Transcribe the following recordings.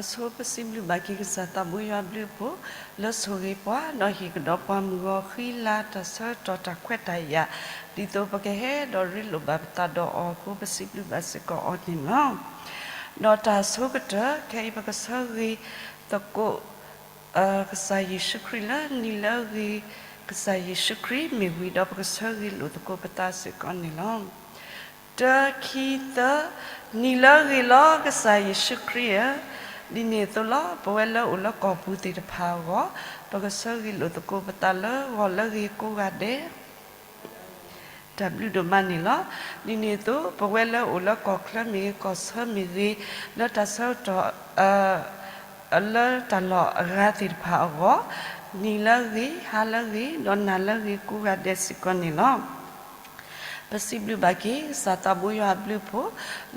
အဆိပစံးဘျုးဘၣ်က့ၤကစၢ်သးဘိယွၤအဘျုးအဖှိၣ် လၢဆိၣ်ဂ့ၤပှၤ ဒီးဟ့ၣ်ကဒီးပှၤမုၢ်ဂီၤဃံလၤ တၢ်ဆၢကတီၢ်တၢ်ခွဲးတၢ်ယာ် ဒ်သိးပကဟဲဒီးရ့လိာ်ဘၣ်ပသးဒီးအီၤအဃိ ပစံးဘျုးဘၣ်စ့ၢ်ကီးအီၤန့ၣ်လီၤ. ဒီးတၢ်အဆိကတၢၢ် ခဲအံၤပကဆၢဂ့ၤသကိး ကစၢ်ယ့ၣ်ၡူးခရံာ်လၢ နံၤလၢအဂ့ၤ ကစၢ်ယ့ၣ်ၡူးခရံာ်မ့ၢ်ဝံၤဒီး ပကဆၢဂ့ၤလိာ်သကိးပသးစ့ၢ်ကီးန့ၣ်လီၤ. တၢ ခံ သၢ, နံၤလၢအဂ့ၤလီၤ ကစၢ်ယ့ၣ်ၡူးခရံာ်ဧၢ, ဒ်န့ၣ်အသိးလီၤ ပဝဲလၢအိၣ်လၢကီၢ်ပူၤသ့ၣ်တဖၣ်အဂီၢ် ပကဆၢဂ့ၤလိာ်သကိးပသးလၢဂီၤလၢအဂ့ၤကိးဂၤဒဲး တၢ်ဘျုးဒိၣ်မးန့ၣ်လီၤ. ဒ်န့ၣ်အသိး ပဝဲလၢအိၣ်လၢကီၢ်ချၢမ့ၢ်ဂ့ၤ ကီၢ်ဆၢမ့ၢ်ဂ့ၤ လၢတၢ်ဆၢကတီၢ် လၢတၢ်လီၢ်အဂၤသ့ၣ်တဖၣ်အဂီၢ် နံၤလၢအဂ့ၤ ဟါလၢအဂ့ၤ ဒီးနၤလၢအဂ့ၤကိးဂၤဒဲးစ့ၢ်ကီးန့ၣ်လီၤ. ပစံးဘျုးဘၣ်က့ၤ ကစၢ်သးဘိယွၤအဘျုးအဖှိၣ်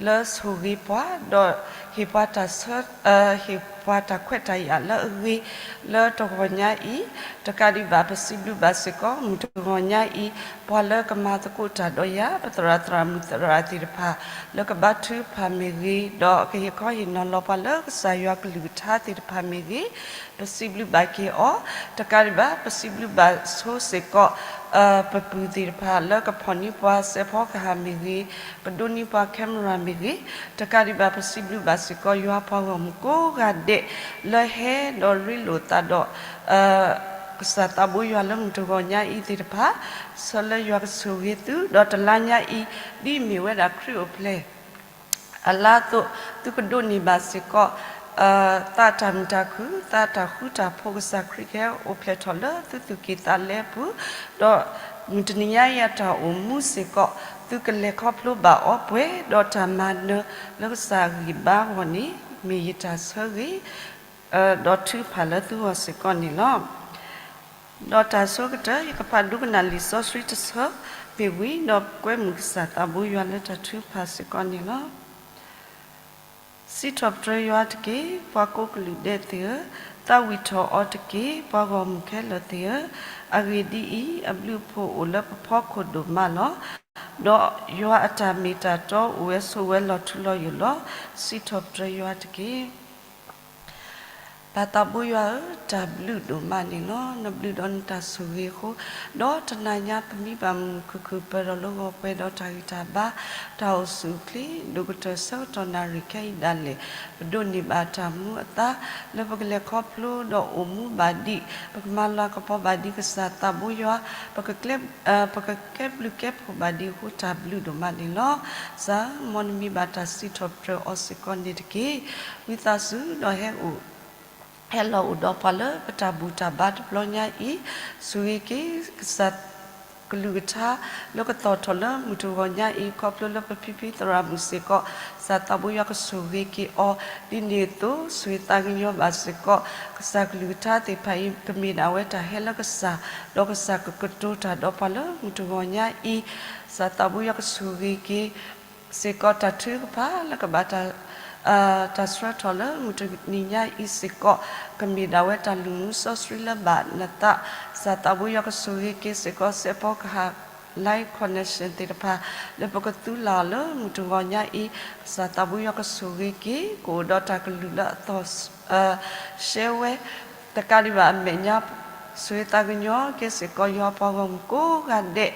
လၢဆိၣ်ဂ့ၤပှၤ ဒီးဟ့ၣ်ပှၤတၢ်ဆၢ ဟ့ၣ်ပှၤတၢ်ခွဲးတၢ်ယာ်လၢအဂ့ၤ လၢတဂီၤညါအံၤ တကးဒံးဘၣ် ပစံးဘျုးဘၣ်စ့ၢ်ကီး မုၢ်တဂီၤညါအံၤ ပှၤလၢကမၤသကိးတၢ်ဒီးယၤ ပသရၣ်သရၣ်မုၣ်သရၣ်သ့ၣ်တဖၣ် လၢကဘါထုကဖၣ်မ့ၢ်ဂ့ၤ ဒီးကဟ့ၣ်ခီဟ့ၣ်နီၤလီၤပှၤလၢကစၢ်ယွၤကလုၢ်ကထါသ့ၣ်တဖၣ်မ့ၢ်ဂ့ၤ ပစံးဘျုးဘၣ်က့ၤအီၤ တကးဒံးဘၣ် ပစံးဘျုးဘၣ်ဆိစ့ၢ်ကီး ပပုၢ်သ့ၣ်တဖၣ် လၢကဖီၣ်န့ၢ်ပှၤစဲးဖီကဟၣ်မ့ၢ်ဂ့ၤ ကဒိးန့ၢ်ပှၤ camera မ့ၢ်ဂ့ၤ တကးဒံးဘၣ် ပစံးဘျုးဘၣ်စ့ၢ်ကီး ယွၤပှၤဂီၢ်မုၢ်ကိးဂၤဒဲး လၢဟဲဒီးရ့လိာ်သးဒီး ကစၢ်သးဘိယွၤလၢမုၢ်တဂီၤညါအံၤသ့ၣ်တဖၣ် ဆၢလၢယွၤကဆိၣ်ဂ့ၤသု ဒီးတလါညါအံၤ ဒ်အမ့ၢ်ဝဲဒၣ်ခရံာ်အိၣ်ဖျဲၣ် အလါအသိး သုကဒိးန့ၢ်ဘၣ်စ့ၢ်ကီး သးတၢ်မုာ်တၢ်ခုၣ် သးတၢ်ဃူတၢ်ဖိး ကစၢ်ခရံာ်ကဟဲအိၣ်ဖျဲၣ်ထီၣ်လၢသုသူၣ်ကံၢ်သးလဲပူၤ ဒီးမုၢ်တနံၤညါအံၤအတၢ်အိၣ်မူစ့ၢ်ကီး သုကလဲၤခီဖျိဘၣ်အီၤပှဲၤဒီးတၢ်မၤနၢၤလၢကစၢ်အဂံၢ်ဘါအဂီၢ်န့ၣ် မ့ၢ်ယတၢ်ဆၢဂ့ၤ ဒီးထုကဖၣ်လၢသုဂီၢ်စ့ၢ်ကီးန့ၣ်လီၤ. ဒီးတၢ်ဆိကတၢၢ် ယကဖးဒိကနၣ်လံာ်စီဆှံတဆၢမ့ၢ်ဝံၤ ဒီးကွဲမုာ်ကစၢ်သးဘိယွၤလၢတၢ်ထုကဖၣ်စ့ၢ်ကီးန့ၣ်လီၤ. စံးထီၣ်ပတြၢၤယွၤတက့ၢ်, ပှၤကိးကလုာ်ဒဲးသ့ၣ်ဧၢ, သးဝံၣ်ထီၣ်အီၤတက့ၢ်, ပှၤဂီၢ်မုၢ်ခဲလၢာ်သ့ၣ်ဧၢ, အဂ့ၢ်ဒ်အံၤ, အဘျုးအဖှိၣ်အိၣ်လၢပဖီခိၣ်ဒိၣ်မးလီၤ. ဒီးယွၤအတၢ်မ့ၢ်တၢ်တီအိၣ်ဝဲဆိးဝဲလီၤထူလီၤယိာ်လီၤ. စံးထီၣ်ပတြၢၤယွၤတက့ၢ်. ပၢ်သးဘိယွၤဧၢ, တၢ်ဘျုးဒိၣ်မးန့ၣ်လီၤ. နဘျုးဒီးနတၢ်ဆိၣ်ဂ့ၤအဃိ, ဒီးတနၤညါပမံဘၣ်မုာ်မုာ်ခုၣ်ခုၣ် ပၢၢ်ထီၣ်လၢဂီၤပှဲၤဒီးတၢ်ဂံၢ်တၢ်ဘါ, တၢ်အိၣ်ဆူၣ်အိၣ်ချ့, ဒိၣ်ကတၢၢ်ဆၢကတီၢ်နၣ်ရံၣ်ခဲအံၤဒၣ်လဲာ်, ပဒိးန့ၢ်ဘၣ်တၢ်မူအသါ, လၢပကလဲၤခီဖျိဒီးအိၣ်မူဘၣ်ဒံး, ပကမၤလၤကပီၤဘၣ်ဒံးကစၢ်သးဘိယွၤ, ပကကဲဘျုးကဲဖှိၣ်ဘၣ်ဒံးအဃိ တၢ်ဘျုးဒိၣ်မးန့ၣ်လီၤ. စၢ်, မ်နမံဘၣ်တၢ်စံးထီၣ်ပတြၢၤအီၤစ့ၢ်ကီးန့ၣ်တက့ၢ်. ဝံသးစူၤဒီးဟဲအိၣ် ဟဲလီၤအိၣ်ဒီးပှၤလၢပတၢ်ဘူၣ်တၢ်ဘါတဘျီညါအံၤ, ဆိၣ်ဂ့ၤက့ၤကစၢ်ကလုၢ်ကထါ လၢကသီၣ်ထီၣ်လၢမုၢ်တဂီၤညါအံၤ ခီဖျိလၢပဖံဖံသရၣ်မုၣ်စ့ၢ်ကီး, ကစၢ်သးဘိယွၤကဆိၣ်ဂ့ၤက့ၤအီၤ, ဒ်န့ၣ်အသိး ဆိၣ်ဂ့ၤသးကညီၤဘၣ်စ့ၢ်ကီး, ကစၢ်ကလုၢ်ကထါသ့ၣ်တဖၣ်အံၤ ကမ့ၢ်ဒၣ်ဝဲတၢ်ဟဲလၢကစၢ်, ဒီးကစၢ်ကကတိၤတၢ်ဒီးပှၤလၢမုၢ်တဂီၤညါအံၤ, ကစၢ်သးဘိယွၤကဆိၣ်ဂ့ၤက့ၤ စ့ၢ်ကီးတၢ်ထုကဖၣ်လၢကဘၣ် တၢ်ဆှၢထီၣ်လၢမုၢ်တနံၤညါအံၤစ့ၢ်ကီး, ကမ့ၢ်ဒၣ်ဝဲတၢ်လုၢ်မူစီဆှံလၢဘၣ်နသး, ကစၢ်သးဘိယွၤကဆိၣ်ဂ့ၤက့ၤစ့ၢ်ကီး စဲးဖီကဟၣ် line connection သ့ၣ်တဖၣ် လၢပကသူလၢ်လၢမုၢ်တဂီၤညါအံၤ, ကစၢ်သးဘိယွၤကဆိၣ်ဂ့ၤက့ၤ ကအိၣ်ဒီးတၢ်ကလုၢ်လၢအသီၣ် ရှဲဝဲ, တကးဒံးဘၣ်အမဲာ်ညါ ဆိၣ်ဂ့ၤသးကညီၤက့ၤစ့ၢ်ကီး ယွၤပှၤဂီၢ်မုၢ်ကိးဂၤဒဲး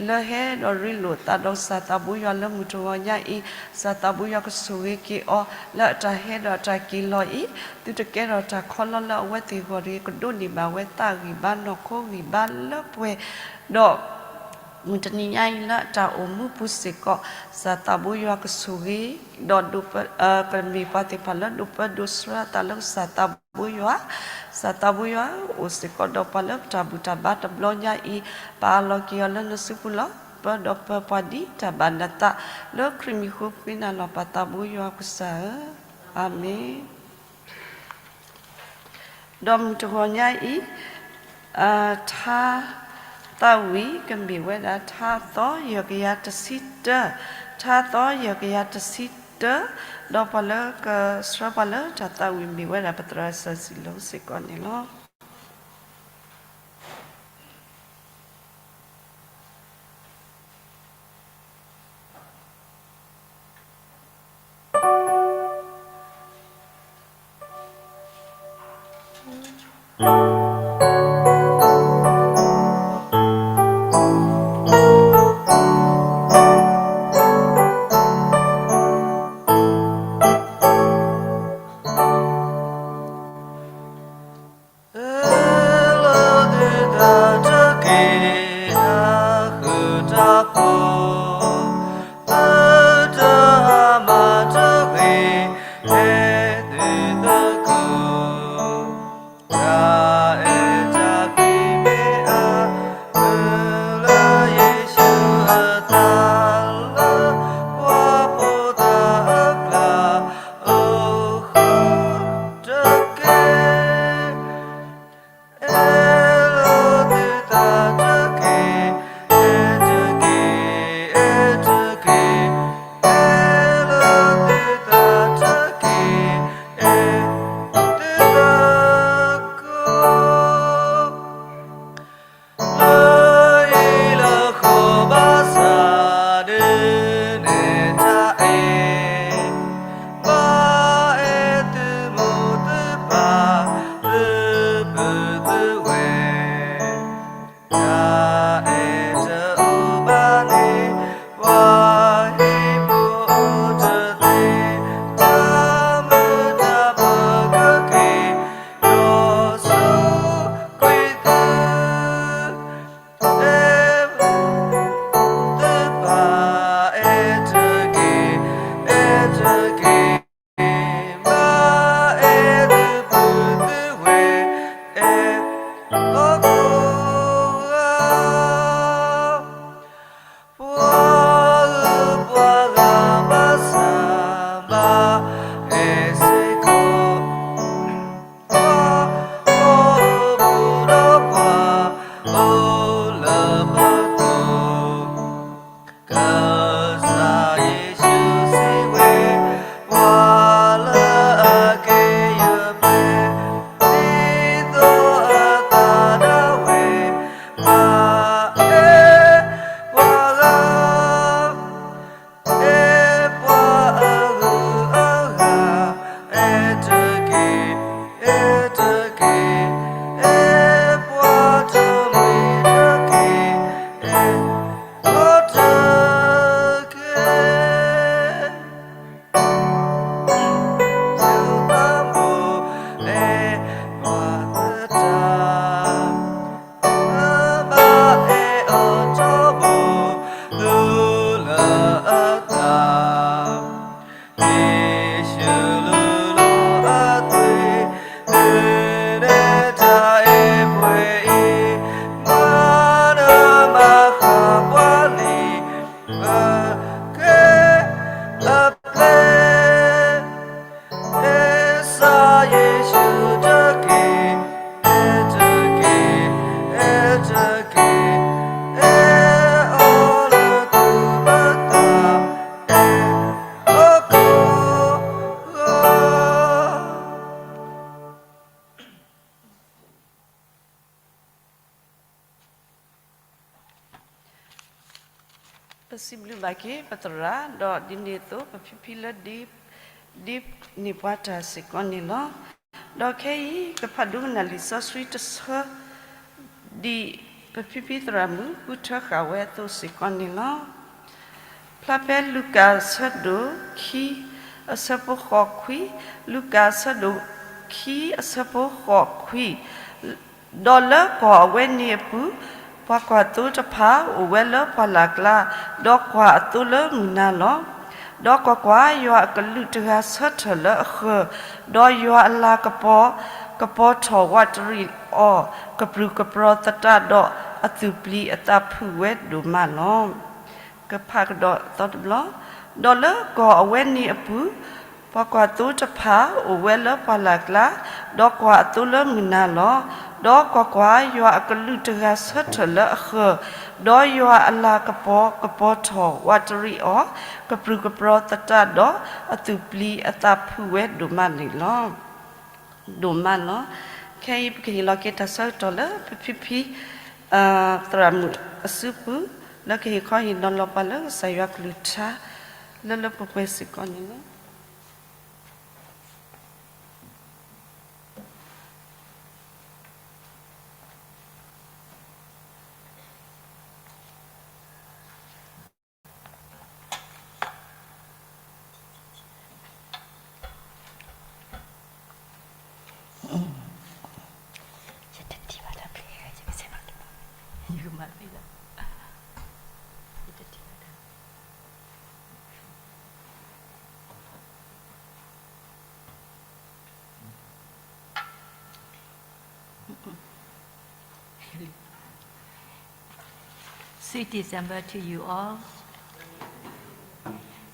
လၢဟဲဒီးရ့လိာ်သးဒီးကစၢ်သးဘိယွၤလၢမုၢ်တဂီၤညါအံၤ, ကစၢ်သးဘိယွၤကဆိၣ်ဂ့ၤက့ၤအီၤ လၢအတၢ်ဟဲဒီးအတၢ်က့ၤလီၤအံၤ, သုတကဲထီၣ်တၢ်ခီလီလၢအဝဲသ့ၣ်အဂီၢ်တဂ့ၤ, ကဒိးန့ၢ်ဘၣ်ဝဲသးဂံၢ်ဘါနီၢ်ခိဂံၢ်ဘါလၢပှဲၤ, ဒီး မုၢ်တနံၤညါအံၤလၢအတၢ်အိၣ်မူပူၤစ့ၢ်ကီး, ကစၢ်သးဘိယွၤကဆိၣ်ဂ့ၤ, ဒီးဒိးပ ကမ့ၢ်ပှၤသ့ၣ်တဖၣ်လၢဒိးပၢဒိးဆှၢအသးလၢကစၢ်သးဘိယွၤ, ကစၢ်သးဘိယွၤအိၣ်စ့ၢ်ကီးဒီးပှၤလၢပတၢ်ဘူၣ်တၢ်ဘါတဘျီညါအံၤ, ပအၢၣ်လီၤက့ၤအီၤလၢနစုပူၤလီၤ. ပၢဒီးပၢပှၤဒ်တၢ်ဘၣ်နသး, လၢခရံာ်မံၤဃိပဃ့နၤလီၤ ပၢ်သးဘိယွၤကစၢ်ဧၢ, အၤမ့ၣ်. ဒီးမုၢ်တဂီၤညါအံၤ, ထါသးဝံၣ်ကမ့ၢ်ဝဲဒၣ် ထါသီ ယဲၢ်ကယၤတဆံတၢ, ထါသီ ယဲၢ်ကယၤတဆံတၢ, ဒီးပှၤလၢကဆှၢပှၤလၢတၢ်သးဝံၣ်မ့ၢ်ဝဲဒၣ် ပသရၣ်စၢ်စံးလိစ့ၢ်ကီးန့ၣ်လီၤ. လၢသုသးတက့ၢ်, တၢ်ဃုာ်တၢ်ဖိး, သုတမၤတဂ့ၤ, ဟဲသုသကိး, တၢ်အဲၣ်တၢ်ကွံမ့ၢ်အါ, မုၢ်လၢယ့ၣ်ၡူးအသးလၢ ပှၤဖိသၣ်အကျါ, အိၣ်ဃုာ်တက့ၢ်. အဲၣ်လီၤသုသးတက့ၢ်, အဲၣ်တက့ၢ်, အဲၣ်တက့ၢ်, အဲၣ်လီၤသုသးတက့ၢ်, အဲၣ်သုသကိး လၢဟံၣ်လၢဃီဘၣ်ဆၣ်ဒုးနဲၣ်တၢ်အဲၣ်, ဘၣ်အဲၣ်သုမိၢ်သုပၢ်, သုပုၢ်သုဝဲၢ်, တၢ်အဲၣ်တအိၣ်ဘၣ်န့ၣ်, ပှၤဟံၣ်ဖိအိၣ်တသ့, တၢ်မုာ်တၢ်ပၢၤကက့ၤ, ဒီးစူးကွံာ်သု, အဲၣ်သုပၢ်, အဲၣ်တက့ၢ်, အဲၣ်တက့ၢ်, ဘၣ်အဲၣ်သုပုၢ်သုဝဲၢ်, အဲၣ်ဟီၣ်ခိၣ်ဂၤ, ပှၤဂုၤပှၤဂၤဘၣ်ဆၣ်ဘၣ်အဲၣ်စ့ၢ်ကီး, ပှၤအိၣ်ဘူးဒီးပှၤအိၣ်လၢပသိး, ကစၢ်ယ့ၣ်ၡူးစံးဝဲ, ပှၤလၢအကဲယပျဲၢ်, ဒ်သိးအသးဒၣ်ဝဲ, ဘၣ်အဲၣ်ပှၤဂၤ, အဲၣ်ပှၤအဂုၤအဂၤ, အဲၣ်တက့ၢ်, အဲၣ်တက့ၢ်, အဲၣ်ပှၤတမှံၤတက့ၢ်, အဲၣ်ဟီၣ်တက့ၢ်. သုသးမိၢ်အဲၣ်ပှၤသတး, ဘၣ်အဲၣ်အီၤထီဘိ, သုလၢအသး, ယ့ၣ်ၡူးလူလီၤအသွံၣ်, သုနဲၣ်တၢ်အဲၣ်ပှဲၤအံၤ, မၤနၢၤမၤဃၣ်ပှၤလံ, ပကဲအပျဲၢ် ကစၢ်ယ့ၣ်ၡူးတက့ၢ်, အဲၣ်တက့ၢ်, အဲၣ်တက့ၢ်, အဲၣ်အီၤလၢသုပသး, အဲၣ်ဟီၣ်ခိၣ်ဂီၤ. ပစံးဘျုးဘၣ်က့ၤပသရၣ်, ဒီးဒ်န့ၣ်အသိး ပဖံဖံလၢဒ်, ဒ်န့ၢ်ပှၤတၢ်စ့ၢ်ကီးန့ၣ်လီၤ. ဒီးခဲအံၤ ကဖးဒိကနၣ်လံာ်စီဆှံတဆၢ, ဒ်ပဖံဖံသရၣ်မုၣ်ဃုထၢဃာ်ဝဲအသိးစ့ၢ်ကီးန့ၣ်လီၤ. ဖျါဖဲလူၤကၣ်အဆၢဒိၣ်ခံ အဆၢဖိဃိးခွံ, လူၤကၣ်အဆၢဒိၣ်ခံ အဆၢဖိဃိးခွံ, ဒီးလၢကီၢ်အဝဲန့ၣ်အပူၤ, ပှၤကွၢ်သိတဖၣ်အိၣ်ဝဲလၢပှၢ်လၢ်ကျါ, ဒီးကွၢ်အသိလၢမုၢ်နၤလီၤ. ဒီးကွၢ်ကွၢ်, ယွၤအကလူးတဂၤဆၢထၢၣ်လၢအဃၢၤ, ဒီးယွၤအလၤကပီၤ, ကပီၤထီၣ်ဝးတရံးအီၤ, ကပြုၢ်ကပြီၤသတးဒီးအသူၣ်ပျံၤအသးဖုးဝဲဒိၣ်မးလီၤ. ကဖးကဒီးအသီတဘျီ, ဒီးလၢကီၢ်အဝဲန့ၣ်အပူၤ, ပှၤကွၢ်သိတဖၣ်အိၣ်ဝဲလၢပှၢ်လၢ်ကျါ, ဒီးကွၢ်အသိလၢမုၢ်နၤလီၤ. ဒီးကွၢ်ကွၢ်, ယွၤအကလူးတဂၤဆၢထၢၣ်လၢအဃၢၤ, ဒီးယွၤအလၤကပီၤကပီၤထီၣ်ဝးတရံးအီၤ, ကပြုၢ်ကပြီၤသတးဒီးအသူၣ်ပျံၤအသးဖုးဝဲဒိၣ်မးန့ၣ်လီၤ. ဒိၣ်မးလီၤ. ခဲအံၤပကဟ့ၣ်လီၤက့ၤတၢ်ဆၢကတီၢ်လၢပဖံဖံ သရၣ်မုၣ်အစုပူၤ, လၢကဟ့ၣ်ခီဟ့ၣ်နီၤလီၤပှၤလၢကစၢ်ယွၤကလုၢ်ကထါ လၢလၢပှဲၤပှဲၤစ့ၢ်ကီးန့ၣ်လီၤ. မၤသံလီၤ. ယတထံၣ်ဘၣ်တၢ် Sweet December to you all.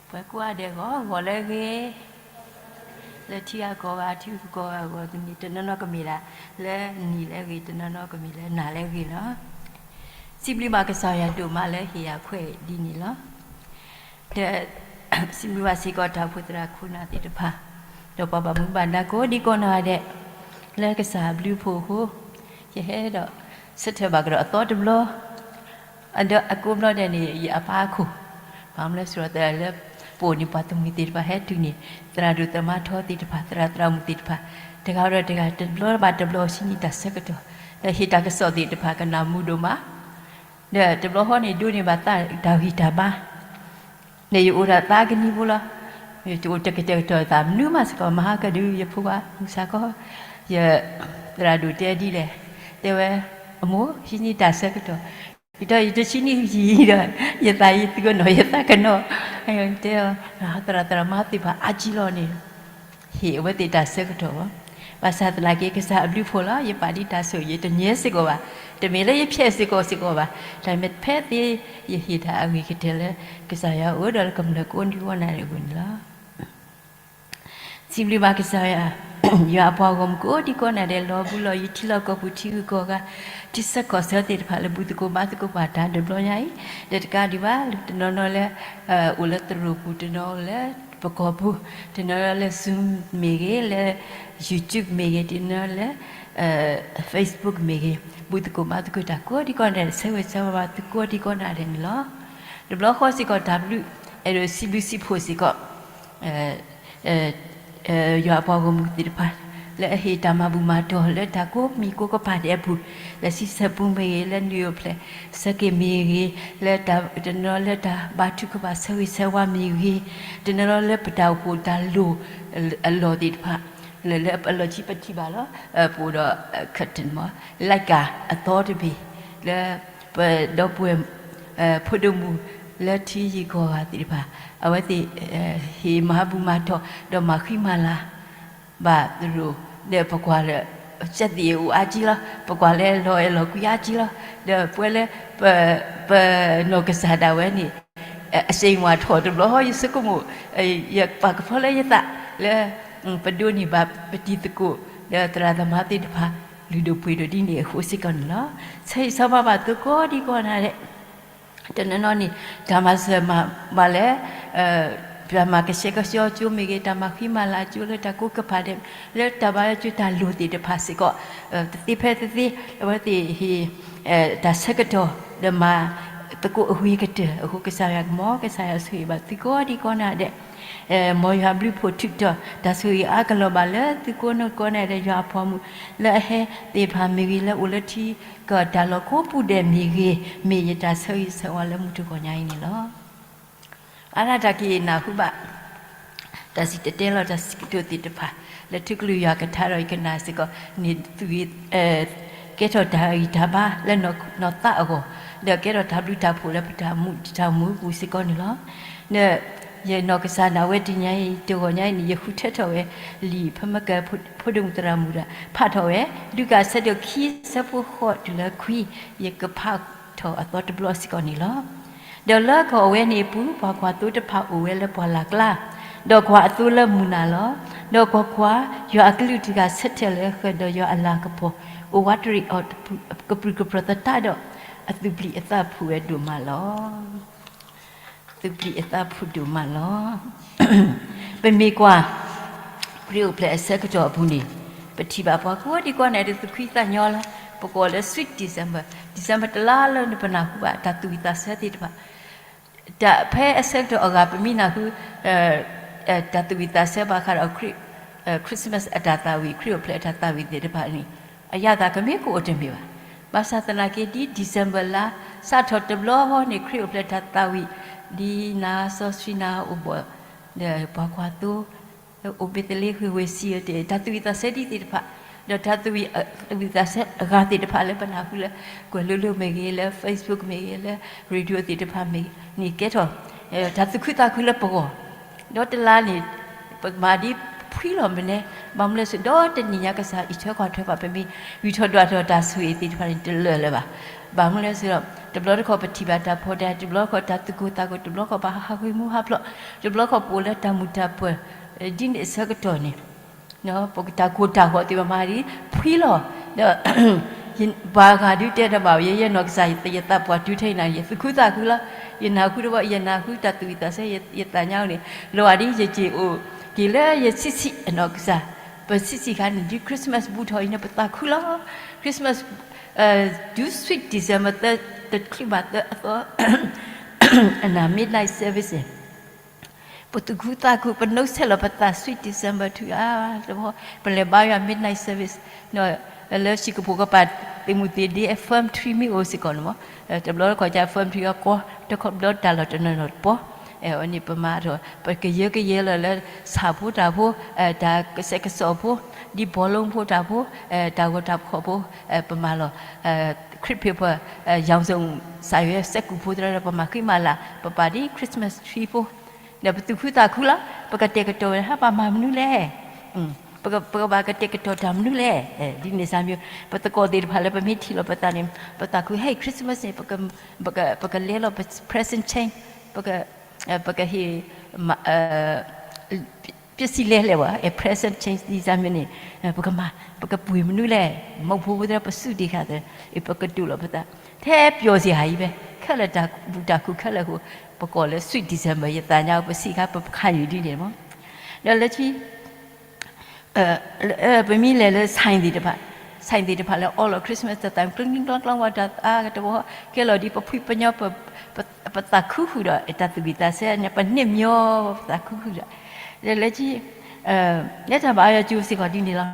ပှၤကိးဂၤဒဲးဂီၤဂီၤလၢအဂ့ၤ, လၢထံဂၤကီၢ်ဂၤ ထံဂၤကီၢ်ဂၤအဂီၢ် တမ့ၢ်တနီၤနီၤကမ့ၢ်ဒၣ် လၢနံၤလၢအဂ့ၤ, တနီၤနီၤကမ့ၢ်လၢနၤလၢအဂ့ၤလီၤ. စံးဘျုးဘၣ်ကစၢ်ယွၤဒိၣ်မးလၢဟ့ၣ်ယၤခွဲးဒ်န့ၣ်လီၤ. ဒီး စံးဘျုးဘၣ်စ့ၢ်ကီးတၢ်အိၣ်ဖှိၣ်သရၣ်ခိၣ်နၢ်သ့ၣ်တဖၣ်, ဒီးပှၤဘၣ်မူဘၣ်ဒါကိးဒံကိးနီၢ်ဂၤဒဲး, လၢကစၢ်အဘျုးအဖှိၣ်အဃိ, ယဟဲဒီးဆၢထၢၣ်ဘၣ်ကဒီးအသီတဘျီ ဒီးအကိးဘျီဒဲးန့ၣ် ယအပၢ်အခိၣ်, ဘၣ်မနုၤလဲၣ် စရီသရၣ်လၢပအိၣ်န့ၣ် ပှၤတမှံၤသ့ၣ်တဖၣ်ဟဲတုၤန့ၣ်, သရၣ်ဒိၣ်သမါထီသ့ၣ်တဖၣ်, သရၣ်သရၣ်မုၣ်သ့ၣ်တဖၣ်, တဂၤဒီးတဂၤ တဘျီဘၣ်တဘျီ ဟံးန့ၢ်တၢ်ဆၢကတီၢ်, ဒီးဟ့ၣ်တၢ်ကစီၣ်သ့ၣ်တဖၣ်ကနၣ်မူဒိၣ်မး, ဒီးတဘျီဃီန့ၣ် ဒိးန့ၢ်ဘၣ်သးတၢ်ဂံၢ်တၢ်ဘါ န့ၣ်ယအိၣ်ဒီးသးကနံၤဖိလီၤ. ယတအိၣ်တကတဲာ်ကတီၤသးမနုၤမးစ့ၢ်ကီး, မၤဟါကဒုး ယဖိခွါမုၢ်ဆါခီ, ယသရၣ်ဒိၣ်တဲဒ်လဲၣ်, တဲဝဲ, အမိၢ် ဟံးန့ၢ်တၢ်ဆၢကတီၢ်, ယတဲ ယတဆံနံၣ်ယံာ်ဒီး ယသးယံာ်သ့နီၤ ယသးကနီၤ, တဲအီၤ, သရၣ်သရၣ်မါသ့ၣ်တဖၣ်အါကံလီၤန့ၣ် ဟ့ၣ်အဝဲသ့ၣ်တၢ်ဆၢကတီၢ်ဘၣ်. ဘၣ်ဆၣ်သနာ်က့ ကစၢ်အဘျုးအဖှိၣ်လီၤ. ယပာ်ဒ်တၢ်ဆိၣ်ဂ့ၤ ယတညဲစ့ၢ်ကီးဘၣ်, တမ့ၢ်လၢယဖျဲးစ့ၢ်ကီးစ့ၢ်ကီးဘၣ်, တၢ်မ့ၢ်ဖဲသ့ ယဟ့ၣ်တၢ်အဂ့ၤကတၢၢ်လၢ ကစၢ်ယွၤအအိၣ်ဒီးလၢကမျၢၢ်ကိးဒံကိးနီၢ်ဂၤဒဲးအဂီၢ်န့ၣ်လီၤ. စံးဘျုးဘၣ်ကစၢ်ယွၤ, ယွၤအပှၤဂီၢ်မုၢ်ကိးဒံကိးနီၢ်ဂၤဒဲး လီၤဘူးလီၤယံၤ ထံလီၢ်ကီၢ်ပူၤ ထံဂုၤကီၢ်ဂၤ ထံဆၢကီၢ်ဆၢသ့ၣ်တဖၣ် လၢဘူၣ်သကိးဘါသကိးပှၤတၢ်တဘျီညါအံၤ, ဒီးတကးဒံးဘၣ် တနီၤနီၤလၢ အိၣ်လၢသရိာ်ပူၤ, တနီၤလၢပကီၢ်ပူၤ, တနီၤလၢ Zoom မ့ၢ်ဂ့ၤ, လၢ YouTube မ့ၢ်ဂ့ၤ, တနီၤလၢ Facebook မ့ၢ်ဂ့ၤ, ဘူၣ်သကိးဘါသကိးတၢ်ကိးဒံကိးနီၢ်ဂၤဒဲး ဆၢဂ့ၤဆၢဝါဘၣ်သုကိးဒံကိးနီၢ်ဂၤဒဲးန့ၣ်လီၤ. တဘျီဃီစ့ၢ်ကီး တၢ်ဘျုး အဲၣ်ဒိးစံးဘျုးစံးဖှိၣ်စ့ၢ်ကီး ယွၤအပှၤဂီၢ်မုၢ်သ့ၣ်တဖၣ် လၢအဟ့ၣ်တၢ်မၤဘူၣ်မၤတီၢ် လၢတၢ်ကိးမံၤကိးကပၤဒဲးအပူၤ, လၢစံးဆၢပူၤမ့ၢ်ဂ့ၤ, လၢနွံအိၣ်ဖျဲၣ် ဆၢက့ၤမ့ၢ်ဂ့ၤ, လၢတနီၤလၢတၢ်ဘါထုကဖၣ် ဆၢဂ့ၤဆၢဝါမ့ၢ်ဂ့ၤ, တနီၤလၢပတၢ်အိၣ်ဖှိၣ်တၢ်လိၣ်အလီၢ်သ့ၣ်တဖၣ် လၢလၢအလီၢ်ခံပထံၣ်ဘၣ်လီၤ. ပအိၣ်ဒီး ခတမ like အသီတဘ့ၣ် လၢပဒီပုၢ်ဝဲၢ် ဖိဒိၣ်မုၣ်လၢထံဂုၤကီၢ်ဂၤသ့ၣ်တဖၣ် အဝဲသ့ၣ် ဟ့ၣ်မၤဘူၣ်မၤတီၢ် ဒီးမၤဃံမၤလၤ ဘၣ်သရိာ် ဒီးပကွၢ်လၢ ကသ့ၣ်အိၣ်အါကံလီၤ, ပကွၢ်လၢလီၤအဲၣ်လီၤကွံအါကံလီၤ, ဒီးပဝဲလၢ ပနီၢ်ကစၢ်ဒၣ်ဝဲန့ၣ် အစ့ၣ်မၤထီၣ်တဘျီ ယဆိကမိၣ် ယပာ်ကဖၢလၢယသးလၢ ပဒိးန့ၢ်ဘၣ်ပတံၤသကိး ဒီးသရၣ်သမါသ့ၣ်တဖၣ် လုၢ်ဒိၣ်ပှ့ၤဒိၣ်ဒ်န့ၣ်အဃိစ့ၢ်ကီးန့ၣ်လီၤ. ဆၢဂ့ၤဆၢဝါဘၣ်သုကိးဒံကိးနီၢ်ဂၤဒဲး တနီၤနီၤန့ၣ် တၢ်မၤစၢၤမၤဘၣ်လၢ တၢ်မၤကဆှဲကဆှီကၠိမ့ၢ်ဂ့ၤ, တၢ်မၤဃံမၤလၤကၠိလၢတၢ်ကိးကပၤဒဲး, လၢတၢ်ဘါယွၤကၠိတၢ်လိၣ်သ့ၣ်တဖၣ်စ့ၢ်ကီး တသ့ဖဲသ့ အဝဲသ့ၣ်ဟ့ၣ် တၢ်ဆၢကတီၢ် ဒီးမၤသကိးအဂ့ၤကတၢၢ်အဃိ ကစၢ်ယွၤကမီၤ ကစၢ်ယွၤဆိၣ်ဂ့ၤဘၣ်သုကိးဒံကိးနီၢ်ဂၤဒဲး မ်ယွၤဘျုးဖှိၣ်ထုးထီၣ် တၢ်ဆိၣ်ဂ့ၤအါကလီၤဘၣ်လၢသုကိးနီၢ်ကိးနီၢ်ဂၤဒဲး ယွၤအပှၤမုၣ်လၢအဟဲသ့ၣ်တဖၣ်မ့ၢ်ဂ့ၤ, လၢအိၣ်လၢထံကီၢ်တၢ်လီၢ်ကိးပူၤဒဲးမ့ၢ်ဂ့ၤ, မ့ၢ်ယတၢ်ဆၢဂ့ၤဆၢဝါလၢမုၢ်တဂီၤညါအံၤန့ၣ်လီၤ. အါဒၣ်တၢ်က့ၤနၢ်ဟူဘၣ် တၢ်စံၣ်တဲၤတဲလီၤတၢ်စံးကတိၤသ့ၣ်တဖၣ် လၢထူကလုၢ်ယွၤကထါဒီးယကနၣ်စ့ၢ်ကီးန့ၣ် သုဂ့ၤ ကဲထီၣ်တၢ်ဂံၢ်တၢ်ဘါလၢနီၢ်သးအဂီၢ်, ဒီးကဲထီၣ်တၢ်ဘျုးတၢ်ဖှိၣ်လၢပတၢ်မူတၢ်မူပူၤစ့ၢ်ကီးန့ၣ်လီၤ. ဒီးယနီၢ်ကစၢ်ဒၣ်ဝဲတနံၤအံၤ တဂီၤညါအံၤန့ၣ် ယဃုထၢထီၣ်ဝဲ လံာ်ဖဲမၢက ဖိဒိၣ်မုၣ်သရၣ်မုၣ်ဒီး ဖးထီၣ်ဝဲ လူၤကၣ်အဆၢဒိၣ်ခံ အဆၢဖိဃိးတုၤလၢခွံ ယကဖးထီၣ်အသီတဘျီစ့ၢ်ကီးန့ၣ်လီၤ. ဒီးလၢကီၢ်အဝဲန့ၣ်အပူၤ ပှၤကွၢ်သိတဖၣ်အိၣ်ဝဲလၢပှၢ်လၢ်ကျါ, ဒီးကွၢ်အသိလၢမုၢ်နၤလီၤ. ဒီးကွၢ်ကွၢ်, ယွၤအကလုၢ်တဂၤဆၢထၢၣ်လၢဃၢၤဒီးယွၤအလၤကပီၤ အိၣ်ဝးတရံးအီၤ ကပြုၢ်ကပြီၤသတးဒီး အသူၣ်ပျံၤအသးဖုၣ်ဝဲဒိၣ်မးလီၤ. သူၣ်ပျံၤအသးဖုၣ်ဒိၣ်မးလီၤ. ပမ့ၢ်ကွၢ် ခရံာ်အိၣ်ဖျဲၣ်အဆၢကတီၢ်အပူၤန့ၣ် ပထံၣ်ဘၣ်ပှၤကိးဒံကိးနီၢ်ဂၤဒဲး သူၣ်ဖှံသးညီလီၤ. ပကိးလၢ Sweet December, December တလါလၢနပနၢ်ဟူဘၣ်တၢ်သူၣ်ဝံၣ်သးဆၢသ့ၣ်တဖၣ် တၢ်ဖဲအဆၢကတီၢ်အဂၤ ပမ့ၢ်နၢ်ဟူ တၢ်သူၣ်ဝံၣ်သးဆၢဘၣ်ဃးဒီး Christmas အတၢ်သးဝံၣ် ခရံာ်အိၣ်ဖျဲၣ်အတၢ်သးဝံၣ်သ့ၣ်တဖၣ်န့ၣ် အယၣ်သးကမ့ၢ်ကအိၣ်တမ့ၢ်ဘၣ်. ဘၣ်ဆၣ်သနာ်က့ ဒ် December လါ စးထီၣ်တဘျီဃီန့ၣ် ခရံာ်အိၣ်ဖျဲၣ်တၢ်သးဝံၣ် ဒ်နၤစီဆှံနၤအိၣ်ဘှီၣ် ဒီးပှၤကွၢ်သိ အိၣ်ဘ့းသလ့ဃ့ၢ်ဝ့ၢ်စံၣ်ဧၢ တၢ်သူၣ်ဝံၣ်သးဆၢဒ်သ့ၣ်တဖၣ် ဒီးတၢ်သူၣ်ဝံၣ်သးဆၢအဂၤသ့ၣ်တဖၣ်လၢပနၢ်ဟူလၢ ကွဲၤလိလိမ့ၢ်ဂ့ၤ, လၢ Facebook မ့ၢ်ဂ့ၤ, လၢ radio သ့ၣ်တဖၣ်မ့ၢ်ဂ့ၤန့ၣ် ကဲထီၣ်တၢ်သူၣ်ခုသးခုလၢပဂီၢ်, ဒီးတလါန့ၣ် ပမၤဒ်ဖှံလီၤမနုၤ, ဘၣ်မနုၤလဲၣ်စ့ၢ် ဒီးတနံၤညါကစၢ်အံးထွဲကွၢ်ထွဲပှၤ ပမ့ၢ်ဂံၢ်ထီၣ်ဒွးထီၣ်တၢ်ဆိၣ်ဂ့ၤသ့ၣ်တဖၣ်န့ၣ် တလၢာ်လၢၤဘၣ်. ဘၣ်မနုၤလဲၣ်စ့ၢ်ဒီး တဘျီတခီၣ်ပထံၣ်ဘၣ်တၢ်ဖီတၢ်, တဘျီတခီၣ်တၢ်သူၣ်ကိၢ်သးဂီၤ, တဘျီတခီၣ်ပဟးဂီၤမူဟးဖျိး, တဘျီတခီၣ်ပအိၣ်လၢတၢ်မုာ်တၢ်ပၢၤ, ဒ်န့ၣ်အဆၢကတီၢ်န့ၣ် ပကတၢ်ကိၢ်တၢ်ဂီၤသ့ၣ်တဖၣ်မၤဒ်ဖှံလီၤ, ဒီး ပှၤဂၤဒုးတဲတဘၣ် ယဲယဲနီၢ်ကစၢ် ယသးပှၢ်တုၤထဲအံၤန့ၣ် ယသူၣ်ခုသးခုလီၤ, ယနၢ်ဟူတဘျီ ယနၢ်ဟူတၢ်သူၣ်ဝံၣ်သးဆၢ ယသးညါန့ၣ် လီၤဂာ်ဒ်ယက့ၤအိၣ်က့ၤလၢယဆံးဆံးအနီၢ်ကစၢ်, ပဆံးဆံးခါန့ၣ် ဒ် Christmas ဘူးထီၣ်အံၤန့ၣ် ပသးခုလီၤ, Christmas တုၤ sweet December သၢ တချုးဘၣ်သၢအသီ အနၢ် midnight service န့ၣ် ပသူၣ်ခုသးခု ပနုဆဲးလီၤပသး sweet December ထူအါတဘီ ပလဲၤဘါယွၤ midnight service လၢ Singapore ကပၤ သ့ၣ်မုၢ်သ့ၣ်ဒ့ firm tree မ့ၢ်အိၣ်စ့ၢ်ကီးန့ၣ်မး, တဘျီတခီၣ်က firm tree အကီ တခီဘျီတၢ်လီၢ်တနီၤနီၤတပီၤ, အဝဲန့ၣ်ပမၤထီၣ် ပကယၢကယဲလီၤလၢ ဆၣ်ဖိတၢ်ဖိ, တၢ်ကဆဲးကစီးဖိ, ဒ် ဘောလုံးဖိတၢ်ဖိ, တၢ်ဂီၤတၢ်ဖီၣ်ဖိ, ပမၤလီၤ ခရံာ်ဖိ ရောင်စုံစာရွက် စဲးကူၣ်ဖိသ့ၣ်တဖၣ် ပမၤဃံမၤလၤ ပပာ်ဒ် Christmas tree ဖိ ဒီးပသူၣ်ခုသးခုလီၤ, ပကတဲာ်ကတီၤဝဲ ဟါ ပမၤမနုၤလဲၣ်, ပကဘၣ်ကတဲာ်ကတီၤတၢ်မနုၤလဲၣ်, ဒ်န့ၣ်စၢ်မ့ၢ် ပသကိးသ့ၣ်တဖၣ်လၢပမ့ၢ်ထံၣ်လီၤပသးန့ၣ် ပသးခု ဟဲ Christmas န့ၣ် ပကလဲၤလီၤ present change ပကဟ့ၣ် ပစံးလဲၤလဲၣ်ဝဲ present change ဒ်စၢ်မ့ၢ်န့ၣ် ပကမၤ ပကပှ့ၤမနုၤလဲၣ်, မုၢ်ဖိဖိသ့ၣ်တဖၣ် ပစူၢ်တ့ၢ်ဃာ်သ့ၣ် ပကတူၢ်လိာ်ပသး ထဲပျီၤစ့ၢ်ဟးအံၤဖဲ ခဲလၢာ်တၢ်ဘူၣ်တၢ်ခူၣ်ခဲလၢာ်အဃိ ပကိးလၢ sweet December ယသးညါ ပစံးခါ ပခါယုၢ်ဒ်န့ၣ်မး, ဒီးလၢခံ ပမ့ၢ်လဲၤလၢ ဆိုင် သ့ၣ်တဖၣ်, ဆိုင် သ့ၣ်တဖၣ်လၢအီလီၤ Christmas တၢ်သးကျိကျိကျီကျီဝဲ တၢ်အါကတဝီ ကဲလီၤဒ်ပဖှံပညီ ပသးခုဃုာ်ဒီး တၢ်သူၣ်ဝံၣ်သးဆၢန့ၣ် ပန့ၢ်မညီ ပသးခုဃုာ်ဒီး လၢခံ လၢတၢ်ဘၣ်အီၤယကၠူစ့ၢ်ကီးဒ်န့ၣ်လီၤ.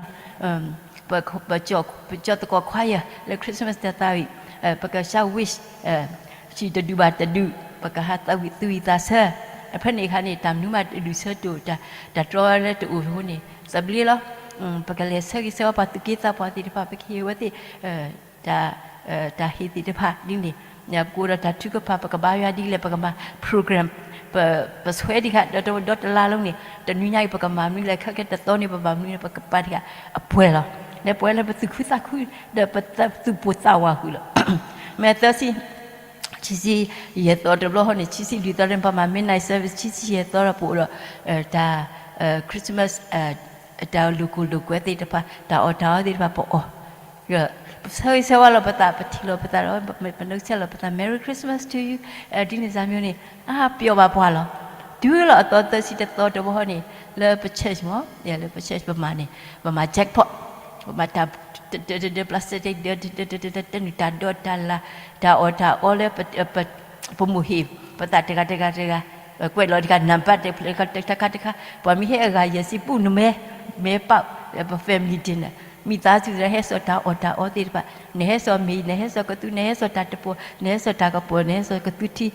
ပကၠီသကိး choir လၢ Christmas တၢ်သးဝံၣ် ပကစၢ် wish စံၣ်တဒူၣ်ဘၣ်တဒူၣ် ပကဟးသးဝံၣ်သူၣ်ဝံၣ်သးဆၢ, ဖဲန့ၣ်အခါန့ၣ် တၢ်မနုၤမးတဒူၣ်ဆၢတအိၣ် တၢ်တြီလၢတအိၣ်အဃိန့ၣ် သဘျ့လီၤ. ပကလဲၤဆၢဂ့ၤဆၢဝါပှၤသူၣ်က့သးပှၢ်သ့ၣ်တဖၣ် ပကဟ့ၣ်ဝဲသ့ၣ် တၢ် တၢ်ဟ့ၣ်သ့ၣ်တဖၣ်ဒ်န့ၣ် ပကအိၣ်ဒီးတၢ်ထုကဖၣ် ပကဘါယွၤဒ်လဲၣ် ပကမၤ program ပ ပဆွဲဒံးဃာ် ဒီးတလါလီၤန့ၣ် တနွံညါအံၤ ပကမၤမနုၤလဲၣ် ခဲကဲတသီန့ၣ် ပမၤမနုၤလဲၣ် ပကပာ်တံၢ်ဃာ်အပှဲၤလီၤ. လၢပှဲၤလၢပသူၣ်ခုသးခု ဒီးပသူၣ်ပိၢ်သးဝးဃုာ်လီၤ. မ့ၢ်သၢဆံ ခံဆံယဲၢ်သီတဘျီဃီန့ၣ် ခံဆံလွံၢ်သီန့ၣ် ပမၤ midnight service ခံဆံယဲၢ်သီဒီးပအိၣ်ဒီး တၢ် Christmas တၢ်လိာ်ခိၣ်လိာ်ကွဲသ့ၣ်တဖၣ် တၢ်အီၣ်တၢ်အီသ့ၣ်တဖၣ် ပအီၣ် ပဆၢဂ့ၤဆၢဝါလီၤပသး ပထံၣ်လိာ်ပသးဒီး ပနုဆဲးလီၤပသး Merry Christmas to you ဒ်န့ၣ်စၢ်မ့ၢ်န့ၣ် အါပျီဘၣ်ပှၤလီၤ. တုၤလီၤအသီသၢဆံတသီတဘျီဃီန့ၣ် လၢပ church မ့ၢ် လၢပ church ပမၤန့ၣ် ပမၤ jackpot ပမၤတၢ် တဒၢ plastic ဒၢ တနုာ်တၢ်ဒိးတၢ်လၤ တၢ်အီၣ်တၢ်အီလၢ ပမိၢ်ဟ့ၣ် ပသးတဂၤတဂၤတဂၤ ကွဲးလီၤတဂၤ နံပါတ် တခါတခါ ပှၤမ့ၢ်ဟဲအဂၤယဲၢ်ဆံပူၤ နမဲ မဲပာ် ပ family dinner မိသားစု ဟဲစိာ်တၢ်အီၣ်တၢ်အီသ့ၣ်တဖၣ် နဟဲစိာ်မ့ၤ နဟဲစိာ်ကသူ နဟဲစိာ်တၢ်တပိာ် နဟဲစိာ်တၢ်ကပီၤ နဟဲစိာ်ကသူထံ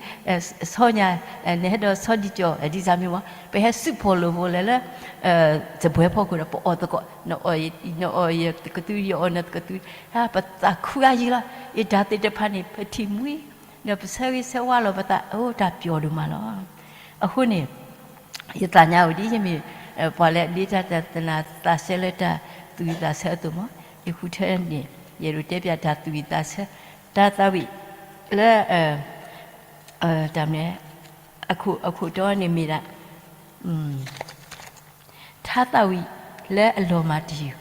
ဆီညါ နဟဲဒီးဆီဒံကၠီ ဒ်စၢ်မ့ၢ်မး ပဟဲစုဖီၣ်လိာ်ဖိလဲၣ်လၢ စပွဲဖီခိၣ်ဒီး ပအီၣ်သကိး နအီၣ်ယကသူ ယအီၣ်နကသူ ပသးခုအါယံၤလီၤ. ယတၢ်သ့ၣ်တဖၣ်န့ၣ် ပထံၣ်မှံ ဒီးပဆၢဂ့ၤဆၢဝါလီၤပသး အိၣ်တၢ်ပျီဒိၣ်မးလီၤ. အဃိန့ၣ် ယသးညါဝဲဒ်ယမ့ၢ် ပှၤလၢအဒ့တၢ်သနၢ်သးဆၢလၢတၢ်သူၣ်ဝံၣ်သးဆၢအသိးမး ယဃုထၢန့ၣ် ယအဲၣ်ဒိးတဲပၠးတၢ်သူၣ်ဝံၣ်သးဆၢ တၢ်သးဝံၣ်လၢ တၢ်မနုၤ အခိၣ်တီန့ၣ်မ့ၢ်ဒၣ် ထါသးဝံၣ်လၢအလီၤမၢ်တယုၢ်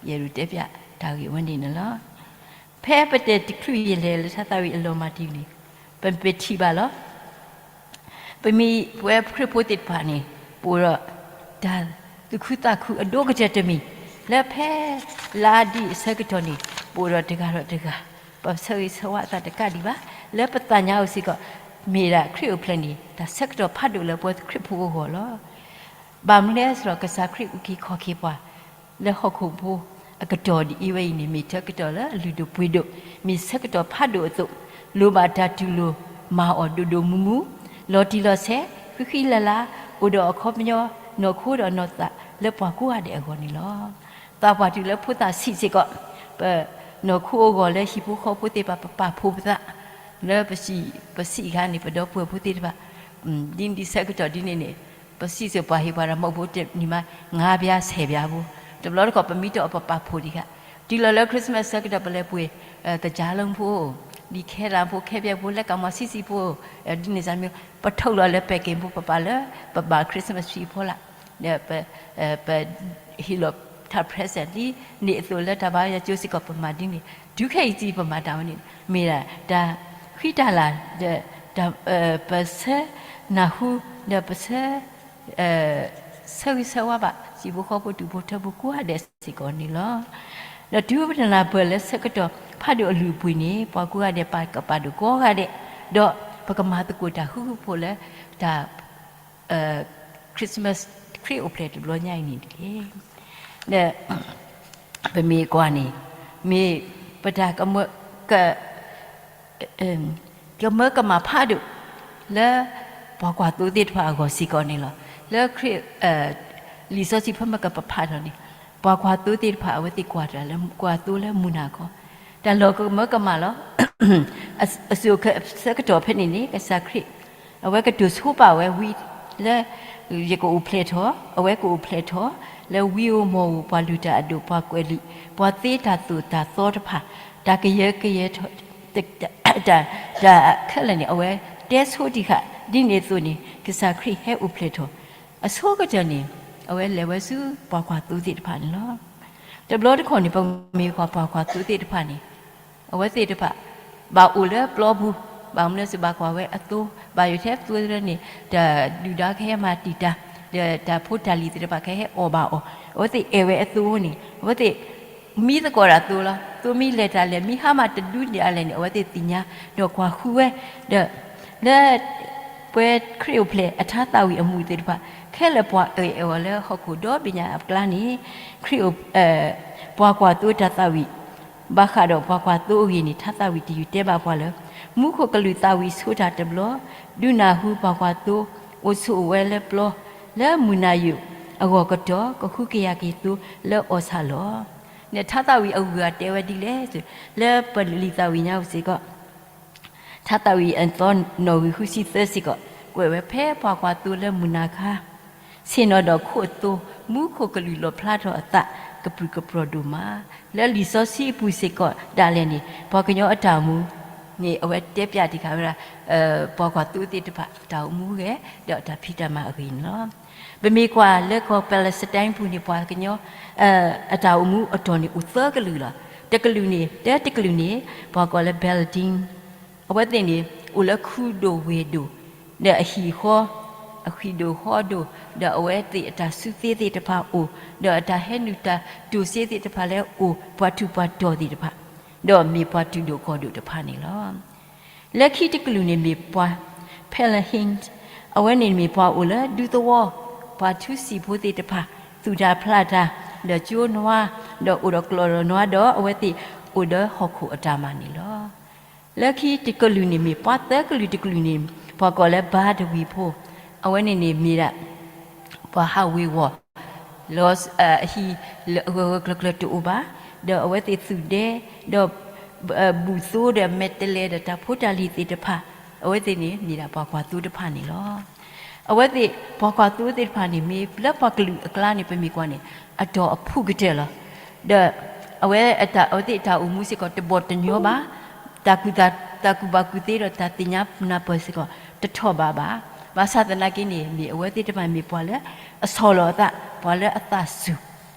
ယအဲၣ်ဒိးတဲပၠးတၢ်ဂ့ၢ်ဝဲန့ၣ်န့ၣ်လီၤ. ဖဲပတဲာ်တချုးယလဲၤလၢထါသးဝံၣ်အလီၤမၢ်တယုၢ်န့ၣ် ပမ့ၢ်ထံၣ်ဘၣ်လီၤ. ပမ့ၢ်ပဝဲခရံာ်ဖိသ့ၣ်တဖၣ်န့ၣ် ပအိၣ်ဒီးတၢ်သူၣ်ခုသးခုအဒိၣ်ကတၢၢ်တမံၤ လၢဖဲလါဒံၣ်အဆၢကတီၢ်န့ၣ် ပအိၣ်ဒီးတဂၤဒီးတဂၤ ပဆၢဂ့ၤဆၢဝါအသးတကးဒံးဘၣ် လၢပသးညါအီၤစ့ၢ်ကီး မ့ၢ်ဒၣ်ခရံာ်အိၣ်ဖျဲၣ်န့ၣ် တၢ်ဆၢကတီၢ်ဖးဒိၣ်လၢပဝဲခရံာ်ဖိအဂီၢ်လီၤ. ဘၣ်မနုၤလဲၣ်ဆိုတော့ ကစၢ်ခရံာ်အုၣ်က့ၤခီၣ်က့ၤပှၤ လၢဟီၣ်ခိၣ်ဖိအကတီၢ်ဒ်အံၤဝဲအံၤန့ၣ် မ့ၢ်ဆၢကတီၢ်လၢအလုၢ်ဒိၣ်ပှ့ၤဒိၣ် မ့ၢ်ဆၢကတီၢ်ဖးဒိၣ်အသိး လိၣ်ဘၣ်တၢ်တူၢ်လိာ်မၤအီၤဒိၣ်ဒိၣ်မုၢ်မုၢ် လီၤတံၢ်လီၤဆဲး ဃံဃံလၤလၤ အိၣ်ဒီးအခီပညီ နီၢ်ခိဒီးနီၢ်သးလၢပှၤကိးဂၤဒဲးအဂီၢ်န့ၣ်လီၤ. သးပှၢ်တုၤလၢဖိသၣ်ဆံးစ့ၢ်ကီး, ပနီၢ်ခိအဂီၢ်လၢဟံၣ်ဖိဃီဖိသ့ၣ်တဖၣ် ပပာ်ဖှိၣ်ပသး, လၢပဆံး, ပဆံးခါန့ၣ် ပဒီပုၢ်ဝဲၢ်ဖိသ့ၣ်တဖၣ်, ဒ်န့ၣ်ဆၢကတီၢ်ဒ်န့ၣ်န့ၣ်, ပစံးစ့ၢ်ပှၤဟ့ၣ်ပှၤဒီးမုၢ်ဖိတနံၤမး ငါးပြားဆယ်ပြားဖိ, တဘျီတခီၣ်ပမံတီၢ်အီၤပပာ်ဖှိၣ်ဒံးဃာ်, တုၤလီၤလၢ Christmas ဆၢကတီၢ်ပလဲၤပှ့ၤ သကြားလုံးဖိ, လံာ်ခဲလၢာ်ဖိ ခဲပၠဲဖိ လၢကမီၤဆံးဆံးဖိ, ဒ်န့ၣ်စၢ်မ့ၢ် ပထုးလီၤလၢ packing ဖိ ပပာ်လၢ ပဘၣ် Christmas tree ဖိလီၤ. ဒီးပ ပဟ့ၣ်လီၤတၢ် present ဒ်န့ၣ်အသိးလၢတၢ်ဘါယွၤကၠိစ့ၢ်ကီး ပမၤဒ်န့ၣ်, တုၤခဲအံၤစံးပမၤတၢ်ဝဲန့ၣ် မ့ၢ်ဒၣ်တၢ်ဃံတၢ်လၤ, ဒီး ပဆၢနၢ်ဟူ, ဒီးပဆၢ ဆၢဂ့ၤဆၢဝါဘၣ် ဟံၣ်ဖိဃီဖိ ဒူၣ်ဖိထၢဖိကိးဂၤဒဲးစ့ၢ်ကီးန့ၣ်လီၤ. ဒီးတုၤပတနၢ်ပၢၢ်လၢဆၢကတီၢ်ဖးဒိၣ်အလုၢ်အပှ့ၤန့ၣ် ပှၤကိးဂၤဒဲးပာ်ကပာ်ဒိၣ်ကိးဂၤဒဲး, ဒီးပကမၤသကိးတၢ်ဃူဃူဖိးဖိးလၢတၢ် Christmas ခရံာ်အိၣ်ဖျဲၣ်တဘျီညါအံၤန့ၣ်တက့ၢ်. ဒီး ပမ့ၢ်ကွၢ်န့ၣ် မ့ၢ်ပတၢ်ကမၢ က ကမၢကမၣ်ဖးဒိၣ် လၢပှၤကွၢ်သိသ့ၣ်တဖၣ်အဂီၢ်စ့ၢ်ကီးန့ၣ်လီၤ. လၢခရံာ် လံာ်စီဆှံဖဲမ့ၢ်ကပဖးထီၣ်န့ၣ် ပှၤကွၢ်သိသ့ၣ်တဖၣ် အဝဲသ့ၣ်ကွၢ်တၢ်လၢ ကွၢ်သိလၢမုၢ်နၤခီ, တၢ်လီၢ်ကမၢကမၣ်လီၤ. အစိၤဆၢကတီၢ်ဖဲန့ၣ်န့ၣ် ကစၢ်ခရံာ် အဝဲကတိၤဆိပာ်ဝဲဝံၤလၢ ယကအိၣ်ဖျဲၣ်ထီၣ်, အဝဲကအိၣ်ဖျဲၣ်ထီၣ် လၢဝံဧိၤမီၢ်ဧိၤ ပှၤလုၢ်တၢ်အဒိၣ် ပှၤကွဲးလံာ် ပှၤသ့တၢ်သိၣ်တၢ်သီတဖၣ် တၢ်ကယၢကယဲထီၣ် တၢ် တၢ်ခဲလၢာ်န့ၣ် အဝဲတဲဆိဒံးဃာ် ဒ်န့ၣ်အသိးန့ၣ် ကစၢ်ခရံာ်ဟဲအိၣ်ဖျဲၣ်ထီၣ် အဆိကတၢၢ်န့ၣ် အဝဲလဲၤဝဲဆူပှၤကွၢ်သိသ့ၣ်တဖၣ်န့ၣ်လီၤ. တဘျီတခီၣ်န့ၣ် ပမ့ၢ်ကွၢ်ပှၤကွၢ်သိသ့ၣ်တဖၣ်န့ၣ် အဝဲသ့ၣ်တဖၣ် ဘၣ်အိၣ်လၢပျီပူၤ, ဘၣ်မနုၤလဲၣ်စ့ၢ်ဘၣ်ကွၢ်ဝဲအသိ, ဘၣ်ယိၣ်ထဲသိသရၢန့ၣ် တၢ်ဒုၣ်ဒါကဟဲမၤတံာ်တာ်, ဒီးတၢ်ဖိတၢ်လံၤသ့ၣ်တဖၣ်ကဟဲအီၣ်ဘၣ်အီၤ, အဝဲသ့ၣ်အဲၣ်ဝဲအသိန့ၣ် အဝဲသ့ၣ် မံသကိးဒၣ်သိလီၤ. သိမံလဲၤတၢ်လဲၣ် မံဟါမၢ်တဒုဒ်လဲၣ်န့ၣ် အဝဲသ့ၣ်သ့ၣ်ညါ ဒီးကွၢ်ဃုဝဲ, ဒီး လၢ ပှဲၤခရံာ်အိၣ်ဖျဲၣ်အထါသးဝံၣ်အမူးသ့ၣ်တဖၣ် ခဲလၢာ်ပှၤအၢၣ်အီၤလၢဟီၣ်ခိၣ်ဒီဘ့ၣ်ညါအကျါန့ၣ် ခရံာ်အိၣ် ပှၤကွၢ်သိတၢ်သးဝံၣ် ဘၣ်ဃးဒီးပှၤကွၢ်သိအဂ့ၢ်န့ၣ် ထါသးဝံၣ်တယုၢ်တဲဘၣ်ပှၤလၢ မူခိၣ်ကလူးသးဝံၣ်ဆိတၢ်တဘျီ ဒုးနၢ်ဟူပှၤကွၢ်သိ အိၣ်ဆိးအိၣ်ဝဲလၢပျီ လၢမုၢ်နၤယိာ်အဂီၢ်ကတီၢ် ကဃုကယာ်က့ၤသိလၢအီၣ်ဆၣ်လီၤ. န့ၣ်ထါသးဝံၣ်အဂုၤအဂၤတဲဝဲဒ်လဲၣ်, လၢပလံာ်သးဝံၣ်ညါပူၤစ့ၢ်ကီး ထါသးဝံၣ်အသီနီၣ်ဂံၢ်ဃုဆံသၢစ့ၢ်ကီး ကွဲးဝဲဖဲပှၤကွၢ်သိလၢမုၢ်နၤခါ ဆ့ၣ်နီၤဒီးခိၣ်အသိ မူခိၣ်ကလူးလီၣ်ဖျါထီၣ်အသး ကပြုၢ်ကပြီၤဒိၣ်မး, လၢလံာ်စီဆှံအပူၤစ့ၢ်ကီးဒၣ်လဲာ်န့ၣ် ပှၤကညီအတၢ်အိၣ်မူန့ၣ် အဝဲတဲပၠးတံၢ်ဃာ်ဝဲဒၣ် ပှၤကွၢ်သိသ့ၣ်တဖၣ်အတၢ်အိၣ်မူဂ့ၤ ဒီးအတၢ်ဖံးတၢ်မၤအဂ့ၢ်န့ၣ်လီၤ. ပမ့ၢ်ကွၢ်လၢကီၢ် Palestine ပူၤန့ၣ် ပှၤကညီ အတၢ်အိၣ်မူအတီၢ်န့ၣ်အိၣ်သၢကလုာ်လီၤ. တကလုာ်န့ၣ် တၢတကလုာ်န့ၣ် ပှၤကိးလၢ Bedouin အဝဲသ့ၣ်န့ၣ် အိၣ်လၢခူဒိၣ်ဝ့ၢ်ဒိၣ် ဒီးအဟံၣ်ဃီ, အဟံၣ်ဒိၣ်ဃီဒိၣ်, ဒီးအဝဲသ့ၣ်အတၢ်စုသ့သ့ၣ်တဖၣ်အိၣ်, ဒီးအတၢ်ဟဲနုာ်တၢ်တိၢ်စ့သ့ၣ်တဖၣ်လၢအိၣ်, ပှၤထူးပှၤတီၤသ့ၣ်တဖၣ်, ဒီးမ့ၢ်ပှၤတုၤဒိၣ်ကီၢ်ဒိၣ်တဖၣ်န့ၣ်လီၤ. လၢခံတကလုာ်န့ၣ်မ့ၢ်ပှၤ Pelahim, အဝဲန့ၣ်မ့ၢ်ပှၤအိၣ်လၢဒူသဝီ, ပှၤထူစံာ်ဖိသ့ၣ်တဖၣ်, သူၣ်တၢ်ဖျးတၢ်, ဒီးကၠိနွါ, ဒီးအိၣ်ဒီးကျီၢ်ဒီးနွါဒီး အဝဲသ့ၣ်အိၣ်ဒီးဟီၣ်ခိၣ်အတၢ်မၤန့ၣ်လီၤ. လၢခံတကလုာ်န့ၣ်မ့ၢ်ပှၤသၢကလုာ်တကလုာ်န့ၣ် ပှၤကိးလၢဘါတဝံၤဖိ, အဝဲန့ၣ်န့ၣ်မ့ၢ်ဒၣ် ပှၤဟးဝ့ၤဝီၤ လီၤ အဟံၣ်လၢအဂၢၢ်ဂၢၢ်ကျၢၤကျၢၤတအိၣ်ဘၣ်, ဒီးအဝဲသ့ၣ်သူၣ်ဒဲ, ဒီး ဘူၣ်သိဒီးမဲာ်တဲးလဲးဒီးတၢ်ဖိတၢ်လံၤသ့ၣ်တဖၣ်, အဝဲသ့ၣ်န့ၣ်မ့ၢ်ဒၣ်ပှၤကွၢ်သိတဖၣ်န့ၣ်လီၤ. အဝဲသ့ၣ်ပှၤကွၢ်သိသ့ၣ်တဖၣ်န့ၣ် မ့ၢ်လၢပှၤကလုာ်အကျါန့ၣ် ပမ့ၢ်ကွၢ်န့ၣ် အတီၢ်အဖုၣ်ကတၢၢ်လီၤ. ဒီး အဝဲအတၢ် အဝဲသ့ၣ်အတၢ်အိၣ်မူစ့ၢ်ကီးတဘီၣ်တညီဘၣ်, တၢ်ကူၣ်သး တၢ်ကူၣ်ဘၣ်ကူၣ်သ့ဒီးတၢ်သ့ၣ်ညါနၢ်ပၢၢ်စ့ၢ်ကီး တထီၣ်ဘးဘၣ်. ဘၣ်ဆၣ်သနာ်က့န့ၣ် မ့ၢ်အဝဲသ့ၣ်တဖၣ်မ့ၢ်ပှၤလၢအဆီၣ်လီၤအသး, ပှၤလၢအသးစူၤ,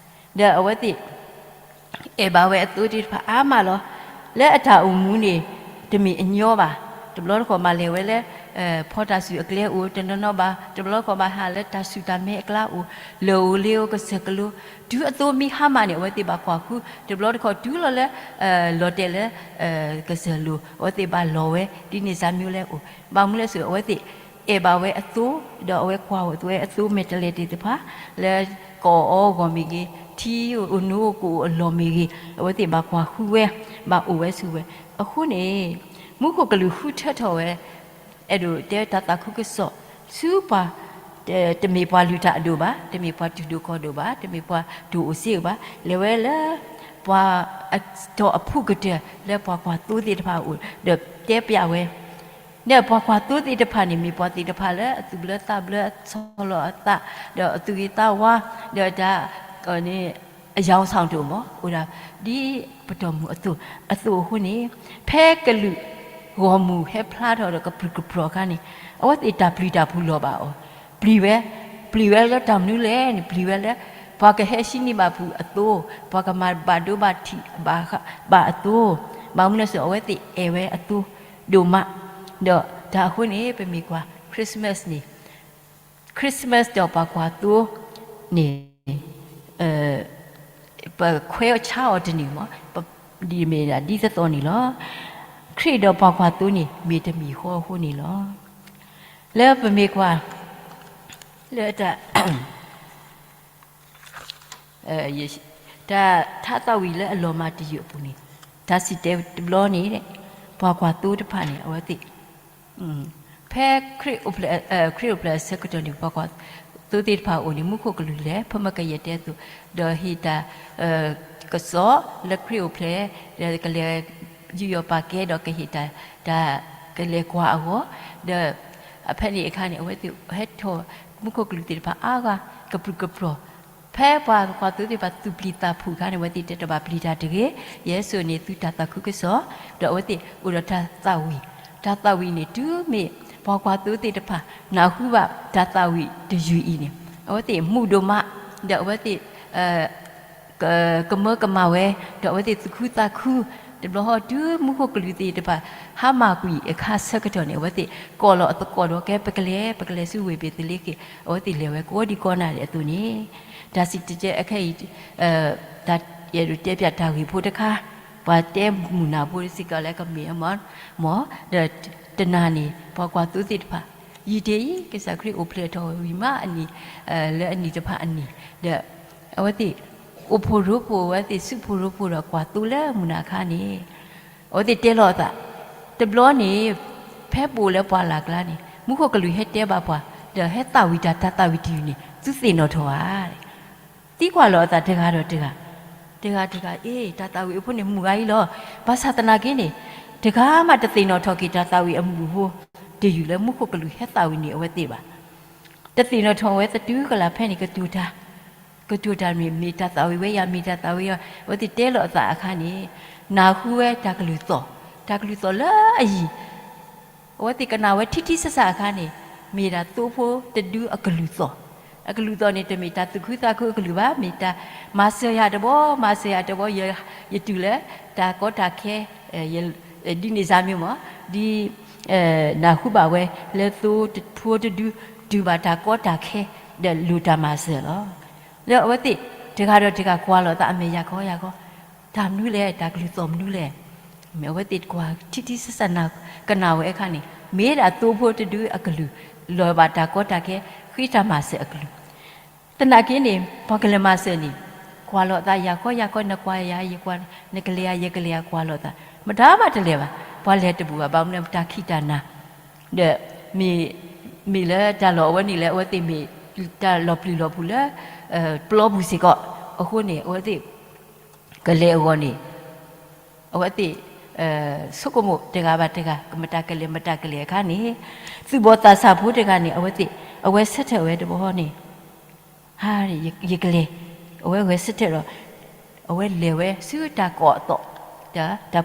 ဒီးအဝဲသ့ၣ် အဲၣ်ဘၣ်ဝဲအသိသ့ၣ်တဖၣ်အါမးလီၤ. လၢအတၢ်အိၣ်မူန့ၣ် တမ့ၢ်အညီဘၣ်. တဘျီတခီၣ်ဘၣ်လဲၤဝဲလၢ ဖီတၢ်စူၣ်အကျဲအိၣ် တနီၤနီၤဘၣ်, တဘျီတခီၣ်ဘၣ်ဟးလၢတၢ်ဆူၣ်တၢ်မဲအကျါအိၣ်, လၢၢ်ဧိၤလ့ဧိၤကစၢၢ်ကလိ, တုၤအသိမံဟါမၢ်န့ၣ် အဝဲသ့ၣ်ဘၣ်ကွၢ်ဃု, တဘျီတခီၣ်တုၤလီၤလၢ လီၤတဲာ်လၢ ကစၢၢ်လိၤ အဝဲသ့ၣ်ဘၣ်လီၤဝဲ ဒ်န့ၣ်စၢ်မံၤလၢအိၣ်, ဘၣ်မနုၤလဲၣ်စ့ၢ် အဝဲသ့ၣ် အဲၣ်ဘၣ်ဝဲအသိ, ဒီးအဝဲကွၢ်အိၣ်ဝဲအသိမဲာ်တဲးလဲးသ့ၣ်တဖၣ်, လၢကအီၣ်အီအဂီၢ်မ့ၢ်ဂ့ၤ, ထံအိၣ်နိအိၣ်ကအိၣ်အလီၢ်မ့ၢ်ဂ့ၤ, အဝဲသ့ၣ်ဘၣ်ကွၢ်ဃုဝဲ, ဘၣ်အိၣ်ဝဲဆူၣ်ဝဲ. အဃိန့ၣ် မူခိၣ်ကလူးဃုထၢထီၣ်ဝဲ အဲၣ်ဒိးတဲတၢ်သးခုကစီၣ် ဆူပှၤ တမ့ၢ်ပှၤလုၢ်တၢ်အဒိၣ်ဘၣ်, တမ့ၢ်ပှၤတူၢ်ဒိၣ်ခီၣ်ဒိၣ်ဘၣ်, တမ့ၢ်ပှၤတူၢ်အိၣ်စ့အိၣ်ဘၣ်, လဲၤဝဲလၢ ပှၤ အတီၢ်အဖုၣ်ကတၢၢ်လၢပှၤကွၢ်သိသ့ၣ်တဖၣ်အအိၣ် ဒီးတဲပျးဝဲ, ဒီးပှၤကွၢ်သိသ့ၣ်တဖၣ်န့ၣ် မ့ၢ်ပှၤသ့ၣ်တဖၣ်လၢအသူၣ်ဘျၢသးဘျၢ ဆီၣ်လီၤအသး ဒီးအသူၣ်ဂ့ၤသးဝါ ဒီးတၢ် အယၢ်စီၣ်တိၣ်မး အိၣ်ဒၣ် ဒ်ပတီၢ်မုၢ်အသိး အသိးအဃိန့ၣ် ဖဲကလုာ်ဂီၢ်မုၢ်ဟဲဖျါထီၣ်ဒီးကပြုၢ်ကပြီၤအခါန့ၣ် အဝဲသ့ၣ်တၢ်ပျံၤတၢ်ဖုးလီၤဘၣ်အီၤ, ပျံၤဝဲ, ပျံၤဝဲလၢတၢ်မနုၤလဲၣ်န့ၣ် ပျံၤဝဲလၢ ပှၤကဟဲဆံနံၤဘၣ်ဖုးအသိး, ပှ�ၤကမၤဘၣ်ဒိဘၣ်ထံးဘၣ်ဃးဘၣ်အသိး, ဘၣ်မနုၤလဲၣ်စ့ၢ် အဝဲသ့ၣ်အဲၣ်ဝဲအသိးဒိၣ်မး, ဒီးတၢ်အဃိန့ၣ် ပမ့ၢ်ကွၢ် Christmas န့ၣ် Christmas ဒီးပှၤကွၢ်သိန့ၣ် ပခွဲးဆါအီၤတန့ၢ်မး, ဒ်မ့ၢ်ဒ်သိးသိးန့ၣ်လီၤ. ခရံာ်ဒီးပှၤကွၢ်သိန့ၣ် မ့ၢ်တမံၤဃီအဃိန့ၣ်လီၤ. လၢပမ့ၢ်ကွၢ် လၢတၢ် တၢ်ထါသးဝံၣ်လၢအလီၤမၢ်တယုၢ်အပူၤန့ၣ် တၢ်စံၣ်တဲၤတဘျီန့ၣ် ပှၤကွၢ်သိတဖၣ်န့ၣ် အဝဲသ့ၣ် ဖဲ ခရံာ်အိၣ်ဖျဲၣ်အဆၢကတီၢ်န့ၣ် ပှၤကွၢ်သိသ့ၣ်တဖၣ်အအိၣ်န့ၣ် မူခိၣ်ကလူးလဲၤ ဖဲမကယဲၢ်တဲအသိး ဒီးဟ့ၣ်တၢ် ကစီၣ်လၢခရံာ်အိၣ်ဖျဲၣ် ဒီးကလဲၤယူးယီၣ်ပာ်ကဲဒီးကဟ့ၣ်တၢ် တၢ်ကလဲၤကွၢ်အဂီၢ်, ဒီး အဖဲန့ၣ်အခါန့ၣ် အဝဲသ့ၣ်ဟဲထီၣ် မူခိၣ်ကလူးသ့ၣ်တဖၣ်အါဂၤ ကပြုၢ်ကပြီၤ ဖဲပှၤကွၢ်သိသ့ၣ်တဖၣ်သူၣ်ပျံၤသးဖုးအခါန့ၣ် အဝဲသ့ၣ်တဲတဘၣ်ပျံၤတၢ်တဂ့ၤ, ယဲၢ်စိၤန့ၣ်သုတၢ်သးခုကစီၣ်, ဒီးအဝဲသ့ၣ်အိၣ်ဒီးတၢ်သးဝံၣ်, တၢ်သးဝံၣ်န့ၣ် တုၤမ့ၢ်ပှၤကွၢ်သိသ့ၣ်တဖၣ် နၢ်ဟူဘၣ်တၢ်သးဝံၣ်တယုၢ်အံၤန့ၣ် အဝဲသ့ၣ်မူဒိၣ်မး, ဒီးအဝဲသ့ၣ် ကမၢကမၣ်ဝဲ, ဒီးအဝဲသ့ၣ်သူၣ်ခုသးခု, တဘျီဃီတုၤမူခိၣ်ကလူးသ့ၣ်တဖၣ် ဟါမၢ်ကွံာ်အခါဆၢကတီၢ်န့ၣ် အဝဲသ့ၣ်ကိးလီၤအသကိးဒီးကဲ ပကလဲၤ ပကလဲၤဆူဝ့ၢ်ဘ့းသလ့ဃ့ၣ်, အဝဲသ့ၣ်လဲၤဝဲကိးဒံကိးနၤဒဲးအသိးန့ၣ်, တၢ်စံၣ်တဲၤအခဲအံၤ တၢ်အဲၣ်ဒိးတဲပၠးတၢ်ဂ့ၢ်ဖိတခါ, ပှၤတဲမုၢ်နၤဖိစ့ၢ်ကီးလၢကမ့ၢ်အမၢ်, မၢ်, ဒီးတနၤန့ၣ် ပှၤကွၢ်သိသ့ၣ်တဖၣ် ယံာ်တ့ၢ်အံၤ ကစၢ်ခရံာ်အိၣ်ဖျဲၣ်ထီၣ်ဝံၤမးအနံၣ်, လၢအနံၣ်တဖၣ်အနံၣ်, ဒီး အဝဲသ့ၣ် အိၣ်ဖှိၣ်ရိဖှိၣ် အဝဲသ့ၣ်စုဖှိၣ်ရိဖှိၣ်ဒီးကွၢ်သိလၢမုၢ်နၤအခါန့ၣ်, အဝဲသ့ၣ်တဲလီၤအသး, တဘျီန့ၣ် ဖဲပအိၣ်လၢပှၢ်လၢ်ကျါန့ၣ် မူခိၣ်ကလူးဟဲတဲဘၣ်ပှၤ, ဒီးဟဲသးဝံၣ်တၢ် တၢ်သးဝံၣ်တယုၢ်န့ၣ် သုသ့ၣ်နီၣ်ထီၣ်ဧါ သံကွၢ်လီၤအသးတဂၤဒီးတဂၤ, တဂၤတဂၤ အ့ တၢ်သးဝံၣ်အဖိန့ၣ်မုာ်ဂၤအံၤလီၤ, ဘၣ်ဆၣ်သနာ်က့န့ၣ် တဂၤမးတသ့ၣ်နီၣ်ထီၣ်က့ၤတၢ်သးဝံၣ်အမုာ်ဖိ တယုၢ်လၢမူခိၣ်ကလူးဟဲသးဝံၣ်န့ၢ်အဝဲသ့ၣ်ဘၣ်. တသ့ၣ်နီၣ်ထီၣ်ဝဲသတူၢ်ကလာ်ဖဲန့ၣ် ကတိၤတၢ်, ကတိၤတၢ်မ့ၢ် မ့ၢ်တၢ်သးဝံၣ်ဝဲယၤ မ့ၢ်တၢ်သးဝံၣ်ဝဲယၤ အဝဲသ့ၣ်တဲလီၤအသးအခါန့ၣ်, နၢ်ဟူဝဲတၢ်ကလုၢ်သီၣ်, တၢ်ကလုၢ်သီၣ်လၢအယံၤ အဝဲသ့ၣ်ကနၣ်ဝဲထံထံဆးဆးအခါန့ၣ်, မ့ၢ်ဒၣ်သိဖိတဒုအကလုၢ်သီၣ်, အကလုၢ်သီၣ်န့ၣ် တမ့ၢ်တၢ်သူၣ်ခုသးခုအကလုၢ်ဘၣ်, မ့ၢ်တၢ်မၤစၢၤယၤတဘီ မၤစၢၤယၤတဘီ, ယတုၤလၢတၢ်ကီတၢ်ခဲ, ဒ်န့ၣ်စါမ့ၢ်မး, ဒ် နၢ်ဟူဘၣ်ဝဲလၢသိဖိတဒု တုၤဘၣ်တၢ်ကီတၢ်ခဲ ဒီးလိၣ်တၢ်မၤစၢၤလီၤ. လၢအဝဲသ့ၣ် တဂၤဒီးတဂၤကွၢ်လီၤသးအမဲာ်ယၤခီယၤခီ, တၢ်မနုၤလဲၣ် တၢ်ကလုၢ်သီၣ်မနုၤလဲၣ်, မ့ၢ်အဝဲသ့ၣ်ကွၢ်ထံထံဆးဆး ကနၣ်ဝဲအခါန့ၣ် မ့ၢ်ဒၣ်သိဖိတဒုအကလုၢ် လီၤဘၣ်တၢ်ကီတၢ်ခဲ ဃ့တၢ်မၤစၢၤအကလုၢ် သနာ်က့န့ၣ် ပှၤကလဲၤမၤစၢၤန့ၣ် ကွၢ်လီၤသးယၤခီယၤခီ နကွၢ်ယၤယကွၢ်, နကလဲၤယၤယကလဲၤယၤကွၢ်လီၤသး, မတၤမးတလဲၤဘၣ်, ပှၤလဲၤတဘူၣ်ဘၣ်, ဘၣ်မနုၤတၢ်ခံးတၢ်နၤ, ဒီး မ့ၢ်လၢတၢ်လီၢ်အဝဲန့ၣ်လၢအဝဲသ့ၣ်မ့ၢ်တၢ်လီၤပျံၤလီၤဖုးလၢ ပျီပူၤစ့ၢ်ကီး, အဃိန့ၣ် အဝဲသ့ၣ် ကလဲၤအဂီၢ်န့ၣ် အဝဲသ့ၣ် ဆိကမိၣ်တဂၤဘၣ်တဂၤ ကမတၤကလဲၤမတၤကလဲၤအခါန့ၣ် သူၣ်ဘီၣ်သးစၢ်ဖိတဂၤန့ၣ် အဝဲသ့ၣ် အဝဲဆၢထၢၣ်ဝဲတဘျီန့ၣ် ဟါ ယကလဲၤ, အဝဲဂဲၤဆၢထၢၣ်ဒီး အဝဲလဲၤဝဲဆူတၢ်ကိးအသီၣ်, တၢ်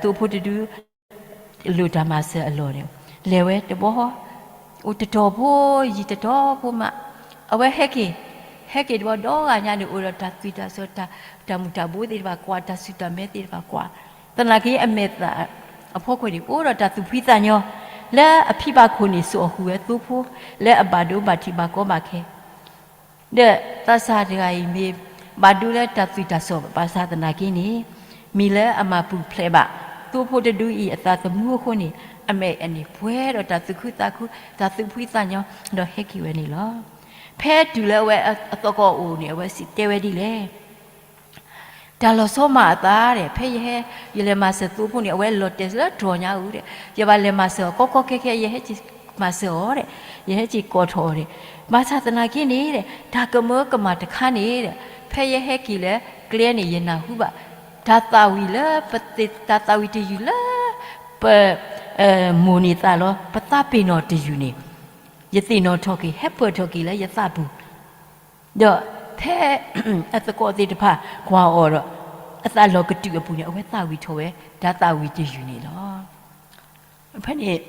သိဖိတဒု လိၣ်တၢ်မၤစၢၤအလီၢ်န့ၣ် လဲၤဝဲတဘျီ အိၣ်တတီၤဖိ ယံာ်တတီၤဖိမး အဝဲဟဲက့ၤ, ဟဲက့ၤတဘျီ ဒီဂၤညါန့ၣ် အိၣ်ဒီးတၢ်သွံၣ်တၢ်စီၤ တၢ်မူၤတၢ်ဘိသ့ၣ်တဖၣ်ကွၢ် တၢ်ဆူၣ်တၢ်မဲသ့ၣ်တဖၣ်ကွၢ်, သနာ်က့အမဲာ်သၣ်အဖီခိၣ်န့ၣ် အိၣ်ဒီးတၢ်သူၣ်ဖှံသးညီ, လၢအဖံဘၣ်ခိၣ်န့ၣ် စိာ်ဃုာ်ဝဲသိဖိ လၢအဘၣ်ဒိဘၣ်ထံးဘၣ်ကီဘၣ်ခဲ ဒီးသးစၢ်တဂၤအံၤမ့ၢ်ဘၣ်ဒိလၢတၢ်သွံၣ်တၢ်စီၤဘၣ်ဆၣ်သနာ်က့န့ၣ် မ့ၢ်လၢအမၤပူၤဖျဲးဘၣ် သိဖိတဒုအံၤအသးသမူအဃိန့ၣ် အမဲာ်အန့ၣ်ပှဲၤဒီးတၢ်သူၣ်ခုသးခု တၢ်သူၣ်ဖှံသးညီ ဒီးဟဲက့ၤဝဲန့ၣ်လီၤ. ဖဲတုၤလၢအဝဲအသကိးအိၣ်န့ၣ် အဝဲစံးတဲဝဲဒ်လဲၣ် တၢ်လီၤဆီမၤအသးဒီး ဖဲယဟဲ ယလဲၤမၤစၢၤသိဖိန့ၣ် အဝဲလီၤတဲာ်လၢတြီၤညါဧိၤဒီး ယဘၣ်လဲၤမၤစၢၤအီၤကီကီခဲခဲ ယဟဲက့ၤ ယဟဲက့ၤမၤစၢၤအီၤဒီး ယဟဲက့ၤကိးထီၣ်အီၤဒီး ဘၣ်ဆၣ်သနာ်က့န့ၣ်ဒီး တၢ်ကမၢကမၣ်တခါန့ၣ်ဒီး ဖဲယဟဲက့ၤလၢကျဲန့ၣ် ယနၢ်ဟူဘၣ် တၢ်သးဝံၣ်လၢ တၢ်သးဝံၣ်တယုၢ်လၢ ပ မိၣ်န့ၢ်သးလီၤ ပသးပ့ၤနီၣ်တယုၢ်န့ၣ် ယသ့ၣ်နီၣ်ထီၣ်က့ၤ ဟဲပၢၢ်ထီၣ်က့ၤလၢယသးပူၤ ဒီးဖဲ အသကိးသ့ၣ်တဖၣ်ကွၢ်အီၤဒီး အသးလီၤကတုာ်အပူၤန့ၣ် အဝဲသးဝံၣ်ထီၣ်ဝဲ တၢ်သးဝံၣ်တယုၢ်န့ၣ်လီၤ. ဖဲန့ၣ်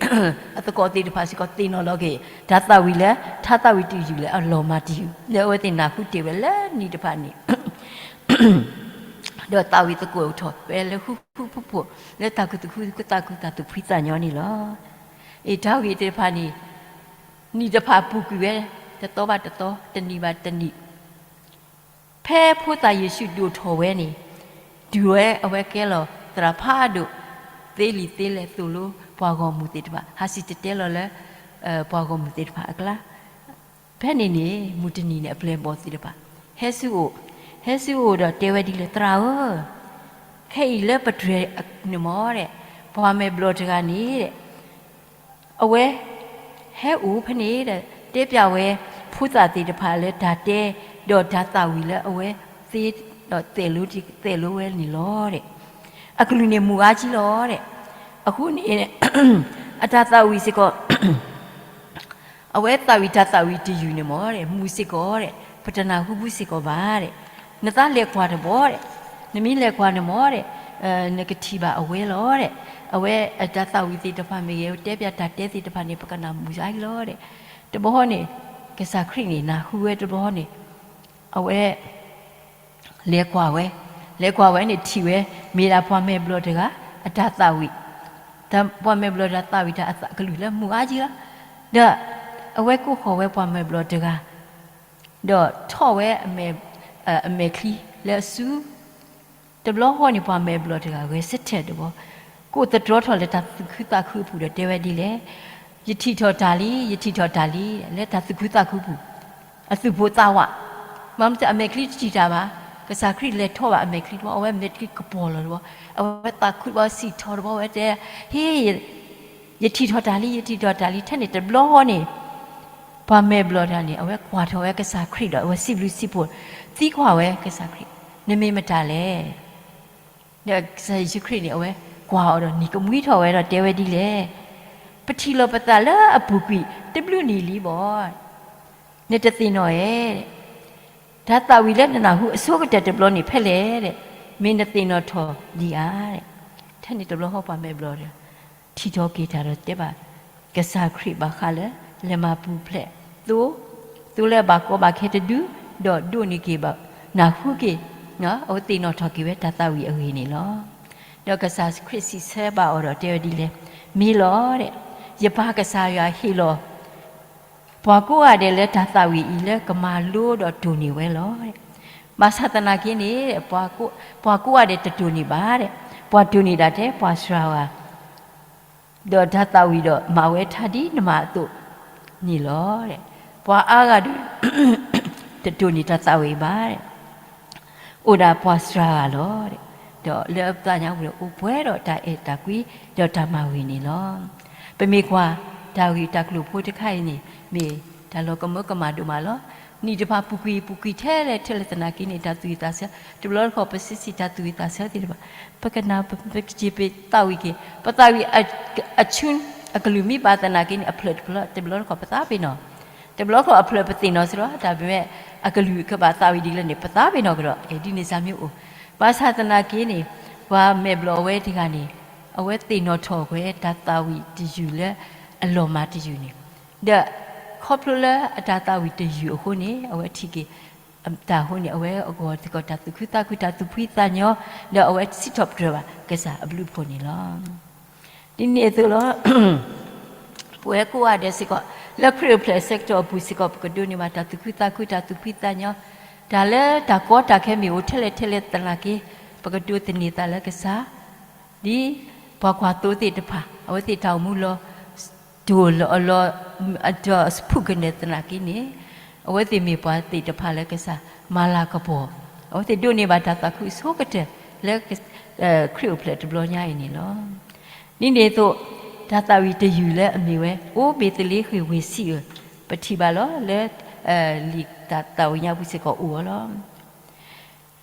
အသကိးသ့ၣ်တဖၣ်စ့ၢ်ကီးသ့ၣ်နီၣ်လီၤက့ၤ တၢ်သးဝံၣ်လၢ တၢ်သးဝံၣ်တယုၢ်လၢအလီၤမၢ်တယုၢ် လၢအဝဲသ့ၣ်နၢ်ဟူတ့ၢ်ဝဲလၢနံၣ်တဖၣ်န့ၣ် ဒီးသးဝံၣ်သကိးထီၣ်ဝဲလၢဃူဃူဖိးဖိး လၢတၢ်သူၣ်ခုသးခု တၢ်သူၣ်ဖှံသးညီန့ၣ်လီၤ. အ့ၣ် တၢ်ဂ့ၢ်သ့ၣ်တဖၣ်န့ၣ် နံၣ်တဖၣ်ပူၤကွံာ်ဝဲ တသီဘၣ်တသီ တနံၣ်ဘၣ်တနံၣ် ဖဲဖိသၣ်ယ့ၣ်ၡူးဒိၣ်ထီၣ်ဝဲန့ၣ် တုၤဝဲအဝဲကဲလီၤသရၣ်ဖးဒိၣ် သ့လံာ်သ့လဲၢ်သိၣ်လိပှၤဂီၢ်မုၢ်သ့ၣ်တဖၣ် ဟးစံၣ်တဲၤတဲလီၤလၢ ပှၤဂီၢ်မုၢ်သ့ၣ်တဖၣ်အကျါ ဖဲန့ၣ်န့ၣ် မုၢ်တနံၤန့ၣ် အပျဲၢ်အဘီၣ်သ့ၣ်တဖၣ် ဟဲဆူအအိၣ်, ဟဲဆူအအိၣ်ဒီးတဲဝဲဒ်လဲၣ် သရၣ်ဧၢ, ခဲအံၤလၢပတြဲၤန့ၣ်မ့ၢ်ဒီး ပှၤမဲာ်ဘျီၣ်တဂၤန့ၣ်ဒီး အဝဲ ဟဲအိၣ်ဖဲန့ၣ်ဒီး တဲပျးဝဲ ဖိသၣ်သ့ၣ်တဖၣ်လၢတၢ်တဲ ဒီးတၢ်သးဝံၣ်လၢအဝဲသ့ဒီး သဲးလိဝဲန့ၣ်လီၤဒီး အကလုၢ်န့ၣ်မုာ်အါကံလီၤဒီး အဃိန့ၣ် အတၢ်သးဝံၣ်စ့ၢ်ကီး အဝဲသးဝံၣ်တၢ်သးဝံၣ်တယုၢ်န့ၣ်မ့ၢ်ဒီး မုာ်စ့ၢ်ကီးဒီး ပတနၢ်ဟူဘၣ်စ့ၢ်ကီးဘၣ်ဒီး နသးလဲၤကွၢ်တဘျီဒီး နမ့ၢ်လဲၤကွၢ်န့ၣ်မ့ၢ်ဒီး နကထံၣ်ဘၣ်အဝဲလီၤဒီး အဝဲအတၢ်သးဝံၣ်သ့ၣ်တဖၣ်မ့ၢ်ဂ့ၤ တဲပျးတၢ်တဲသ့ၣ်တဖၣ်န့ၣ် ပကနၢ်မုာ်အါကံလီၤဒီး တဘျီဃီန့ၣ် ကစၢ်ခရံာ်န့ၣ် နၢ်ဟူဝဲတဘျီဃီန့ၣ် အဝဲ လဲၤကွၢ်ဝဲ, လဲၤကွၢ်ဝဲန့ၣ်ထံၣ်ဝဲ မ့ၢ်ဒၣ်ပှၤမဲာ်ဘျီၣ်တဂၤ အတၢ်သးဝံၣ်, ပှၤမဲာ်ဘျီၣ်တဂၤသးဝံၣ်တၢ်အသး အကလုၢ်လၢမုာ်အါကံလီၤ. ဒီးအဝဲကိးဃီၤဝဲပှၤမဲာ်ဘျီၣ်တဂၤ, ဒီးထီၣ်ဝဲ အမဲာ်ချံလၢအစု တဘျီဃီန့ၣ် ပှၤမဲာ်ဘျီၣ်တဂၤဂဲၤဆၢထၢၣ်တဘျီ, ကိးသတြီထီၣ်လၢတၢ်သူၣ်ခုသးခုအပူၤဒီးတဲဝဲဒ်လဲၣ်, ယထံၣ်ထီၣ်တၢ်လံ, ယထံၣ်ထီၣ်တၢ်လံ, လၢတၢ်သူၣ်ခုသးခုပူၤ, အသူၣ်ပိၢ်သးဝး, မ့မ့ၢ်အမဲာ်ချံတထံၣ်တၢ်ဘၣ်, ကစၢ်ခရံာ်လဲၤထီၣ်ဘၣ်အမဲာ်ချံတဘျီ, အဝဲမဲာ်ချံကပီၤလီၤတဘျီ, အဝဲသးခုတဘျီ စံၣ်ထီၣ်တဘျီ အဝဲတဲ, ဟ့ၣ် ယထံၣ်ထီၣ်တၢ်လံ, ယထံၣ်ထီၣ်တၢ်လံ, ထဲန့ၣ်တဘျီဃီန့ၣ် ပှၤမဲာ်ဘျီၣ်တဂၤန့ၣ် အဝဲကွၢ်ထီၣ်ဝဲကစၢ်ခရံာ်ဒီး အဝဲစံးဘျုးစံးဖှိၣ်, သံကွၢ်ဝဲကစၢ်ခရံာ်, နမ့ၢ်မတၤလဲၣ်. ဒီးကစၢ်ယ့ၣ်ၡူးခရံာ်န့ၣ် အဝဲကွၢ်အီၤဒီး နံၤကမှံထီၣ်ဝဲဒီးတဲဝဲဒ်လဲၣ်, ပထံၣ်လီၤပသးလၢအပူၤကွံာ် တဘျုးနံၣ်လံဘၣ်. နတသ့ၣ်နီၣ်ဧါ, တၢ်သးဝံၣ်လၢနနၢ်ဟူအဆိကတၢၢ်တဘျီန့ၣ်ဖဲလဲၣ်, မ့ၢ်နသ့ၣ်နီၣ်ထီၣ်ဒံးဧါ. ထဲန့ၣ်တဘျီဃီပှၤမဲာ်ဘျီၣ်ဒီး ထံၣ်ထီၣ်က့ၤတၢ်ဒီးတဲဘၣ် ကစၢ်ခရံာ်ဘၣ်ဃးလၢ လဲၤမၤပူၤဖျဲးသိ, သိလၢအဘၣ်ကီဘၣ်ခဲတဒု, ဒီးဒိးန့ၢ်က့ၤဘၣ် နၢ်ဟူက့ၤ, အဝဲသ့ၣ်နီၣ်ထီၣ်က့ၤဝဲတၢ်သးဝံၣ်အဂ့ၢ်န့ၣ်လီၤ. ဒီးကစၢ်ခရံာ်စံးဆၢဘၣ်အီၤဒီးတဲဝဲဒ်လဲၣ်, မ့ၢ်လီၤ, ယပၢ်ကစၢ်ယွၤဟ့ၣ်လီၤ ပှၤကိးဂၤဒဲးလၢတၢ်သးဝံၣ်အံၤလၢကမၤလိဒီးတိၢ်န့ၢ်ဝဲလီၤ. ဘၣ်ဆၣ်သနာ်က့န့ၣ် ပှၤကိးဂၤဒဲးတတိၢ်န့ၢ်ဘၣ်, ပှၤတိၢ်န့ၢ်ဒၣ်ထဲပှၤစှၤဂၤ ဒီးတၢ်သးဝံၣ်ဒီးမၤဝဲထါဒ်နမၤအသိးန့ၣ်လီၤ. ပှၤအါဂၤဒီး တတိၢ်န့ၢ်တၢ်သးဝံၣ်ဘၣ်, အိၣ်ဒၣ်ပှၤစှၤဂၤလီၤ. ဒီးလၢပသးညါပူၤဒီး အိၣ်ပှဲၤဒီးတၢ်အဲၣ်တၢ်ကွံ ဒီးတၢ်မၤဂ့ၤန့ၣ်လီၤ. ပမ့ၢ်ကွၢ် တၢ်ဂ့ၢ်တၢ်ကျိၤဖိတခါအံၤန့ၣ် မ့ၢ်တၢ်လီၤကမၢကမၣ်ဒိၣ်မးလီၤ. နံၣ်တဖၣ်ပူၤကွံာ် ပူၤကွံာ်ထဲလဲၣ်ထဲလဲၣ်သနာ်က့န့ၣ် တၢ်သူၣ်ဝံၣ်သးဆၢ တဘျီတခီၣ် ပစံးစံးတၢ်သူၣ်ဝံၣ်သးဆၢသ့ၣ်တဖၣ် ပကနၢ်ပကစ့ပသးဝံၣ်က့ၤ ပသးဝံၣ်အဆူ အကလုၢ်မံဘၣ်သနာ်က့န့ၣ် အဖျၢၣ်တဖျၢၣ် တဘျီတခီၣ်ပသးပ့ၤနီၣ်, တဘျီတခီၣ်အဖျၢၣ်ပသ့ၣ်နီၣ်စ့ၢ်ကီး တၢ်ပမ့ၢ် အကလုၢ်ကဘၣ်သးဝံၣ်ဒ်လဲၣ်န့ၣ် ပသးပ့ၤနီၣ်ကဒီး အဲၣ်ဒ်န့ၣ်စၢ်မ့ၢ်အိၣ်, ဘၣ်ဆၣ်သနာ်က့န့ၣ် ပှၤမဲာ်ဘျီၣ်အဝဲတဂၤန့ၣ် အဝဲသ့ၣ်နီၣ်ထီၣ်ကွံာ်တၢ်သးဝံၣ်တယုၢ်လၢအလီၤမၢ်တယုၢ်န့ၣ်, ဒီးခီဖျိလၢအတၢ်သးဝံၣ်တယုၢ်အဃိန့ၣ် အဝဲထံၣ်က့ၤ တၢ်အဃိန့ၣ် အဝဲအဂီၢ်စ့ၢ်ကီး တၢ်သူၣ်ခုသးခု တၢ်သူၣ်ဖှံသးညီ ဒီးအဝဲစံးထီၣ်ပတြၢၤဘၣ်ကစၢ်အဘျုးအဖှိၣ်န့ၣ်လီၤ. ဒ်န့ၣ်အသိးလီၤ ပဝဲကိးဂၤဒဲးစ့ၢ်ကီး လၢခရံာ်အိၣ်ဖျဲၣ်အဆၢကတီၢ်အပူၤစ့ၢ်ကီး ပကဒိးန့ၢ်ဘၣ်တၢ်သူၣ်ခုသးခု တၢ်သူၣ်ဖှံသးညီ, တၢ်လၢတၢ်ကီတၢ်ခဲမ့ၢ်အိၣ်ထဲလဲၣ်ထဲလဲၣ်သနာ်က့ ပကဒိးသန့ၤသးလၢကစၢ် ဒ်ပှၤကွၢ်သိသ့ၣ်တဖၣ် အဝဲသ့ၣ်တၢ်အိၣ်မူလီၤ တိၢ်လီၤအလီၤ ဒီးဖုၣ်ကနၢၤသနာ်က့န့ၣ် အဝဲသ့ၣ်မ့ၢ်ပှၤသ့ၣ်တဖၣ်လၢကစၢ်မၤလၤကပီၤ, အဝဲသ့ၣ်ဒိးန့ၢ်ဘၣ်တၢ်သးခုအဆိကတၢၢ်လၢ ခရံာ်အိၣ်ဖျဲၣ်တဘျီညါအံၤန့ၣ်လီၤ. ဒ်န့ၣ်အသိး တၢ်သးဝံၣ်တယုၢ်လၢအမ့ၢ်ဝဲ အိၣ်ဘ့ၤသလ့ဃ့ၣ်ဝ့ၢ်ဆံးဧၢ, ပထံၣ်ဘၣ်လီၤလၢ လံာ်တၢ်သးဝံၣ်ညါပူၤစ့ၢ်ကီးအိၣ်အီၤလီၤ.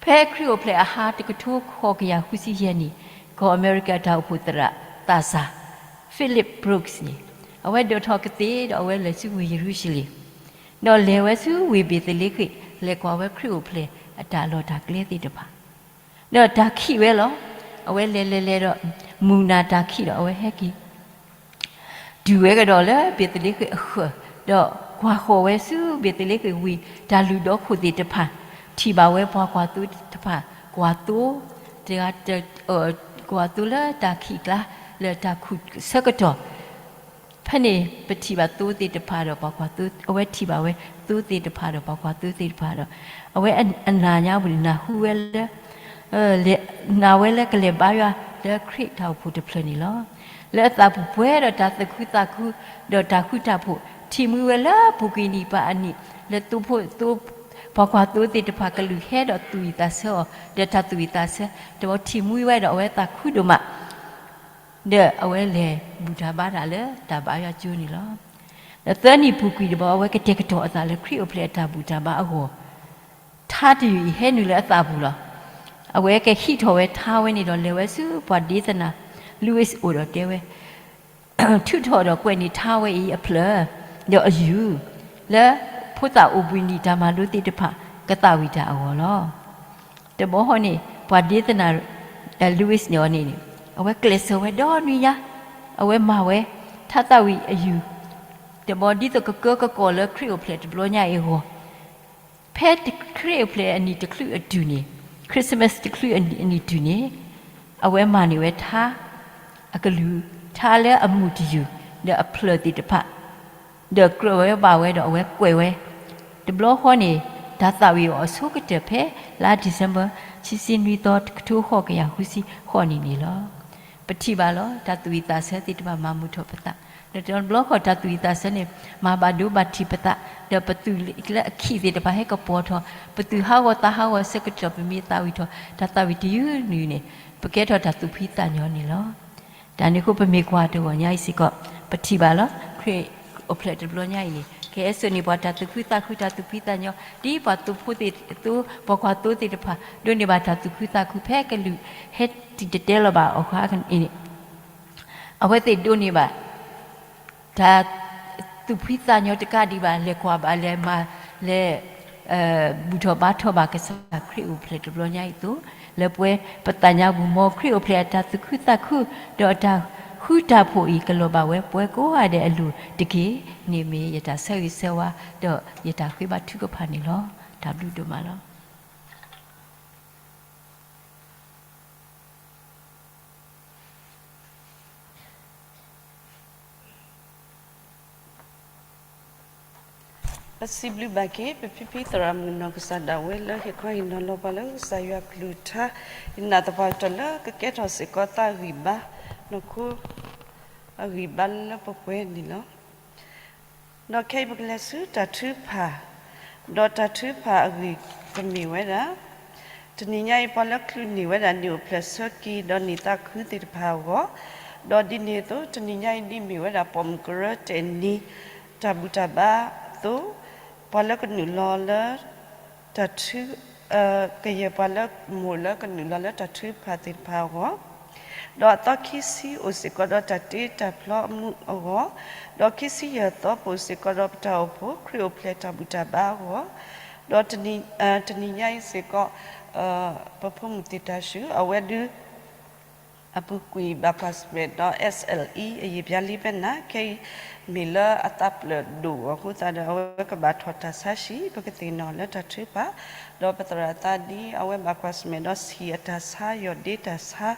ဖဲခရံာ်အိၣ်ဖျဲၣ်အဟါတကထိဃိးကယၤဃုဆံယဲၢ်နံၣ်, ကီၢ်အမဲရကၤတၢ်အိၣ်ဖှိၣ်သရၣ်သးစၢ် Philip Brooks န့ၣ်, အဝဲဒိးထီၣ်ကသ့ၣ်ဒီးအဝဲလဲၤဆူဝ့ၢ်ယရူၤၡလ့ၣ်, ဒီးလဲၤဝဲဆူဝ့ၢ်ဘ့ၤသလ့ဃ့ၣ် လဲၤကွၢ်ဝဲခရံာ်အိၣ်ဖျဲၣ်အတၢ်လီၢ်တၢ်ကျဲသ့ၣ်တဖၣ် ဒီးတၢ်ခံးဝဲလီၤ. အဝဲလဲၤလဲၤလဲၤဒီး မုၢ်နၤတၢ်ခံးဒီးအဝဲဟဲက့ၤ တုၤဝဲကဒီးလၢဘ့ၤသလ့ဃ့ၣ်အဃၢၤ, ဒီးကွၢ်ဃီၤဝဲဆူဘ့ၤသလ့ဃ့ၣ်ဝ့ၢ်တၢ်လုၢ်ဒီခိၣ်သ့ၣ်တဖၣ်, ထံၣ်ဘၣ်ဝဲပှၤကွၢ်သိတဖၣ် ကွၢ်သိ, တဂၤ ကွၢ်သိလၢတၢ်ခံးကျါ လၢတၢ်ခူၣ်ဆၢကတီၢ် ဖဲန့ၣ် ပထံၣ်ဘၣ်သိသ့ၣ်တဖၣ်ဒီးပှၤကွၢ်သိ, အဝဲထံၣ်ဘၣ်ဝဲသိသ့ၣ်တဖၣ်ဒီးပှၤကွၢ်သိသ့ၣ်တဖၣ်ဒီး အဝဲအနၢ်ညါပူၤန့ၣ် နၢ်ဟူဝဲလၢ နာ်ဝဲလၢကလဲၤဘါယွၤလၢခရံာ်တၢ်အိၣ်ဖှိၣ်တဖျၢၣ်န့ၣ်လီၤ. လၢအသးပူၤပှဲၤဒီးတၢ်သူၣ်ခုသးခု ဒီးတၢ်ဃူတၢ်ဖိး, ထံၣ်မှံဝဲလၢပူၤကွံာ်နံၣ်ပၤအနံၣ် လၢသိဖိသိ ပှၤကွၢ်သိသ့ၣ်တဖၣ်ကလုၢ်ဟဲဒီးသူၣ်ဝံၣ်သးဆၢအီၤ ဒီးတၢ်သူၣ်ဝံၣ်သးဆၢ တဘျီထံၣ်မှံဝဲဒီးအဝဲသးခုဒိၣ်မး ဒီးအဝဲလဲၤဘူၣ်တၢ်ဘါတၢ်လၢတၢ်ဘါယွၤကၠိန့ၣ်လီၤ. ဒီးသၢနံၣ်ပူၤကွံာ်တဘျီ အဝဲကတဲာ်ကတီၤအသးလၢခရံာ်အိၣ်ဖျဲၣ်အတၢ်ဘူၣ်တၢ်ဘါအဂီၢ်, ထါတယုၢ်အံၤဟဲနုာ်လၢအသးပူၤလီၤ. အဝဲကဟံးထီၣ်ဝဲထါဝဲန့ၣ်ဒီးလဲၤဝဲဆူပှၤဒ့သနၤ Louis အိၣ်ဒီးတဲဝဲ, ထုးထီၣ်ဒီးကွဲးန့ၢ်ထါဝဲအံၤအဖျၢၣ် ဒီးအယုၢ် လၢဖိသၣ်အိၣ်ဘှံးနံၤတၢ်မၤလိသ့ၣ်တဖၣ် ကသးဝံၣ်တၢ်အဂီၢ်လီၤ. တဘျီဃီန့ၣ် ပှၤဒ့သနၤ Louis န့ၣ်အီၤန့ၣ် အဝဲကျဲးစၢးဝဲဒီနွံညါ, အဝဲမၤဝဲ ထါသးဝံၣ်အယုၢ် တဘျီဒ်သိးကကၢကကီၢ်လၢခရံာ်အိၣ်ဖျဲၣ်တဘျီညါအံၤအဂီၢ်, ဖဲခရံာ်အိၣ်ဖျဲၣ်အနံၣ်တချုးအတုၤန့ၣ်, Christmas တချုးအနံၣ်တုၤန့ၣ်, အဝဲမၤန့ၢ်ဝဲထါ အကလုၢ် ထါလၢအမုာ်တယုၢ် ဒီးအဖျၢၣ်သ့ၣ်တဖၣ် ဒီးကြၢးဝဲဘၣ်ဝဲဒီးအဝဲကွဲးဝဲ, တဘျီဃီန့ၣ် တၢ်သးဝံၣ်အီၤအဆိကတၢၢ်ဖဲလါ December ခံဆံနွံသီ တကထိဃိးကယၤဃုဆံဃိးနံၣ်န့ၣ်လီၤ. ပထံၣ်ဘၣ်လီၤ တၢ်သူၣ်ဝံၣ်သးဆၢသ့ၣ်တဖၣ်မၤမုာ်ထီၣ်ပသး, ဒီးတဘျီဃီတၢ်သူၣ်ဝံၣ်သးဆၢန့ၣ် မၤဘၣ်ဒိဘၣ်ထံးပသး, ဒီးပသူၣ်လၢအခံးသ့ၣ်တဖၣ်ဟဲကပီၤထီၣ်, ပသူၣ်ဟးဂီၤသးဟးဂီၤဆၢကတီၢ် ပမ့ၢ်သးဝံၣ်ထီၣ် တၢ်သးဝံၣ်တယုၢ်နုၢ်န့ၣ် ပကဲထီၣ်တၢ်သူၣ်ဖှံသးညီန့ၣ်လီၤ. တၢ်န့ၣ်အဃိ ပမ့ၢ်ကွၢ်တဂီၢ်ညါအံၤစ့ၢ်ကီး ပထံၣ်ဘၣ်လီၤ ခရံာ်အိၣ်ဖျဲၣ်တဘျီညါအံၤန့ၣ် ကဟဲစိာ်န့ၢ်ပှၤတၢ်သူၣ်ခုသးခု တၢ်သူၣ်ဖှံသးညီ, ဒ်ပှၤသိဖိသ့ၣ်သိ ပှၤကွၢ်သိသ့ၣ်တဖၣ် ဒိးန့ၢ်ဘၣ်တၢ်သူၣ်ခုသးခု ဖဲကလုၢ်ဟဲတတဲလီၤဘၣ်အီၤခါအံၤန့ၣ် အဝဲသ့ၣ်ဒိးန့ၢ်ဘၣ် တၢ်သူၣ်ဖှံသးညီတကးဒံးဘၣ် လဲၤကွၢ်ဘၣ် လဲၤမၤ လဲၤ ဘူၣ်ထီၣ်ဘါထီၣ်ဘၣ်ကစၢ်ခရံာ်အိၣ်ဖျဲၣ်တဘျီညါအံၤအသိး, လၢပဝဲပသးညါပူၤ မ်ခရံာ်အိၣ်ဖျဲၣ်အတၢ်သူၣ်ခုသးခု ဒီးအတၢ်ဃူတၢ်ဖိးအံၤ ကလီၤဘၣ်ဝဲပဝဲကိးဂၤဒဲးအလိၤတက့ၢ်န့ၣ် မ့ၢ်ယတၢ်ဆၢဂ့ၤဆၢဝါ ဒီးယတၢ်ဃ့ဘါထုကဖၣ်န့ၣ်လီၤ. တၢ်ဘျုးဒိၣ်မးလီၤ. ပစံးဘျုးဘၣ်က့ၤ ပဖံဖံသရၣ်မုၣ်နီၢ်ကစၢ်ဒၣ်ဝဲလၢဟ့ၣ်ခီဟ့ၣ်နီၤလီၤပှၤလၢကစၢ်ယွၤကလုၢ်ကထါ, ယနာ်သပှၢ်ကတၢၢ်လၢကကဲထီၣ်စ့ၢ်ကီးသးဂံၢ်ဘါ, နီၢ်ခိ အဂံၢ်ဘါလၢပပှဲၤန့ၣ်လီၤ. ဒီးခဲအံၤပကလဲၤဆူတၢ်ထုကဖၣ်, ဒီးတၢ်ထုကဖၣ်အဂ့ၢ်ကမ့ၢ်ဝဲဒၣ် တနံၤညါအံၤ ပှၤလၢချုးန့ၢ်ဝဲဒၣ်နံၣ်အိၣ်ဖျဲၣ်ဆၢက့ၤ ဒီးနံၣ်သးခုသ့ၣ်တဖၣ်အဂီၢ်, ဒီးဒ်န့ၣ်အသိး တနံၤညါအံၤဒ်မ့ၢ်ဝဲဒၣ်ပိာ်မုၣ်ကရၢတဲာ်နံၤ တၢ်ဘူၣ်တၢ်ဘါအသိး, ပှၤလၢကနုာ်လီၤလၢ တၢ်ထု ကယဲၢ်ပှၤလၢမိၢ်လၢကနုာ်လီၤလၢတၢ်ထုကဖၣ်သ့ၣ်တဖၣ်အဂီၢ်, ဒီးအသီခံဆံအိၣ်စ့ၢ်ကီးဒီးတၢ်တ့တၢ်ဖျီအမူးအဂီၢ်, ဒီးခံဆံယဲၢ်သီပအိၣ်စ့ၢ်ကီးဒီးပတၢ်အိၣ်ဖှိၣ် ခရံာ်အိၣ်ဖျဲၣ်တၢ်ဘူၣ်တၢ်ဘါအဂီၢ်, ဒီးတနံၤညါအံၤစ့ၢ်ကီး ပဖိမုၣ်သ့ၣ်တၢ်ဆူ အဝဲဒုး အပူၤကွံာ်ဘၣ်ကွၢ်ဆၢၣ်မဲာ်ဒီး SLE အယံာ်ပျါလံဖဲန့ၣ် ခဲအံၤမ့ၢ်လၢအသးဖျၢၣ်ဒိၣ်အဃိသတးဒီး အဝဲကဘၣ်ထီၣ်တၢ်ဆါဟံၣ် ပကသ့ၣ်နီၣ်လၢတၢ်ထုကဖၣ်, ဒီးပသရၣ်သးဒ်အဝဲဘၣ်ကွၢ်ဆၢၣ်မဲာ်ဒီး ဆံးအတၢ်ဆါ ယီၢ်ဒ့တၢ်ဆါ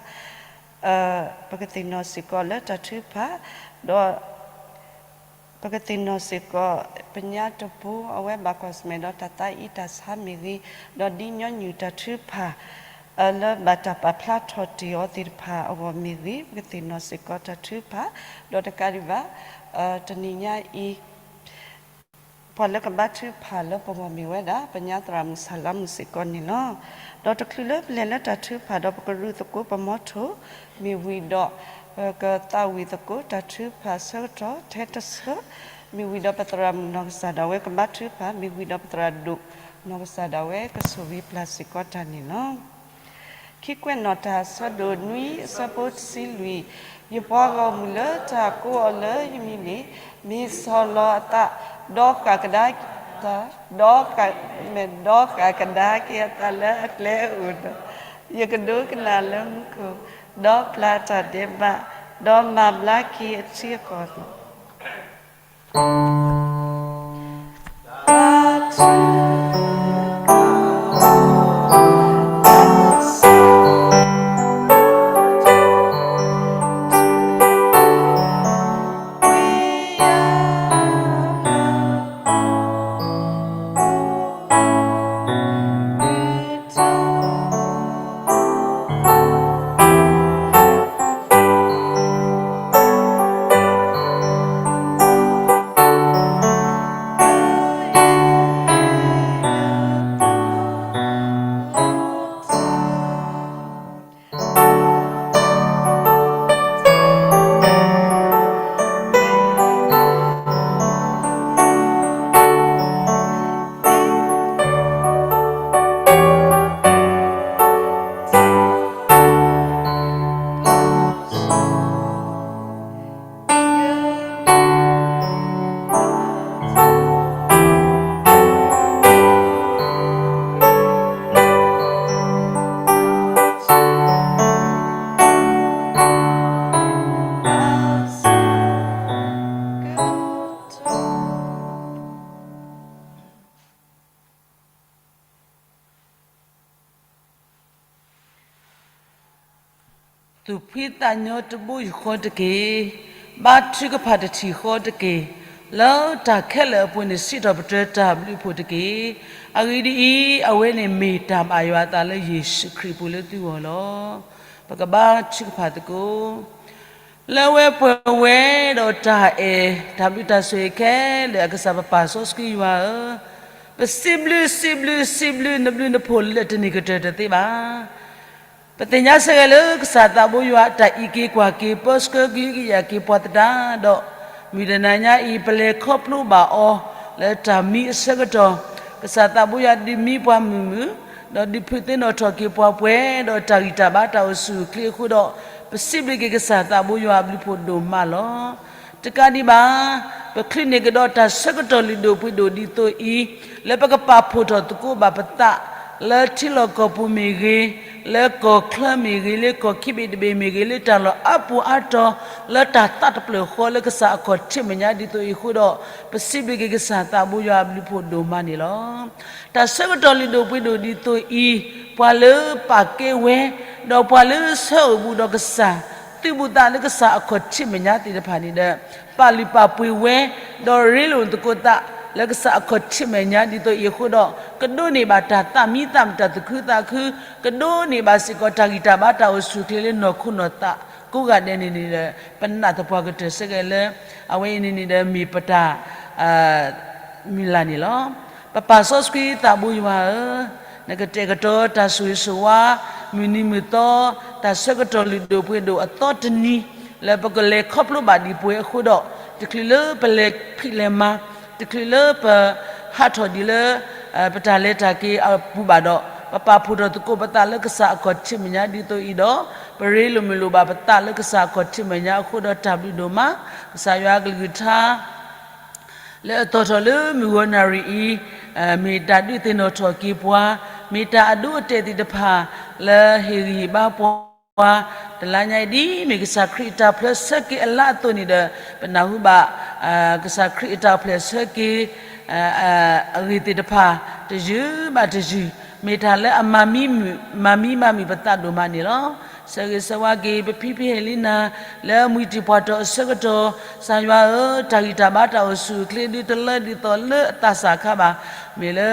ပကသ့ၣ်နီၣ်စ့ၢ်ကီးလၢတၢ်ထုကဖၣ်, ဒီး ပကသ့ၣ်နီၣ်စ့ၢ်ကီး ပညါတဘိ အဝဲဘၣ်ကွၢ်ဆၢၣ်မဲာ်ဒီးတၢ်သးအံၤတၢ်ဆါမ့ၢ်ဂ့ၤ, ဒီးဒ်ညီနုၢ်တၢ်ထုကဖၣ် လၢဘၣ်တၢ်ပာ်ဖျါထီၣ်တ့ၢ်အီၤသ့ၣ်တဖၣ်အဂီၢ်မ့ၢ်ဂ့ၤ, ပကသ့ၣ်နီၣ်စ့ၢ်ကီးတၢ်ထုကဖၣ်, ဒီးတကးဒံးဘၣ် တနံၤညါအံၤ ပှၤလၢကဘါထုကဖၣ်လၢပဂီၢ်မ့ၢ်ဝဲဒၣ် ပညါသရၣ်မုၣ်ဆၣ်လါမုၣ်စ့ၢ်ကီးန့ၣ်လီၤ. ဒီးတချုးလၢပလဲၤလၢတၢ်ထုကဖၣ်ဒီး ပကရူၢ်သကိးပမီထိၣ်မ့ၢ်ဝံၤဒီး ပကသးဝံၣ်သကိးတၢ်ထုကဖၣ်အဆၢကတီၢ်ထဲတဆၢ, မ့ၢ်ဝံၤဒီးပသရၣ်မုၣ်နီၢ်ကစၢ်ဒၣ်ဝဲကဘါထုကဖၣ်, မ့ၢ်ဝံၤဒီးပသရၣ်ဒိၣ်နီၢ်ကစၢ်ဒၣ်ဝဲ ကဆိၣ်ဂ့ၤပျၢ်စ့ၢ်ကီးတၢ်န့ၣ်လီၤ. ခံကွဲးနီၣ်တၢ် အဆၢဒိၣ်နွံ အဆၢဖိတဆံလွံၢ်, ယပှၤဂီၢ်မုၢ်လၢတၢ်ကိးအီၤလၢယမံၤန့ၣ်, မ့ၢ်ဆီၣ်လီၤအသး, ဒီးဃၣ်ကဒါက့ၤအသး, ဒီးဃၣ်, မ့ၢ်ဒီးဃၣ်ကဒါက့ၤအသးလၢအကျဲအအိၣ်ဒီး, ယကဒိကနၣ်လၢမူခိၣ်, ဒီးပျၢ်တၢ်ဒဲးဘး, ဒီးမၤဘျါက့ၤအထံအကီၢ်လီၤ. သူၣ်ဖှံသးညီတဘိယူၢ်ဃီတက့ၢ်. ဘါထုကဖၣ်တထံၣ်ဃီတက့ၢ်. လၢတၢ်ခဲလၢာ်အပူၤန့ၣ် စံးထီၣ်ပတြၢၤတၢ်ဘျုးဖှိၣ်တက့ၢ်. အဂ့ၢ်ဒ်အံၤ, အဝဲန့ၣ်မ့ၢ်တၢ်ဘၣ်ယွၤအသးလၢယ့ၣ်ၡူးခရံာ်အပူၤလၢသုဂီၢ်လီၤ. ပကဘါထုကဖၣ်သကိး လၢအဝဲပှဲၤဝဲဒီးတၢ်အဲၣ်, တၢ်ဘျုးတၢ်ဆိၣ်ဂ့ၤခဲလၢာ်အကစၢ် ပပၢ်စီဆှံယွၤဧၢ, ပစံးဘျုး စံးဘျုး စံးဘျုးနဘျုးနဖှိၣ်လၢတန့ၢ်ကတၢၢ်တသ့ဘၣ်. ပသ့ၣ်ညါဆၢဂ့ၤလၢကစၢ်သးဘိယွၤအတၢ်အံးက့ၤကွၢ်က့ၤ ပၢဆှၢကဟုကယာ်က့ၤပှၤသတးဒီး, မုၢ်တနၤညါအံၤ ပလဲၤခီဖျိဘၣ်အီၤ လၢတၢ်မံအဆၢကတီၢ်, ကစၢ်သးဘိယွၤဒုးမံပှၤမုာ်မုာ်, ဒီးဒုးဖုးသ့ၣ်နီၣ်ထီၣ်က့ၤပှၤပှဲၤဒီးတၢ်ဂံၢ်တၢ်ဘါတၢ်အိၣ်ဆူၣ်အိၣ်ချ့အဃိဒီး, ပစံးဘျုးက့ၤကစၢ်သးဘိယွၤအဘျုးဖှိၣ်ဒိၣ်မးလီၤ. တကးဒံးဘၣ်, ပချုးန့ၢ်ကဒီးတၢ်ဆၢကတီၢ်လုၢ်ဒိၣ်ပှ့ၤဒိၣ်ဒ်သိးအံၤ, လၢပကပာ်ဖှိၣ်ထီၣ်သကိးဘၣ်ပသး, လၢထံလီၢ်ကီၢ်ပူၤမ့ၢ်ဂ့ၤ, လၢကီၢ်ချၢမ့ၢ်ဂ့ၤ, လၢကီၢ်ခံဘ့ၣ်တဘ့ၣ်မ့ၢ်ဂ့ၤ, လၢတၢ်လီၢ်အါပူၤအါတီၤ, လၢတၢ်သးတဖျၢၣ်ဃီလၢကစၢ်အခီၣ်ထံးမဲာ်ညါဒ်သိးအံၤအဃိဒီး, ပစံးဘျုးက့ၤကစၢ်သးဘိယွၤအဘျုးဖှိၣ်ဒိၣ်မးန့ၣ်လီၤ. တၢ်ဆၢကတီၢ်လုၢ်ဒိၣ်ပှ့ၤဒိၣ်ဒ်သိးအံၤ, ပှၤလၢပာ်ကဲဝဲ, ဒီးပှၤလၢဆၢအိၣ်ဘူးဒီးကစၢ်, သုးဘူးသးလၢကစၢ်အခီၣ်ထံးမဲာ်ညါသ့ၣ်တဖၣ်န့ၣ်ဒီး, ပာ်လုၢ်ပာ်ပှ့ၤဝဲ, ဒီးရ့လိာ်သကိးသး, လၢကစၢ်အခီၣ်ထံးမဲာ်ညါဒ်သိးအံၤအဃိဒီး, ကဒိးန့ၢ်ဘၣ်တၢ်သးမံသးမုာ်တၢ်သူၣ်ခုသးခု, ကဒိးန့ၢ်ဘၣ်စ့ၢ်ကီးတၢ်ဂံၢ်တၢ်ဘါတၢ်အိၣ်ဆူၣ်အိၣ်ချ့လၢနီၢ်ခိနီၢ်သး, ကိးဂၤဒဲးန့ၣ်န့ၣ်ဒီး, ပနာ်သပှၢ်ကတၢၢ်ဆၢကဲးလၢ, အဝဲအံၤန့ၣ်န့ၣ်ဒီးမ့ၢ်ပတၢ် မုၢ်လၢ်န့ၣ်လီၤ. ပပၢ်စီဆှံသးဘိယွၤဧၢ, နကတဲာ်ကတီၤတၢ်ဆိၣ်ဂ့ၤဆိၣ်ဝါ, မုၢ်နံၤမုၢ်သီ, တၢ်ဆၢကတီၢ်လုၢ်ဒိၣ်ပှ့ၤဒိၣ်အသီတနံၤ, လၢပကလဲၤခီဖျိဘၣ်ဒံးပှဲၤအဃိဒီး, တချုးလၢပလဲၤဖံးလဲၤမၤ, တချုးလၢပဟးထီၣ်ဒံးလၢ ပတၢ်လဲၤတၢ်က့ၤအပူၤဘၣ်ဒီး, ပပာ်ဖှိၣ်ထီၣ်သကိးပသးလၢကစၢ်အခီၣ်ထံးမဲာ်ညါဒ်သိးအံၤဒီး, ပရ့လိာ်မုာ်လိာ်ဘၣ်ပသးလၢကစၢ်အခီၣ်ထံးမဲာ်ညါအဃိဒီးတၢ်ဘျုးဒိၣ်မး, ကစၢ်ယွၤအကလုၢ်ကထါ လၢအသီၣ်ထီၣ်လၢမုၢ်ဂီၤနၣ်ရံၣ်အံၤ, မ့ၢ်တၢ်ဒုးသ့ၣ်နီၣ်ထီၣ်က့ၤပှၤ, မ့ၢ်တၢ်အဒိအတဲာ်သ့ၣ်တဖၣ်, လၢဟ့ၣ်ဂံၢ်ဟ့ၣ်ဘါပှၤ, တလါညါအံၤဒ်မ့ၢ်ကစၢ်ခရံာ်အတၢ်ဖျၢၣ်ဆၢက့ၤအလါအသိးန့ၣ်ဒီး, ပနၢ်ဟူဘၣ်, ကစၢ်ခရံာ်အတၢ်ဖျၢၣ်ဆၢက့ၤ အဂ့ၢ်သ့ၣ်တဖၣ်, တယုၢ်ဘၣ်တယုၢ်, မ့ၢ်တၢ်လၢအမၤမံမုာ်, မၤမံမၤမုာ်ပသးဒိၣ်မးန့ၣ်လီၤ. ဆၢဂ့ၤဆၢဝါက့ၤ ပဖံဖံဟဲလံနၤ, လၢအမှံတံၢ်ပှၢ်ထီၣ်အဆၢကတီၢ်, ကစၢ်ယွၤဧၢ, တၢ်ဂံၢ်တၢ်ဘါတၢ်အိၣ်ဆူၣ်အိၣ်ချ့ဒုးတလၢဒ်သိးလၢအသးစၢ်အခါဘၣ်, မ့ၢ်လၢ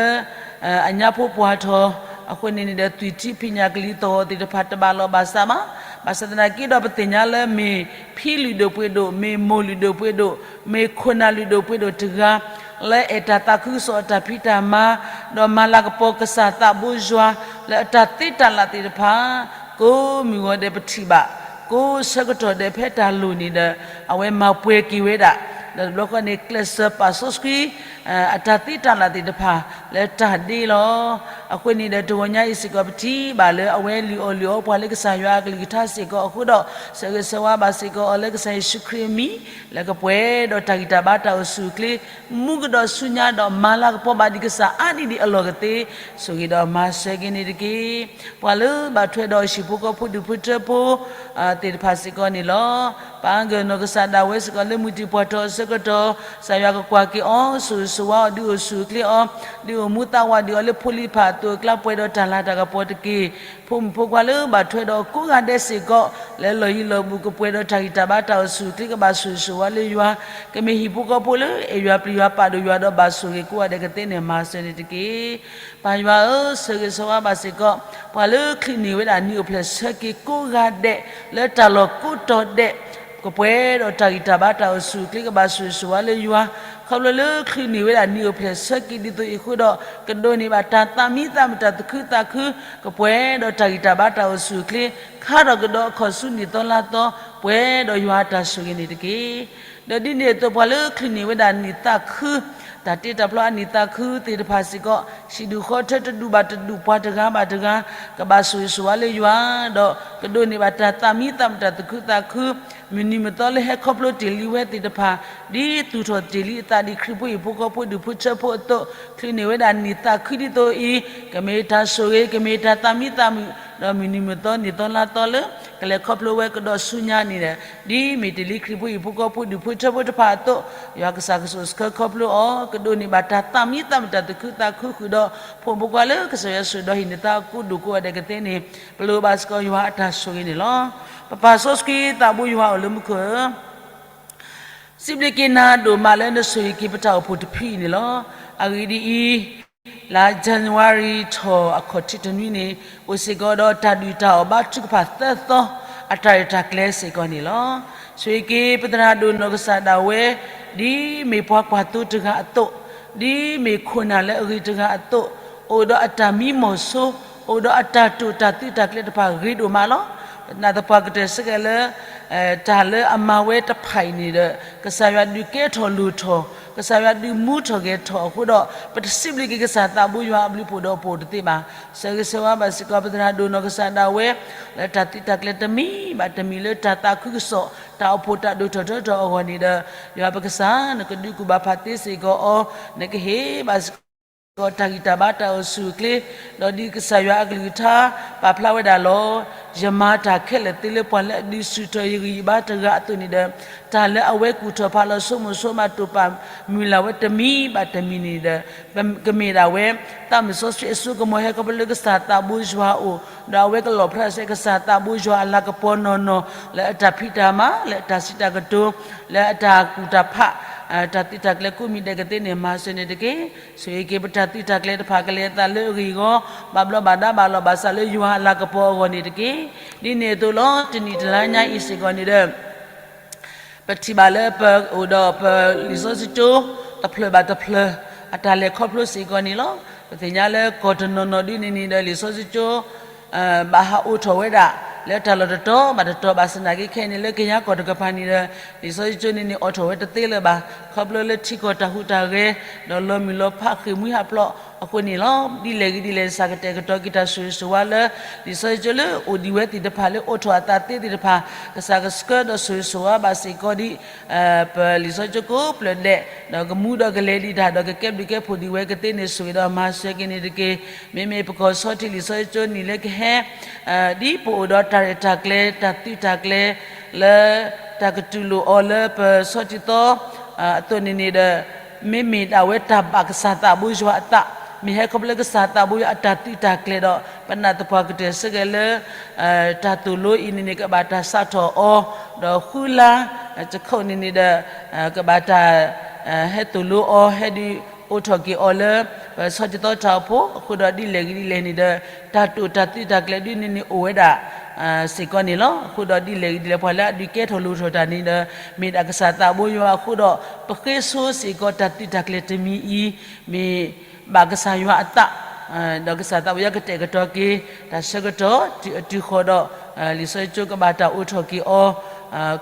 အညါဖိပှၢ်ထီၣ်, အဃိန့ၣ်န့ၣ်ဒီး သွံၣ်ထံဖံးညၣ်ကလံၤသီၣ်သ့ၣ်တဖၣ်တဘၣ်လီၤဘၣ်စးဘၣ်, ဘၣ်ဆၣ်သနာ်က့ဒီးပသ့ၣ်ညါလၢမ့ၢ်ဖံလုၢ်ဒိၣ်ပှ့ၤဒိၣ်, မ့ၢ်မိၢ်လုၢ်ဒိၣ်ပှ့ၤဒိၣ်, မ့ၢ်ခိၣ်နၢ်လုၢ်ဒိၣ်ပှ့ၤဒိၣ်တဂၤ, လၢအဲၣ်တၢ်သးခုကစီၣ်အတၢ်ဖံးတၢ်မၤ, ဒီးမၤလၤကပီၤကစၢ်သးဘိယွၤ, လၢအတၢ်သ့တၢ်လၢ်သ့ၣ်တဖၣ်, ကိးမုၢ်ဂီၤဒဲးပထံၣ်ဘၣ်, ကိးဆၢကတီၢ်ဒဲးဖဲတၢ်လိၣ်န့ၣ်ဒီး အဝဲမၤပှဲၤက့ၤဝဲဒၣ်, ဒီးတဘျီဃီန့ၣ် ကျဲးစၢးပာ်စီဆှံ အတၢ်သ့တၢ်လၢ်သ့ၣ်တဖၣ်လၢတၢ်ဒ့လီၤ. အဃိန့ၣ်ဒီးတဂီၤညါအံၤစ့ၢ်ကီး ပထံၣ်ဘၣ်လၢအဝဲလုၢ်အီၣ်လုၢ်အီပှၤလၢကစၢ်ယွၤအကလုၢ်ကထါစ့ၢ်ကီးအဃိဒီး ဆၢဂ့ၤဆၢဝါဘၣ်စ့ၢ်ကီးအီၤလၢကစၢ်ယ့ၣ်ၡူးခရံာ်အမံၤ လၢကပှဲၤဒီးတၢ်ဂံၢ်တၢ်ဘါတၢ်အိၣ်ဆူၣ်အိၣ်ချ့ မူကဒီးဆူညါဒီးမၤလၤကပီၤဘၣ်ဒံးကစၢ်အါဒံးဒံးအလီၢ်ကသ့, ဆိၣ်ဂ့ၤဒီးမၤစၢၤက့ၤန့ၣ်တက့ၢ်. ပှၤလၢဘၣ်ထွဲဒီးဟံၣ်ဖိဃီဖိဒူၣ်ဖိထၢဖိ သ့ၣ်တဖၣ်စ့ၢ်ကီးန့ၣ်လီၤ. ပၢ်အါဂၤနီၢ်ကစၢ်ဒၣ်ဝဲစ့ၢ်ကီးလၢမုၢ်တံၢ်ပှၢ်ထီၣ်အဆၢကတီၢ် ကစၢ်ယွၤကကွၢ်က့ၤအီၤ ဆိၣ်ဂ့ၤဆိၣ်ဝါအီၤ ဒုးအိၣ်ဆူၣ်အိၣ်ချ့အီၤ ဒုးအိၣ်မူသးဝးဒံးအီၤလၢဖိလံၤဖးအသိးအကျါ ပှဲၤဒီးတၢ်လၤတၢ်ကပီၤတက့ၢ်. ဖိမုၣ်ဖိခွါလၢဘၣ်ထွဲဒီးကိးဂၤဒဲးစ့ၢ်ကီး လၢလီၢ်ယံၤလီၢ်ဘူး ကပှဲၤဒီးတၢ်ဂံၢ်တၢ်ဘါတၢ်အိၣ်ဆူၣ်အိၣ်ချ့ ကဘၣ်ဆိၣ်ဂ့ၤဆိၣ်ဝါလၢယွၤ, ကမ့ၢ်ဟံၣ်ဖိဃီဖိလၢအဲၣ်ယွၤပျံၤယွၤပာ်ဒိၣ်ယွၤဒီးဘၣ်ဆိၣ်ဂ့ၤကိးဂၤဒဲးကသ့န့ၣ် မၤစၢၤန့ၣ်တက့ၢ်. ပၢ်ယွၤဧၢ, ဆၢဂ့ၤဆၢဝါဘၣ်စ့ၢ်ကီး ပှၤလၢချုးန့ၢ်ဝဲဒၣ်နံၣ်အိၣ်ဖျဲၣ်ဆၢက့ၤကိးဂၤဒဲး လၢတၢ်လီၢ်ကိးတီၤဒဲး ကပှဲၤဒီးတၢ်ဂံၢ်တၢ်ဘါတၢ်အိၣ်ဆူၣ်အိၣ်ချ့ ကဘၣ်ဆိၣ်ဂ့ၤဆိၣ်ဝါလၢယွၤ, ခီဖျိလၢချုးန့ၢ်ဝဲဒၣ်နံၣ်အိၣ်ဖျဲၣ်ဆၢက့ၤဒ်သိးအံၤအဃိဒီး ကဒိးန့ၢ်ဘၣ်တၢ်သးမံသးမုာ်တၢ်သးခုသးခု, ကပှဲၤဒီးတၢ်ဂံၢ်တၢ်ဘါတၢ်အိၣ်ဆူၣ်အိၣ်ချ့, ခါထီၣ်ကဒီးအခီၣ်ဆူနံၣ်သီလါသီ, ပှဲၤဒီးယွၤအတၢ်ဆိၣ်ဂ့ၤန့ၣ်တက့ၢ်. ဒီးဒ်န့ၣ်အသိးပှၤလၢချုးန့ၢ်ဝဲဒၣ်နံၣ်သးခု တၢ်တ့တၢ်ဖျီအနံၣ်သးခုသ့ၣ်တဖၣ်စ့ၢ်ကီး ဟံၣ်ဒူၣ်ဃီထၢတဒူၣ်ဘၣ်တဒူၣ်ပှၤတဂၤဘၣ်တဂၤ ကဘၣ်ဆိၣ်ဂ့ၤဆိၣ်ဝါလၢယွၤ, ဒီးကဒိးန့ၢ်ဘၣ်တၢ်သးမံသးမုာ်တၢ်သးခုသးခု, မုၢ်နံၤမုၢ်သီလၢဟဲခီဖျိတ့ၢ်လံဝဲသ့ၣ်တဖၣ် ဒ်သူၣ်ထီၣ်တ့ၢ်လံအသးဒ်ခရံာ်ဖိဟံၣ်ဖိဃီဖိဒူၣ်ဖိထၢဖိအသိး, ချုးန့ၢ်ဝဲဒၣ်နံၣ်သးခုဒ်သိးအံၤ, ကမ့ၢ်တၢ်ဆိၣ်ဂ့ၤ ကမ့ၢ်တၢ်သးမံသးမုာ်, ဒီးမုၢ်နံၤမုၢ်သီနံၣ်သီလါသီလၢ ကလဲၤခီဖျိဝဲကဒီးဆူညါန့ၣ်ဒီး, ဒ်မ့ၢ်တ့ၢ်လံခရံာ်ဖိဟံၣ်ဖိဃီဖိဒူၣ်ဖိထၢဖိတဖၣ်အသိး, ယွၤကစၢ်ကဆိၣ်ဆှၢခီဖျိအီၤ, ကဒိးန့ၢ်ဘၣ်တၢ်သးမံသးမုာ်တၢ်သးခုသးခုဃုာ်ဒီး ဖိမုၣ်ဖိခွါလၢကစၢ်ယွၤဆိၣ်ဒီးဟံးန့ၢ်သါအကိးဒူၣ်ကိးဂၤဒဲးကသ့န့ၣ်, ပလိၣ်ဘၣ်စ့ၢ်ကီးယွၤအတၢ်ဆိၣ်ဂ့ၤန့ၣ်လီၤ. ပပၢ်စီဆှံသးဘိယွၤအိၣ်လၢမူခိၣ်ဧၢ, စံးဘျုးက့ၤနၤဒိၣ်မးလၢနဆိၣ်ဂ့ၤက့ၤပတၢ်အိၣ်ဖှိၣ်တဖုအံၤန့ၣ်လီၤ. အဂ့ၢ်ဒ်အံၤ, လါ January ထီၣ်အခီၣ်ထံးတနွံန့ၣ်, အိၣ်စ့ၢ်ကီးဒီးတၢ်ဒုၣ်တၢ်အီၣ်ဘါထုကဖၣ်သၢသီ အတၢ်ရဲၣ်တၢ်ကျဲၤစ့ၢ်ကီးန့ၣ်လီၤ. ဆိၣ်ဂ့ၤက့ၤပသရၣ်ဒိၣ်နီၢ်ကစၢ်ဒၣ်ဝဲ, ဒ်မ့ၢ်ပှၤကွၢ်သိတဂၤအသိး, ဒ်မ့ၢ်ခိၣ်နၢ်လၢအဂ့ၤတဂၤအသိး, အိၣ်ဒီးအတၢ်မံမီၢ်ဆိ, အိၣ်ဒီးအတၢ်တိာ်တၢ်သူတၢ်ကျဲၤတဖၣ်ဂ့ၤဒိၣ်မးလီၤ. ပနာ်သပှၢ်ကတၢၢ်စ့ၢ်ကီးလၢ တၢ်လၢအမၤဝဲတဖၣ်အံၤန့ၣ်ဒီး ကစၢ်ယွၤဒုးကဲထီၣ်လိၣ်ထီၣ်, ကစၢ်ယွၤဒုးမူထီၣ်ဂဲၤထီၣ်အဃိဒီး ပတစံးဘျုးက့ၤကစၢ်သးဘိယွၤအဘျုးဖှိၣ်ဒီးပအိၣ်တသ့ဘၣ်. ဆၢဂ့ၤဆၢဝါဘၣ်စ့ၢ်ကီးပသရၣ်ဒိၣ်နီၢ်ကစၢ်ဒၣ်ဝဲ, လၢတၢ်သုးတၢ်ကျဲၤတမံၤဘၣ်တမံၤလၢတၢ်သးခုကစီၣ် တၢ်အိၣ်ဖှိၣ်တၢ်ဒိၣ်ထီၣ်ထီထီၣ်အဂီၢ်န့ၣ်ဒီး, ယွၤပကစၢ် နကဒုးကူၣ်ဘၣ်ဖးသ့စ့ၢ်ကီးအီၤ, နကဟ့ၣ်ဘၣ်စ့ၢ်ကီးတၢ်ဂံၢ်တၢ်ဘါတၢ်အိၣ်ဆူၣ်အိၣ်ချ့, ဒီးဒ်ကစၢ်ယွၤအကလုၢ်ကထါပာ်ဖျါဝဲဒၣ်လီၤ. ယမၤတၢ်ခဲလၢာ်သ့လၢပှၤလၢအဒုးဆူၣ်ထီၣ်ယဂံၢ်ယဘါတဂၤအသိးန့ၣ်ဒီး, တၢ်လၢအဝဲကူၣ်ထီၣ်ဖးလီၤဆိကမိၣ်ဆိကမးတိာ်ပာ်မုၢ်လၢ်ဝဲတမံၤဘၣ်တမံၤန့ၣ်ဒီး, ကမ့ၢ်ဒၣ်ဝဲ သးမုၢ်စီဆှံအစိကမီၤဟဲခီဖျိလၢကစၢ်သးဘိယွၤအအိၣ်, ဒီးအဝဲကလီၣ်ဖျါစ့ၢ်ကီးကစၢ်သးဘိယွၤအလၤကပီၤနီၢ်နီၢ် လၢအတၢ်ဖံးတၢ်မၤ, လၢအတၢ်စံးတၢ်ကတိၤ, လၢအတၢ်ကူၣ်တၢ်ဖး, တၢ်သုးတၢ်ကျဲၤကိးမံၤဒဲးကသ့န့ၣ် မၤစၢၤန့ၣ်တက့ၢ်. ဆိၣ်ဂ့ၤက့ၤပတၢ်သုးတၢ်ကျဲၤတဖၣ်ကလဲၤအသးလၢအဂ့ၢ်အဂီၢ်, ဘၣ်ဘျီးဘၣ်ဒါဘၣ်လီၤဘၣ်စးလၢယွၤအလၤကပီၤအဂီၢ်န့ၣ်တက့ၢ်. ဒ်န့ၣ်အသိးလီၤ. တနံၤတလါညါအံၤစ့ၢ်ကီးန့ၣ်ဒီး ပထံၣ်ဘၣ်လၢပအိၣ်ဒီးပလံာ်စီဆှံကၠိ တဖျၢၣ်ဘၣ်တဖျၢၣ် အတၢ်လဲၤခီဖျိစ့ၢ်ကီးန့ၣ်လီၤ. ပသ့ၣ်ညါလၢကီၢ်တနီၤနီၤဒ်န့ၣ်န့ၣ်ဒီး လံာ်စီဆှံကၠိ ဘၣ်ဟးအိးထီၣ်ဝဲဒၣ် လၢတၢ်လီၢ်တတီၤဘၣ်တတီၤဘၣ်ဆၣ်သနာ်က့ခဲအံၤန့ၣ် လၢကညီကီၢ်တကပၤန့ၣ်ဒီး လံာ်စီဆှံကၠိန့ၣ်န့ၣ် အိးထီၣ်ဝဲတသ့လၢၤဘၣ်. ခီဖျိလၢထံကီၢ်တၢ်ဟူးတၢ်ဂဲၤ ဒီးလီၤမုၢ်လီၤဖးဃ့ၢ်မှံဟးဖျိးအဃိန့ၣ်လီၤ. ဒ်လဲၣ်ဂ့ၤဒ်လဲၣ် ကစၢ်ကတဲာ်ကတီၤက့ၤတၢ်ဆိၣ်ဂ့ၤဆိၣ်ဝါလၢ လံာ်စီဆှံကၠိလၢအိၣ်ဒံးဝဲသ့ၣ်တဖၣ် လၢအိးထီၣ်အသးသ့သ့ၣ်တဖၣ် ကစၢ်ကဆှၢဒီးဆိၣ်ဂ့ၤဆိၣ်ဝါဘၣ်စ့ၢ်ကီးဒံး ပလံာ်စီဆှံကၠိကိးဖျၢၣ်ဒဲး ဒီးကမူဒီးကလဲၤဒံးတၢ် ဒီးကကဲဘျုးကဲဖှိၣ်ဒံးဝဲကသ့န့ၣ် ဆိၣ်ဂ့ၤဒီးမၤစၢၤက့ၤန့ၣ်တက့ၢ်. မ့မ့ၢ်ပကီၢ်ဆီထံးလံာ်စီဆှံကၠိနံၣ်လၢကဟဲ ဒ်ပအိၣ်ဒီးတၢ်ရဲၣ်တၢ်ကျဲၤ တၢ်သုးတၢ်ကျဲၤ လၢတၢ်ကတူၢ်လိာ်အီၤလၢပဆီထံသီ အသိးန့ၣ်န့ၣ်ဒီး မ့မ့ၢ်ဒၣ်ဝဲတၢ်ဘၣ်ကစၢ်သးဘိယွၤအသး, မ့ၢ်ဟဲခီဖျိလၢကစၢ်သးဘိယွၤအတၢ်သုးတၢ်ကျဲၤဒီး ပနာ်သပှၢ်ကတၢၢ်စ့ၢ်ကီးလၢ တၢ်သိၣ်လိအံၤန့ၣ်န့ၣ် ကဘၣ်တၢ်စးထီၣ်အီၤ ဒီးဃုလါ တခီန့ၣ်န့ၣ်ဒီး ကဘၣ်တၢ် ဟဲသိၣ်လိအီၤ ဟဲဒုးအိးထီၣ်က့ၤအီၤလၢ ပဆီထံသီတၢ်အိၣ်ဖှိၣ် အဃိဒီးဒ်လဲၣ်ဂ့ၤဒ်လဲၣ်န့ၣ်ဒီး တၢ်တိာ်တၢ်သုးတၢ်ကျဲၤဒ်န့ၣ်န့ၣ်အိၣ်ဝဲဒၣ် စ့ၢ်ကီးန့ၣ်လီၤ. အဃိဒီးဒ်လဲၣ်ဂ့ၤဒ်လဲၣ် ပှၤလၢအဒုးကဲထီၣ်လိၣ်ထီၣ်တၢ်န့ၣ်ဒီး မ့ၢ်ဒၣ်ကစၢ်သးဘိယွၤအဃိဒီး ပဃ့ဆိစ့ၢ်ကီးတၢ်သုးတၢ်ကျဲၤတမံၤအံၤ မ့ၢ်ဘၣ်ကစၢ်ယွၤအသး ဒီးကစၢ်သးဘိယွၤကတဲာ်ကတီၤက့ၤ တၢ်ဆၢကတီၢ်တုၤအတုၤဃီၤဒီး လံာ်စီဆှံကဘၣ်တၢ်အိးထီၣ်က့ၤအီၤ,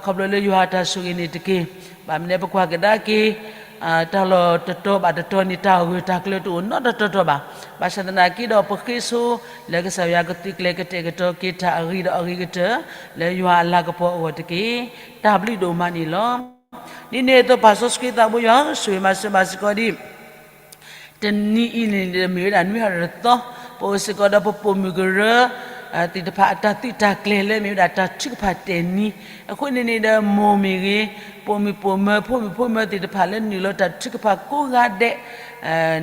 ခီဖျိလၢယွၤအတၢ်ဆိၣ်ဂ့ၤန့ၣ်တက့ၢ်. ဘၣ်မနုၤလဲၣ် ပကွၢ်ကဒါက့ၤ တၢ်လီၢ်တတီၤဘၣ်တတီၤန့ၣ် တၢ်ဂၢၢ်တၢ်ကျၢၤတအိၣ်နီတတီၤတီၤဘၣ်. ဘၣ်ဆၣ်သနာ်က့ဒီး ပဃ့ဆိလၢကစၢ်ယွၤကသုးကျဲၤကတဲာ်ကတီၤက့ၤတၢ်အဂ့ၤဒီးအဂ့ၤကတၢၢ် လၢယွၤအလၤကပီၤအဂီၢ်တက့ၢ်. တၢ်ဘျုးဒိၣ်မးန့ၣ်လီၤ. ဒ်န့ၣ်အသိး ပၢ်စီဆှံသးဘိယွၤဧၢ, ဆိၣ်ဂ့ၤမၤစၢၤဘၣ်စ့ၢ်ကီးဒံး တနံၤအံၤန့ၣ်ဒီး မ့ၢ်ဝဲဒၣ်နွံဟါတသီ, ပအိၣ်စ့ၢ်ကီးဒီးပပိာ်မုၣ်ကရၢ သ့ၣ်တဖၣ်အတၢ်သုးတၢ်ကျဲၤလၢမ့ၢ်ဝဲဒၣ်တၢ်ထုကဖၣ်တဲာ်နံၤ, အဃိန့ၣ်န့ၣ်ဒီး မိၢ်မ့ၢ်ဂ့ၤ, ပိာ်မုၣ်ပိာ်မၢၤ ဖိမုၣ်ဖိမၢၤသ့ၣ်တဖၣ်လၢနုာ်လီၤတၢ်ထုကဖၣ်ကိးဂၤဒဲး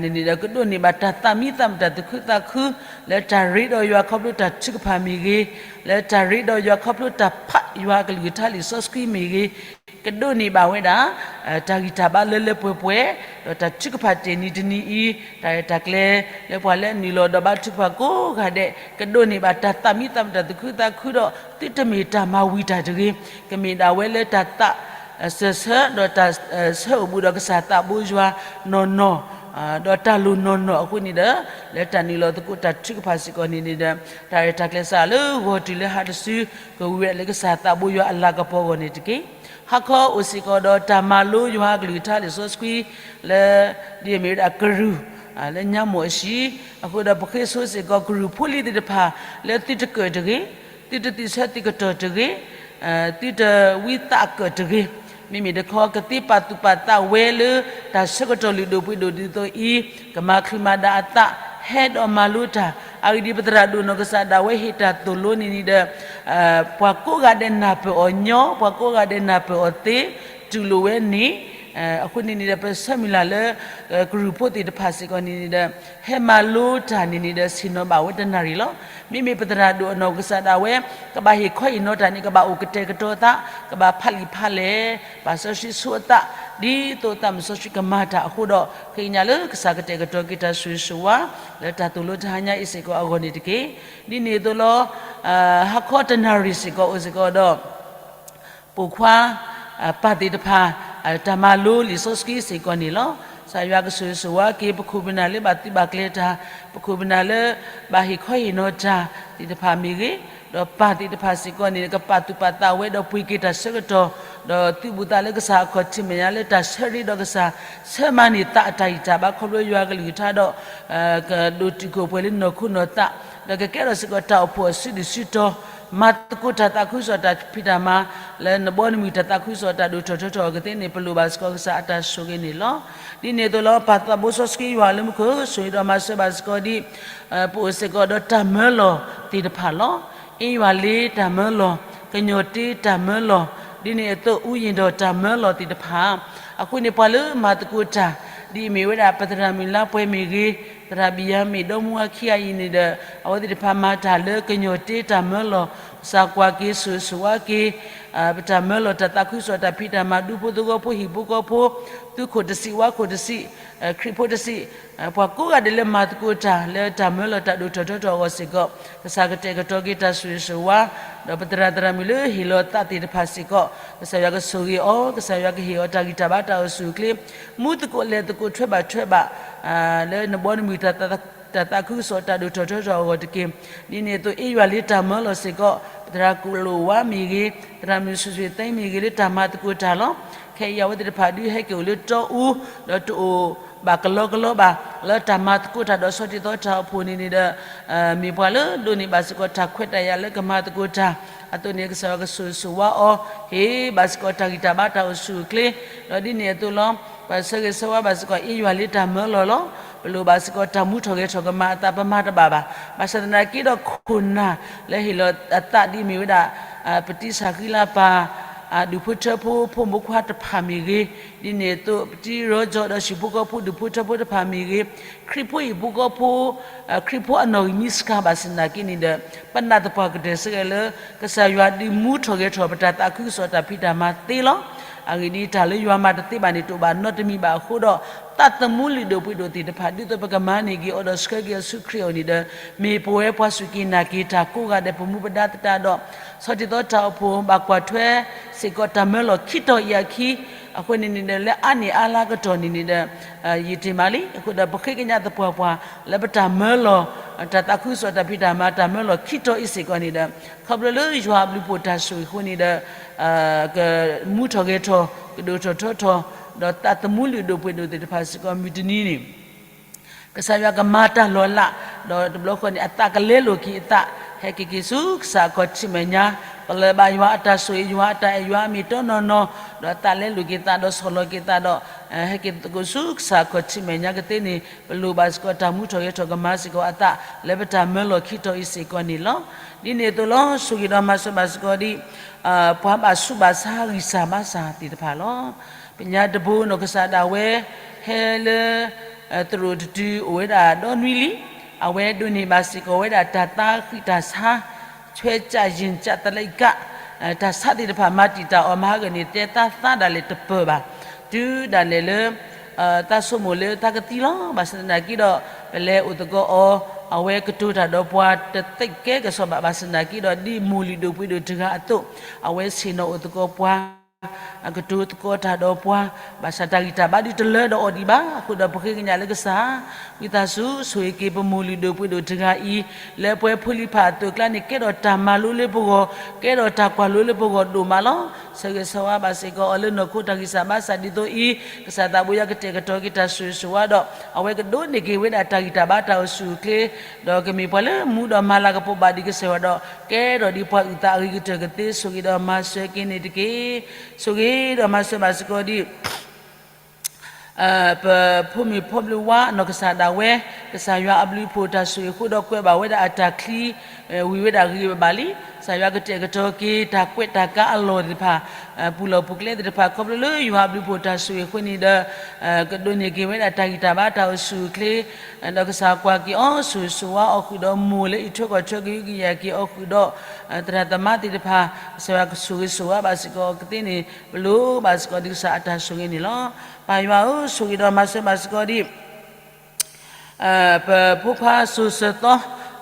န့ၣ်န့ၣ်ဒီး ကဒိးန့ၢ်ဘၣ်တၢ်သးမံသးမုာ်တၢ်သူၣ်ခုသးခု လၢတၢ်ရ့ဒီးယွၤခီဖျိတၢ်ထုကဖၣ်မ့ၢ်ဂ့ၤ, လၢတၢ်ရ့ဒီးယွၤခီဖျိတၢ်ဖးယွၤအကလုၢ်ကထါလံာ်စီဆှံမ့ၢ်ဂ့ၤ, ကဒိးန့ၢ်ဘၣ်ဝဲဒၣ် တၢ်ဂံၢ်တၢ်ဘါလၢလၢပှဲၤပှဲၤ, ဒီးတၢ်ထုကဖၣ်တဲာ်နံၤတနံၤအံၤ တၢ်ရဲၣ်တၢ်ကျဲၤလၢပှၤလၢအနုာ်လီၤဒီးဘါထုကဖၣ်ကိးဂၤဒဲး ကဒိးန့ၢ်ဘၣ်တၢ်သးမံသးမုာ်တၢ်သူၣ်ခုသးခုဒီး သုတမ့ၢ်တၢ်မၤဝံၤတၢ်တဂ့ၤ, ကမ့ၢ်ဒၣ်ဝဲလၢတၢ်သးစၢၢ်ဆၢ ဒီးတၢ်ဆၢအိၣ်ဘူးဒီးကစၢ်သးဘိယွၤနီၢ်နီၢ် ဒီးတၢ်လိၣ်နီၢ်နီၢ်အဃိန့ၣ်ဒီး လၢတၢ်နုာ်လီၤသကိးတၢ်ထုကဖၣ်စ့ၢ်ကီးန့ၣ်န့ၣ်ဒီး တၢ်ရဲၣ်တၢ်ကျဲၤစးလၢဂီၤတုၤလၢဟါတစု ကဝံၤဝဲဒၣ်လၢကစၢ်သးဘိယွၤအလၤကပီၤအဂီၢ်န့ၣ်တက့ၢ်. ဟါခီအိၣ်စ့ၢ်ကီးဒီးတၢ်မၤလိယွၤအကလုၢ်ကထါလံာ်စီဆှံ လၢ ဒ်အမ့ၢ်ဝဲဒၣ်ကရူၢ် လၢညါမိၢ်အဟံၣ်, အဃိဒီးပဃ့ဆိစ့ၢ်ကီးကရူၢ်ဖိလံၤသ့ၣ်တဖၣ် လၢသုတကၢၣ်တဂ့ၤ, သုတသုးဆၢသုးကတီၢ်တဂ့ၤ, သုတဝံသးအကၢၣ်တဂ့ၤ, မ့မ့ၢ်တခီ ကသ့ပာ်သူၣ်ပာ်သးဝဲလၢ တၢ်ဆၢကတီၢ်လုၢ်ဒိၣ်ပှ့ၤဒိၣ်ဒ်သိးအံၤ ကမၤချုးမၤဒါအသး ဟဲဒီးမၤလိတၢ်, အဂ့ၢ်ဒ်အံၤ ပသရၣ်ဒိၣ်နီၢ်ကစၢ်ဒၣ်ဝဲဟ့ၣ်တၢ်သိၣ်လိန့ၣ်န့ၣ်ဒီး ပှၤကိးဂၤဒဲးနၢ်ပၢၢ်အီၤညီ, ပှၤကိးဂၤဒဲးနၢ်ပၢၢ်အီၤသ့, တူၢ်လိာ်ဝဲန့ၣ်, အဃိန့ၣ်န့ၣ်ဒီး ပဆၢမုၢ်လၢ်လၢ ကရူၢ်ဖိသ့ၣ်တဖၣ်စ့ၢ်ကီးန့ၣ်န့ၣ်ဒီး ဟဲမၤလိတၢ်န့ၣ်န့ၣ်ဒီး ဆ့ၣ်နီၤဘၣ်ဝဲတနၣ်ရံၣ်လီၤ. မ့မ့ၢ်ပသရၣ်ဒိၣ်အနီၢ်ကစၢ်ဒၣ်ဝဲ ကဘၣ်ဟ့ၣ်ခီဟ့ၣ်နီၤတၢ်န့ၣ် ကဘၣ်အိၣ်ကတဲာ်ကတီၤအသး, ကဘၣ်ဖးလံာ်ဖးလဲၢ်, ဘၣ်စီဆှံဆိအသး, ဒ်သိးသးမုၢ်စီဆှံကမၤတၢ်အဃိဒီး ဃ့ကညးလၢကစၢ်ကတဲာ်ကတီၤက့ၤတၢ်ဆိၣ်ဂ့ၤဆိၣ်ဝါ လၢတၢ်သိၣ်လိတဟါညါအံၤစ့ၢ်ကီးအဂီၢ်န့ၣ်တက့ၢ်. ဒ်န့ၣ်အသိးလီၤ. ဟါခီတနၣ်ရံၣ်စ့ၢ်ကီးအိၣ်စ့ၢ်ကီးဒီး ပိာ်ခွါ ပၢ်သ့ၣ်တဖၣ် တၢ်မၤလိလံာ်စီဆှံစ့ၢ်ကီးန့ၣ်လီၤ. ကစၢ်ယွၤကဆိၣ်ဂ့ၤဆိၣ်ဝါက့ၤ ပခိၣ်ပနၢ်လၢဘၣ်သုးဘၣ်ကျဲၤတၢ်, ပခိၣ်ပနၢ်လၢ ဘၣ်ဟ့ၣ်ခီဟ့ၣ်နီၤတၢ်သ့ၣ်တဖၣ်မ့ၢ်ဂ့ၤ, ဒီးပၢ်သ့ၣ်တဖၣ်စ့ၢ်ကီးန့ၣ် ကပာ်သူၣ်ပာ်သးဝဲဒီးပှ့ၤက့ၤတၢ်ဆၢကတီၢ်, ဒီးသုးဘူးသးလၢကစၢ်အခီၣ်ထံးမဲာ်ညါလၢတၢ်ဆၢရ့ဒီးကစၢ်, ဆၢမၤန့ၢ်သးအတၢ်ဂံၢ်တၢ်ဘါခီဖျိယွၤကလုၢ်ကထါဒီး ကဒိၣ်တုာ်ခိၣ်ပှဲၤလၢနီၢ်ခိနီၢ်သး, ဒီးကကဲထီၣ်စ့ၢ်ကီးတၢ်အိၣ်ဖှိၣ်အစုဒုၣ်စုတီၤ, မၤသကိးတၢ်သးခုကစီၣ်တၢ်ဖံးတၢ်မၤ, လၢနဘီနမုၢ်တၢ်သးခုကစီၣ်တၢ်ဒိၣ်ထီၣ်ထီထီၣ်အဂီၢ်သ့ၣ်န့ၣ် ပလိၣ်ဘၣ်စ့ၢ်ကီးကစၢ်အတၢ်ဆိၣ်ဂ့ၤန့ၣ်လီၤ. ဒ်န့ၣ်အသိးလီၤ ပၢ်သးဘိစီဆှံယွၤလၢမူခိၣ် ဆိၣ်ဂ့ၤဒီးမၤစၢၤဘၣ်စ့ၢ်ကီးဒ် ပအိၣ်စ့ၢ်ကီးဒီးတၢ်မၢလီၤသ့ၣ်တဖၣ်လီၤ. အ့ယွၤလ့တၢ်မၢလီၤ, ကညီၤတ့တၢ်မၢလီၤ, ဒ်န့ၣ်အသိး အူယ့ၣ်ဒီးတၢ်မၢလီၤသ့ၣ်တဖၣ်, အဃိန့ၣ် ပှၤလၢမၤသကိးတၢ် ဒ်အမ့ၢ်ဝဲဒၣ် ပသရၣ်မုၣ်လါပှဲၤမ့ၢ်ဂ့ၤ, သရၣ်ဘံၣ်ယၤမ့ၣ် ဒီမါဝၤခံဂၤအံၤန့ၣ်ဒီး အဝဲသ့ၣ်တဖၣ်မၤတၢ်လၢကညီၤတ့တၢ်မၢလီၤ, ကစၢ်ကွၢ်က့ၤဆိၣ်ဂ့ၤဆိၣ်ဝါက့ၤ ပတၢ်မၢလီၤတၢ်သးခုကစီၣ်တၢ်ဖံးတၢ်မၤ ဒူဖိသဝီဖိဟံၣ်ဖိဃီဖိ, သူခိၣ်တဆံးဝါခိၣ်တဆံး, ခရံာ်ဖိတဆံး, ပှၤကိးဂၤဒဲးလၢမၤသကိးတၢ်လၢတၢ်မၢလီၤတၢ်ဒိၣ်ထီၣ်ထီထီၣ်အဂီၢ်စ့ၢ်ကီး, ကစၢ်ကတဲာ်ကတီၤက့ၤတၢ်ဆိၣ်ဂ့ၤဆိၣ်ဝါ, ဒီးပသရၣ်သရၣ်မုၣ်လၢဟ့ၣ်လီၤသးသ့ၣ်တဖၣ်စ့ၢ်ကီး, ကစၢ်ယွၤကဆိၣ်ဂ့ၤအီၤ, ကစၢ်ယွၤကဟ့ၣ်အီၤတၢ်ဂံၢ်တၢ်ဘါတၢ်အိၣ်ဆူၣ်အိၣ်ချ့, မူသကိးလဲၤသကိးထွဲဘၣ်ထွဲဘၣ်, လၢနဘီနမုၢ်တၢ်သးခုကစီၣ်တၢ်ဒိၣ်ထီၣ်ထီထီၣ်အဂီၢ်တက့ၢ်. ဒ်န့ၣ်အသိး အ့ယွၤလ့တၢ်မၢလီၤစ့ၢ်ကီး, ပသရၣ်ကိၣ်လိာ်ဝါမ့ၢ်ဂ့ၤ, သရၣ်မုၣ်ဆိၣ်ဆိၣ်သဲမ့ၢ်ဂ့ၤ လၢတၢ်မၤသကိးတၢ်လီၤ. ခဲအံၤအဝဲသ့ၣ်တဖၣ်ဒုးဟဲက့ၤအိၣ်လၢတီအူ, ဒီးတအိၣ်ဘၣ်ကလီကလီဘၣ်, လၢတၢ်မၤသကိးတၢ်ဒီးဆီၣ်တံၢ်သီတၢ်အိၣ်ဖှိၣ်န့ၣ်န့ၣ်ဒီး မ့ၢ်ပှၤလၢဒိးန့ၢ်ဘၣ်စ့ၢ်ကီးတၢ်ခွဲးတၢ်ယာ်လၢကမၤသကိးတၢ်, အသိးန့ၣ် ကစၢ်ယွၤကဆိၣ်ဂ့ၤဆိၣ်ဝါအီၤ, ဟ့ၣ်ဘၣ်စ့ၢ်ကီးတၢ်ဂံၢ်တၢ်ဘါတၢ်အိၣ်ဆူၣ်အိၣ်ချ့, ဒီးဒ်န့ၣ်အသိးလီၤ. ပဆၢဂ့ၤဆၢဝါဘၣ်စ့ၢ်ကီး အ့ယွၤလ့တၢ်မၢလီၤလီၤ. ပလိၣ်ဘၣ်စ့ၢ်ကီးတၢ်မူထီၣ်ဂဲၤထီၣ်ကမၤအသး ပမၤတဘၣ်ဘၣ်. ဘၣ်ဆၣ်သနာ်က့ဒီးခိၣ်နၢ်လၢဟ့ၣ်လီၤအသးဒ်မ့ၢ်ဝဲဒၣ် ပတံၢ်စၢ်ဃံလၤပၤ ဒူၣ်ဖိထၢဖိ ဖိမုၣ်ဖိခွါတဖၣ်မ့ၢ်ဂ့ၤ, ဒ်န့ၣ်အသိး ပတံၢ်ရီကၠီဒီးဟံၣ်ဖိဃီဖိ ဒူၣ်ဖိထၢဖိတဖၣ်မ့ၢ်ဂ့ၤ, ခရံာ်ဖိဟံၣ်ဖိဃီဖိ ခရံာ်ဖိအနီၣ်ဂံၢ်မံဆှးဘၣ်ဆၣ်သနာ်က့န့ၣ်ဒီး ပနာ်သပှၢ်ကတၢၢ်စ့ၢ်ကီးလၢ ကစၢ်ယွၤဒုးမူထီၣ်ဂဲၤထီၣ်ပတၢ်သးခုကစီၣ်တၢ်ဖံးတၢ်မၤသ့လီၤ. အဂ့ၢ်ဒ်အံၤ တၢ်လၢယွၤမၤတသ့ဘၣ်န့ၣ် တအိၣ်ဘၣ်နီတမံၤဘၣ်အဃိဒီး သးသမူလုၢ်ဒိၣ်ပှ့ၤဒိၣ်သ့ၣ်တဖၣ် ဒ်သိးပကမၤန့ၢ်က့ၤအီၤဒီးဆှၢက့ၤအီၤဆူခရံာ်အအိၣ်န့ၣ်ဒီး မ့ၢ်ပဝဲပှၤစူၢ်က့ၤနာ်က့ၤတၢ်ကိးဂၤဒဲး ပမူပဒါသတးဒီး ဆီၣ်တံၢ်သီတၢ်အိၣ်ဖှိၣ် ဘၣ်ကွၢ်ထွဲစ့ၢ်ကီးတၢ်မၢလီၤခံတီၤအံၤအခံ အဃိန့ၣ်န့ၣ်ဒီး လၢအါန့ၢ်အါလါကတီၢ်န့ၣ်န့ၣ်ဒီး ယံာ်တ့ၢ်မးလံ. အဃိဒီး ပဃ့ကညးသပှၢ်ပှၢ် လၢပတၢ်မၢလီၤ တၢ်သးခုကစီၣ်တၢ်ဖံးတၢ်မၤတၢ်မၢလီၢ်ခံတီၤအံၤစ့ၢ်ကီးန့ၣ်ဒီး ခီဖျိလၢယွၤအဘျုးအဖှိၣ်တၢ်ဆိၣ်ဂ့ၤအဃိန့ၣ်ဒီး ကမူထီၣ်ဂဲၤထီၣ် ကဒိၣ်ထီၣ်ထီထီၣ် ဒီးသးသမူလုၢ်ဒိၣ်ပှ့ၤဒိၣ်သ့ၣ်တဖၣ်စ့ၢ်ကီးမုၢ်တနံၤန့ၣ် ကစၢ်ယွၤကမၤတၢ်လီၤလး, ဒီးတဘျီဃီန့ၣ် အသးကလဲလိာ်က့ၤအသး, ဟဲက့ၤက့ၤဆူကစၢ်အခီၣ်ထံးမဲာ်ညါ, ပလၢၢ်ဘၣ်ယွၤအတၢ်ဆိၣ်ဂ့ၤ ယွၤအတၢ်အဲၣ်ယွၤအမ့ၢ်တီနီၢ်နီၢ်, ဒီးအသးလဲလိာ်က့ၤသး ဒီးဆီၣ်လီၤက့ၤသးဒီး ဟဲက့ၤသကိးဆူကစၢ်အခီၣ်ထံးမဲာ်ညါကသ့န့ၣ် ပလိၣ်ဘၣ်စ့ၢ်ကီးတၢ်မူထီၣ်ဂဲၤထီၣ်ကမၤစ့ၢ်ကီးအသး လၢပတၢ်မၢလီၢ်ခံတီၤအံၤစ့ၢ်ကီးန့ၣ်လီၤ. ဒ်န့ၣ်အသိးလီၤ ဆိၣ်ဂ့ၤဒီးမၤစၢၤဘၣ်စ့ၢ်ကီးဒ် ပှၤဘၣ်ဆူးဘၣ်ဆါဂံၢ်စၢ်ဘါစၢ်သ့ၣ်တဖၣ်လီၤ. ပညါတဘိနီၢ်ကစၢ်ဒၣ်ဝဲ ဟဲလၢ သရိာ်တတုၤအိၣ်ဝဲဒၣ်ဒီနွံလံ, အဝဲဒိးန့ၢ်ဘၣ်စ့ၢ်ကီးဝဲဒၣ်တၢ်သါဃံးတၢ်ဆါ ဆွဲကၠၣ်ယံၣ်ကၠၣ်သလဲကၣ် တၢ်ဆါသ့ၣ်တဖၣ်မၤတံာ်တာ်အီၤမၤဟးဂီၤန့ၣ် တဲသါသါဒၣ်လဲာ်တပၢၢ်ဘၣ်, တုၤဒၣ်လဲာ်လၢ သးဆိကမိၣ်လၢသးကသံလီၤ. ဘၣ်ဆၣ်သနာ်က့ဒီး ပလဲၤအိၣ်သကိးအီၤ အဝဲကတိၤတၢ်ဒီးပှၤတသ့ၣ်ကဲကစီၣ်ဘၣ်. ဘၣ်ဆၣ်သနာ်က့ဒီး ဒ်မိၢ်လုၢ်ဒိၣ်ပှ့ၤဒိၣ်တဂၤအသိး အဝဲဆ့ၣ်နီၤအိၣ်သကိးပှၤ ကတိၤသကိးတၢ်ဒီးပှၤ, ဘၣ်ဆၣ်တၢ်ဂံၢ်တၢ်ဘါဒုးတလၢဒီးအီၤဒံးဘၣ်. အဃိဒီးပဃ့ကညးလၢကစၢ် ဝံသးစူၤဆိၣ်ဂ့ၤက့ၤပမိၢ်လုၢ်ဒိၣ်ပှ့ၤဒိၣ်တဂၤအံၤ လၢပှဲၤဖိလံၤဖးအသိးအကျါန့ၣ် ကဲထီၣ်တၢ်မၤလိလၢပဂီၢ်, ကဲထီၣ်တၢ်ကွၢ်လိလၢပဂီၢ်ဒိၣ်မးလီၤ. ဆၢဂ့ၤဆၢဝါဘၣ်စ့ၢ်ကီးအီၤလၢနီၢ်ခိတၢ်ဂံၢ်စၢ်ဘါစၢ်ဒ်သိးအံၤ, ကစၢ်သးဘိယွၤကတဲာ်ကတီၤက့ၤတၢ်ဆိၣ်ဂ့ၤဆိၣ်ဝါဒီး အဝဲကဒိးန့ၢ်က့ၤဝဲဒၣ်တၢ်ဂံၢ်တၢ်ဘါတၢ်အိၣ်ဆူၣ်အိၣ်ချ့, ဒီးကမ့ၢ်ပှၤလၢမူဒီးမၤလၤကပီၤဘၣ်ဒံးကစၢ်ယွၤဒီး ကဲထီၣ်ဒံးပှၤအုၣ်သးအဂ့ၤကတၢၢ်ကသ့ ဆိၣ်ဂ့ၤဒီးမၤစၢၤက့ၤန့ၣ်တက့ၢ်. ဆိၣ်ဂ့ၤဒီးမၤစၢၤဘၣ်စ့ၢ်ကီးဒ် ပဖိမုၣ်ဖိဘျုးဝါအနီၢ်ကစၢ်ဒၣ်ဝဲ, ကစၢ်ယွၤအဘျုးအဖှိၣ်တၢ်ဆိၣ်ဂ့ၤအဃိဒီးကွဲးဘၣ်ဝဲဒၣ်အတၢ်ချံ ဝံၤဝဲဒၣ်ဂ့ၤဂ့ၤဘၣ်ဘၣ်လံ. ကစၢ်ယွၤကတဲာ်ကတီၤက့ၤ တၢ်ကွဲးတၢ်ကါအလီၢ်သ့ၣ်တဖၣ်, ပူၤလီၢ်ပူၤကျဲသ့ၣ်တဖၣ် ခီဖျိလၢယွၤအဘျုးအဖှိၣ်တၢ်ဆိၣ်ဂ့ၤအဃိန့ၣ်ဒီး ကဒိးန့ၢ်က့ၤဝဲဒၣ်တၢ်ဂံၢ်တၢ်ဘါတၢ်အိၣ်ဆူၣ်အိၣ်ချ့, ဒီးကစၢ်ကွၢ်က့ၤအီၤ ဆိၣ်ဂ့ၤဆိၣ်ဝါအီၤဃုာ်ဒီးမိၢ်လၢအံးထွဲကွၢ်ထွဲကဟုကယာ်က့ၤအီၤဃုာ်ဒီး သရၣ်သမါသ့ၣ်တဖၣ် ကစၢ်ယွၤကဆိၣ်ဂ့ၤဆိၣ်ဝါဘၣ်စ့ၢ်ကီးကသ့န့ၣ် ပလိၣ်ဘၣ်စ့ၢ်ကီးဒ်ကစၢ်အတၢ်ဆိၣ်ဂ့ၤန့ၣ်လီၤ. ပၢ်ယွၤဧၢ ဆိၣ်ဂ့ၤဒီးမၤစၢၤဘၣ်စ့ၢ်ကီးဒ် ပဖိခွါစိၤစၢၤသီ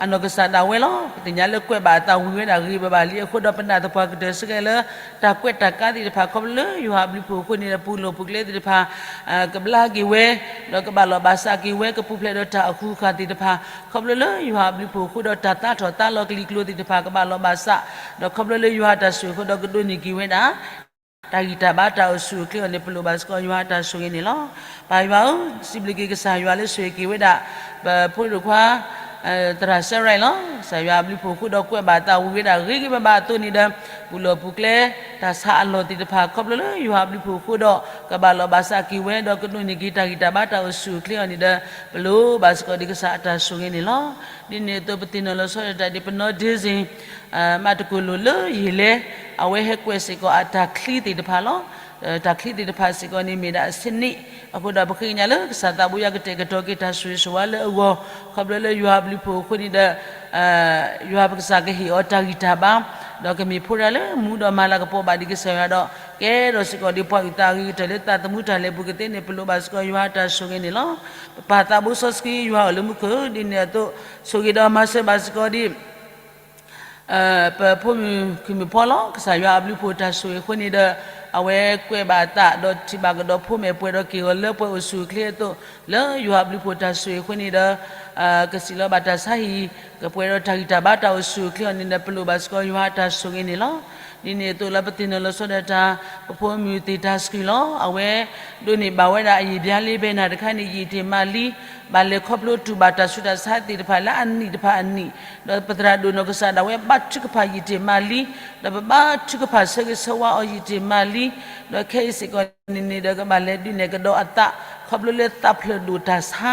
အနီၢ်ကစၢ်ဒၣ်ဝဲလီၤ. ပသ့ၣ်ညါလၢကွဲးဘၣ်အသးဝံၤဝဲဒၣ်ဂ့ၤဘၣ်ဘၣ်လံအဃိဒီး ပနၢ်သပှၢ်ကတၢၢ်ဆၢကဲလၢ တၢ်ကွဲးတၢ်ကါသ့ၣ်တဖၣ် ခီဖျိလၢယွၤအဘျုးအဖှိၣ်အဃိန့ၣ်ဒီး ပူၤလီၢ်ပူၤကျဲသ့ၣ်တဖၣ် ကဘျါက့ၤဝဲ, ဒီးကဘၣ်လီၢ်ဘၣ်စးက့ၤဝဲ ကပူၤဖျဲးဒီးတၢ်အဃုာ်ဃာ်သ့ၣ်တဖၣ် ခီဖျိလၢယွၤအဘျုးအဖှိၣ်အဃိဒီး တၢ်သါထီၣ်သါလီၤကလံၤကျိၤသ့ၣ်တဖၣ် ကဘၣ်လီၢ်ဘၣ်စး, ဒီးခီဖျိလၢယွၤအတၢ်ဆိၣ်ဂ့ၤအဃိဒီး ကဒိးန့ၢ်က့ၤဝဲဒၣ် တၢ်ဂံၢ်တၢ်ဘါတၢ်အိၣ်ဆူၣ်အိၣ်ချ့အီၤန့ၣ် ပလိၣ်ဘၣ်စ့ၢ်ကီးယွၤအတၢ်ဆိၣ်ဂ့ၤန့ၣ်လီၤ. ပၢ်ယွၤဧၢ, စံးဘျုးက့ၤကစၢ်ယွၤလၢဆိၣ်ဂ့ၤက့ၤဝဲဒၣ် ပဖိဒိၣ်ခွါ သရၣ်စဲရၢၣ်လီၤ. ကစၢ်ယွၤအဘျုးအဖှိၣ်အဃိဒီးကွဲးဘၣ်အသးဝံၤဝဲဒၣ်ဂ့ၤဂ့ၤဘၣ်ဘၣ်အသိးန့ၣ်ဒီး ပူၤလီၢ်ပူၤကျဲ တၢ်ဆါအလီၢ်သ့ၣ်တဖၣ် ခီဖျိလၢယွၤအဘျုးအဖှိၣ်အဃိဒီး ကဘၣ်လီၢ်ဘၣ်စးက့ၤဝဲ ဒီးကဒိးန့ၢ်က့ၤတၢ်ဂံၢ်တၢ်ဘါတၢ်အိၣ်ဆူၣ်အိၣ်ချ့အီၤန့ၣ်ဒီး ပလိၣ်ဘၣ်စ့ၢ်ကီးဒ်ကစၢ်အတၢ်ဆိၣ်ဂ့ၤန့ၣ်လီၤ. ဒ်န့ၣ်အသိးပသ့ၣ်နီၣ်လီၤဆီဒၣ်တၢ်ဒ်ပနီၢ်ဒ့စ့ၣ် မၤတကိၢ်လိာ်လၢယ့ၢ်လဲၣ်, အဝဲဟဲကွဲးစ့ၢ်ကီးအတၢ်ချံသ့ၣ်တဖၣ်လီၤ. တၢ်ချံသ့ၣ်တဖၣ်စ့ၢ်ကီးန့ၣ် မ့ၢ်ဒၣ်အဆ့ၣ်န့ၣ် အဃိဒီးပဃ့ကညးလၢကစၢ်သးဘိယွၤကတဲာ်ကတီၤက့ၤတၢ်ဆိၣ်ဂ့ၤဆိၣ်ဝါလၢအဂီၢ် ခီဖျိလၢယွၤအဘျုးအဖှိၣ်အဃိန့ၣ်ဒီး ယွၤပကစၢ်ကဟ့ၣ်အီၤတၢ်ဂံၢ်တၢ်ဘါ ဒီးကမ့ၢ်ဖိတဂၤလၢမူဒီးမၤလၤကပီၤဘၣ်ဒံးကစၢ်ယွၤဒီး ကဲထီၣ်စ့ၢ်ကီးဒ်ပှၤအုၣ်သးအဂ့ၤကတၢၢ်လၢသးသမူတၢ်လဲၤပူၤကသ့န့ၣ် ပလိၣ်ဘၣ်စ့ၢ်ကီးယွၤအတၢ်ဆိၣ်ဂ့ၤန့ၣ်လီၤ. ပပၢ်သးဘိစီဆှံယွၤအိၣ်လၢမူခိၣ် ဒ်န့ၣ်အသိး ဆိၣ်ဂ့ၤဒီးမၤစၢၤဘၣ်စ့ၢ်ကီးဒ် ပဖိမုၣ်ခုၣ်မုၣ်ဖီလီၤ. ကစၢ်ယွၤအဘျုးအဖှိၣ်တၢ်ဆိၣ်ဂ့ၤအဃိန့ၣ်ဒီး အဝဲကွဲးဘၣ်အသးဒီးထံၣ်ဘၣ်ကဒီးဖိမဲာ်ပှဲၤဒီးက့ၢ်ဂီၤလၢပှဲၤအိၣ်ဆူၣ်အိၣ်ချ့အသိး လၢယွၤအဘျုးအဖှိၣ်တၢ်ဆိၣ်ဂ့ၤအဃိန့ၣ်ဒီး ကစံးလီၤဘၣ်တၢ်ဆါဟံၣ် ကပှဲၤဒီးတၢ်ဂံၢ်တၢ်ဘါတၢ်အိၣ်ဆူၣ်အိၣ်ချ့အီၤန့ၣ်ဒီး ပလိၣ်ဘၣ်စ့ၢ်ကီးယွၤအတၢ်ဆိၣ်ဂ့ၤန့ၣ်လီၤ. ဒ်န့ၣ်အသိးလၢပသ့ၣ်နီၣ်လီၤဆီဒၣ်တၢ် ပဖိမုၣ်သ့ၣ်တၢ်ဆှံလီၤ. အဝဲဒိးန့ၢ်ဘၣ်ဝဲဒၣ်အယံာ်ဘျါလံ ဘဲနၤတခါန့ၣ် ယံာ်တ့ၢ်မးလံ ဘၣ်လဲၤခီဖျိတူၢ်ဘၣ်တၢ်ဆူးတၢ်ဆါသ့ၣ်တဖၣ်လၢအနံၣ်တဖၣ်အနံၣ်, ဒီးပသရၣ်ဒိၣ်နီၢ်ကစၢ်ဒၣ်ဝဲဘါထုကဖၣ်ယံာ်တ့ၢ်မးလံ, ဒီးပဘါထုကဖၣ်ဆၢဂ့ၤဆၢဝါအီၤယံာ်တ့ၢ်မးလံ, ဒီးခဲအံၤစ့ၢ်ကီးန့ၣ်န့ၣ်ဒီး ကဘၣ်လဲၤဒုးနဲၣ်ကဒီးအသး ခီဖျိလၢသးဖျၢၣ်ဒိၣ်တၢ်ဆါ,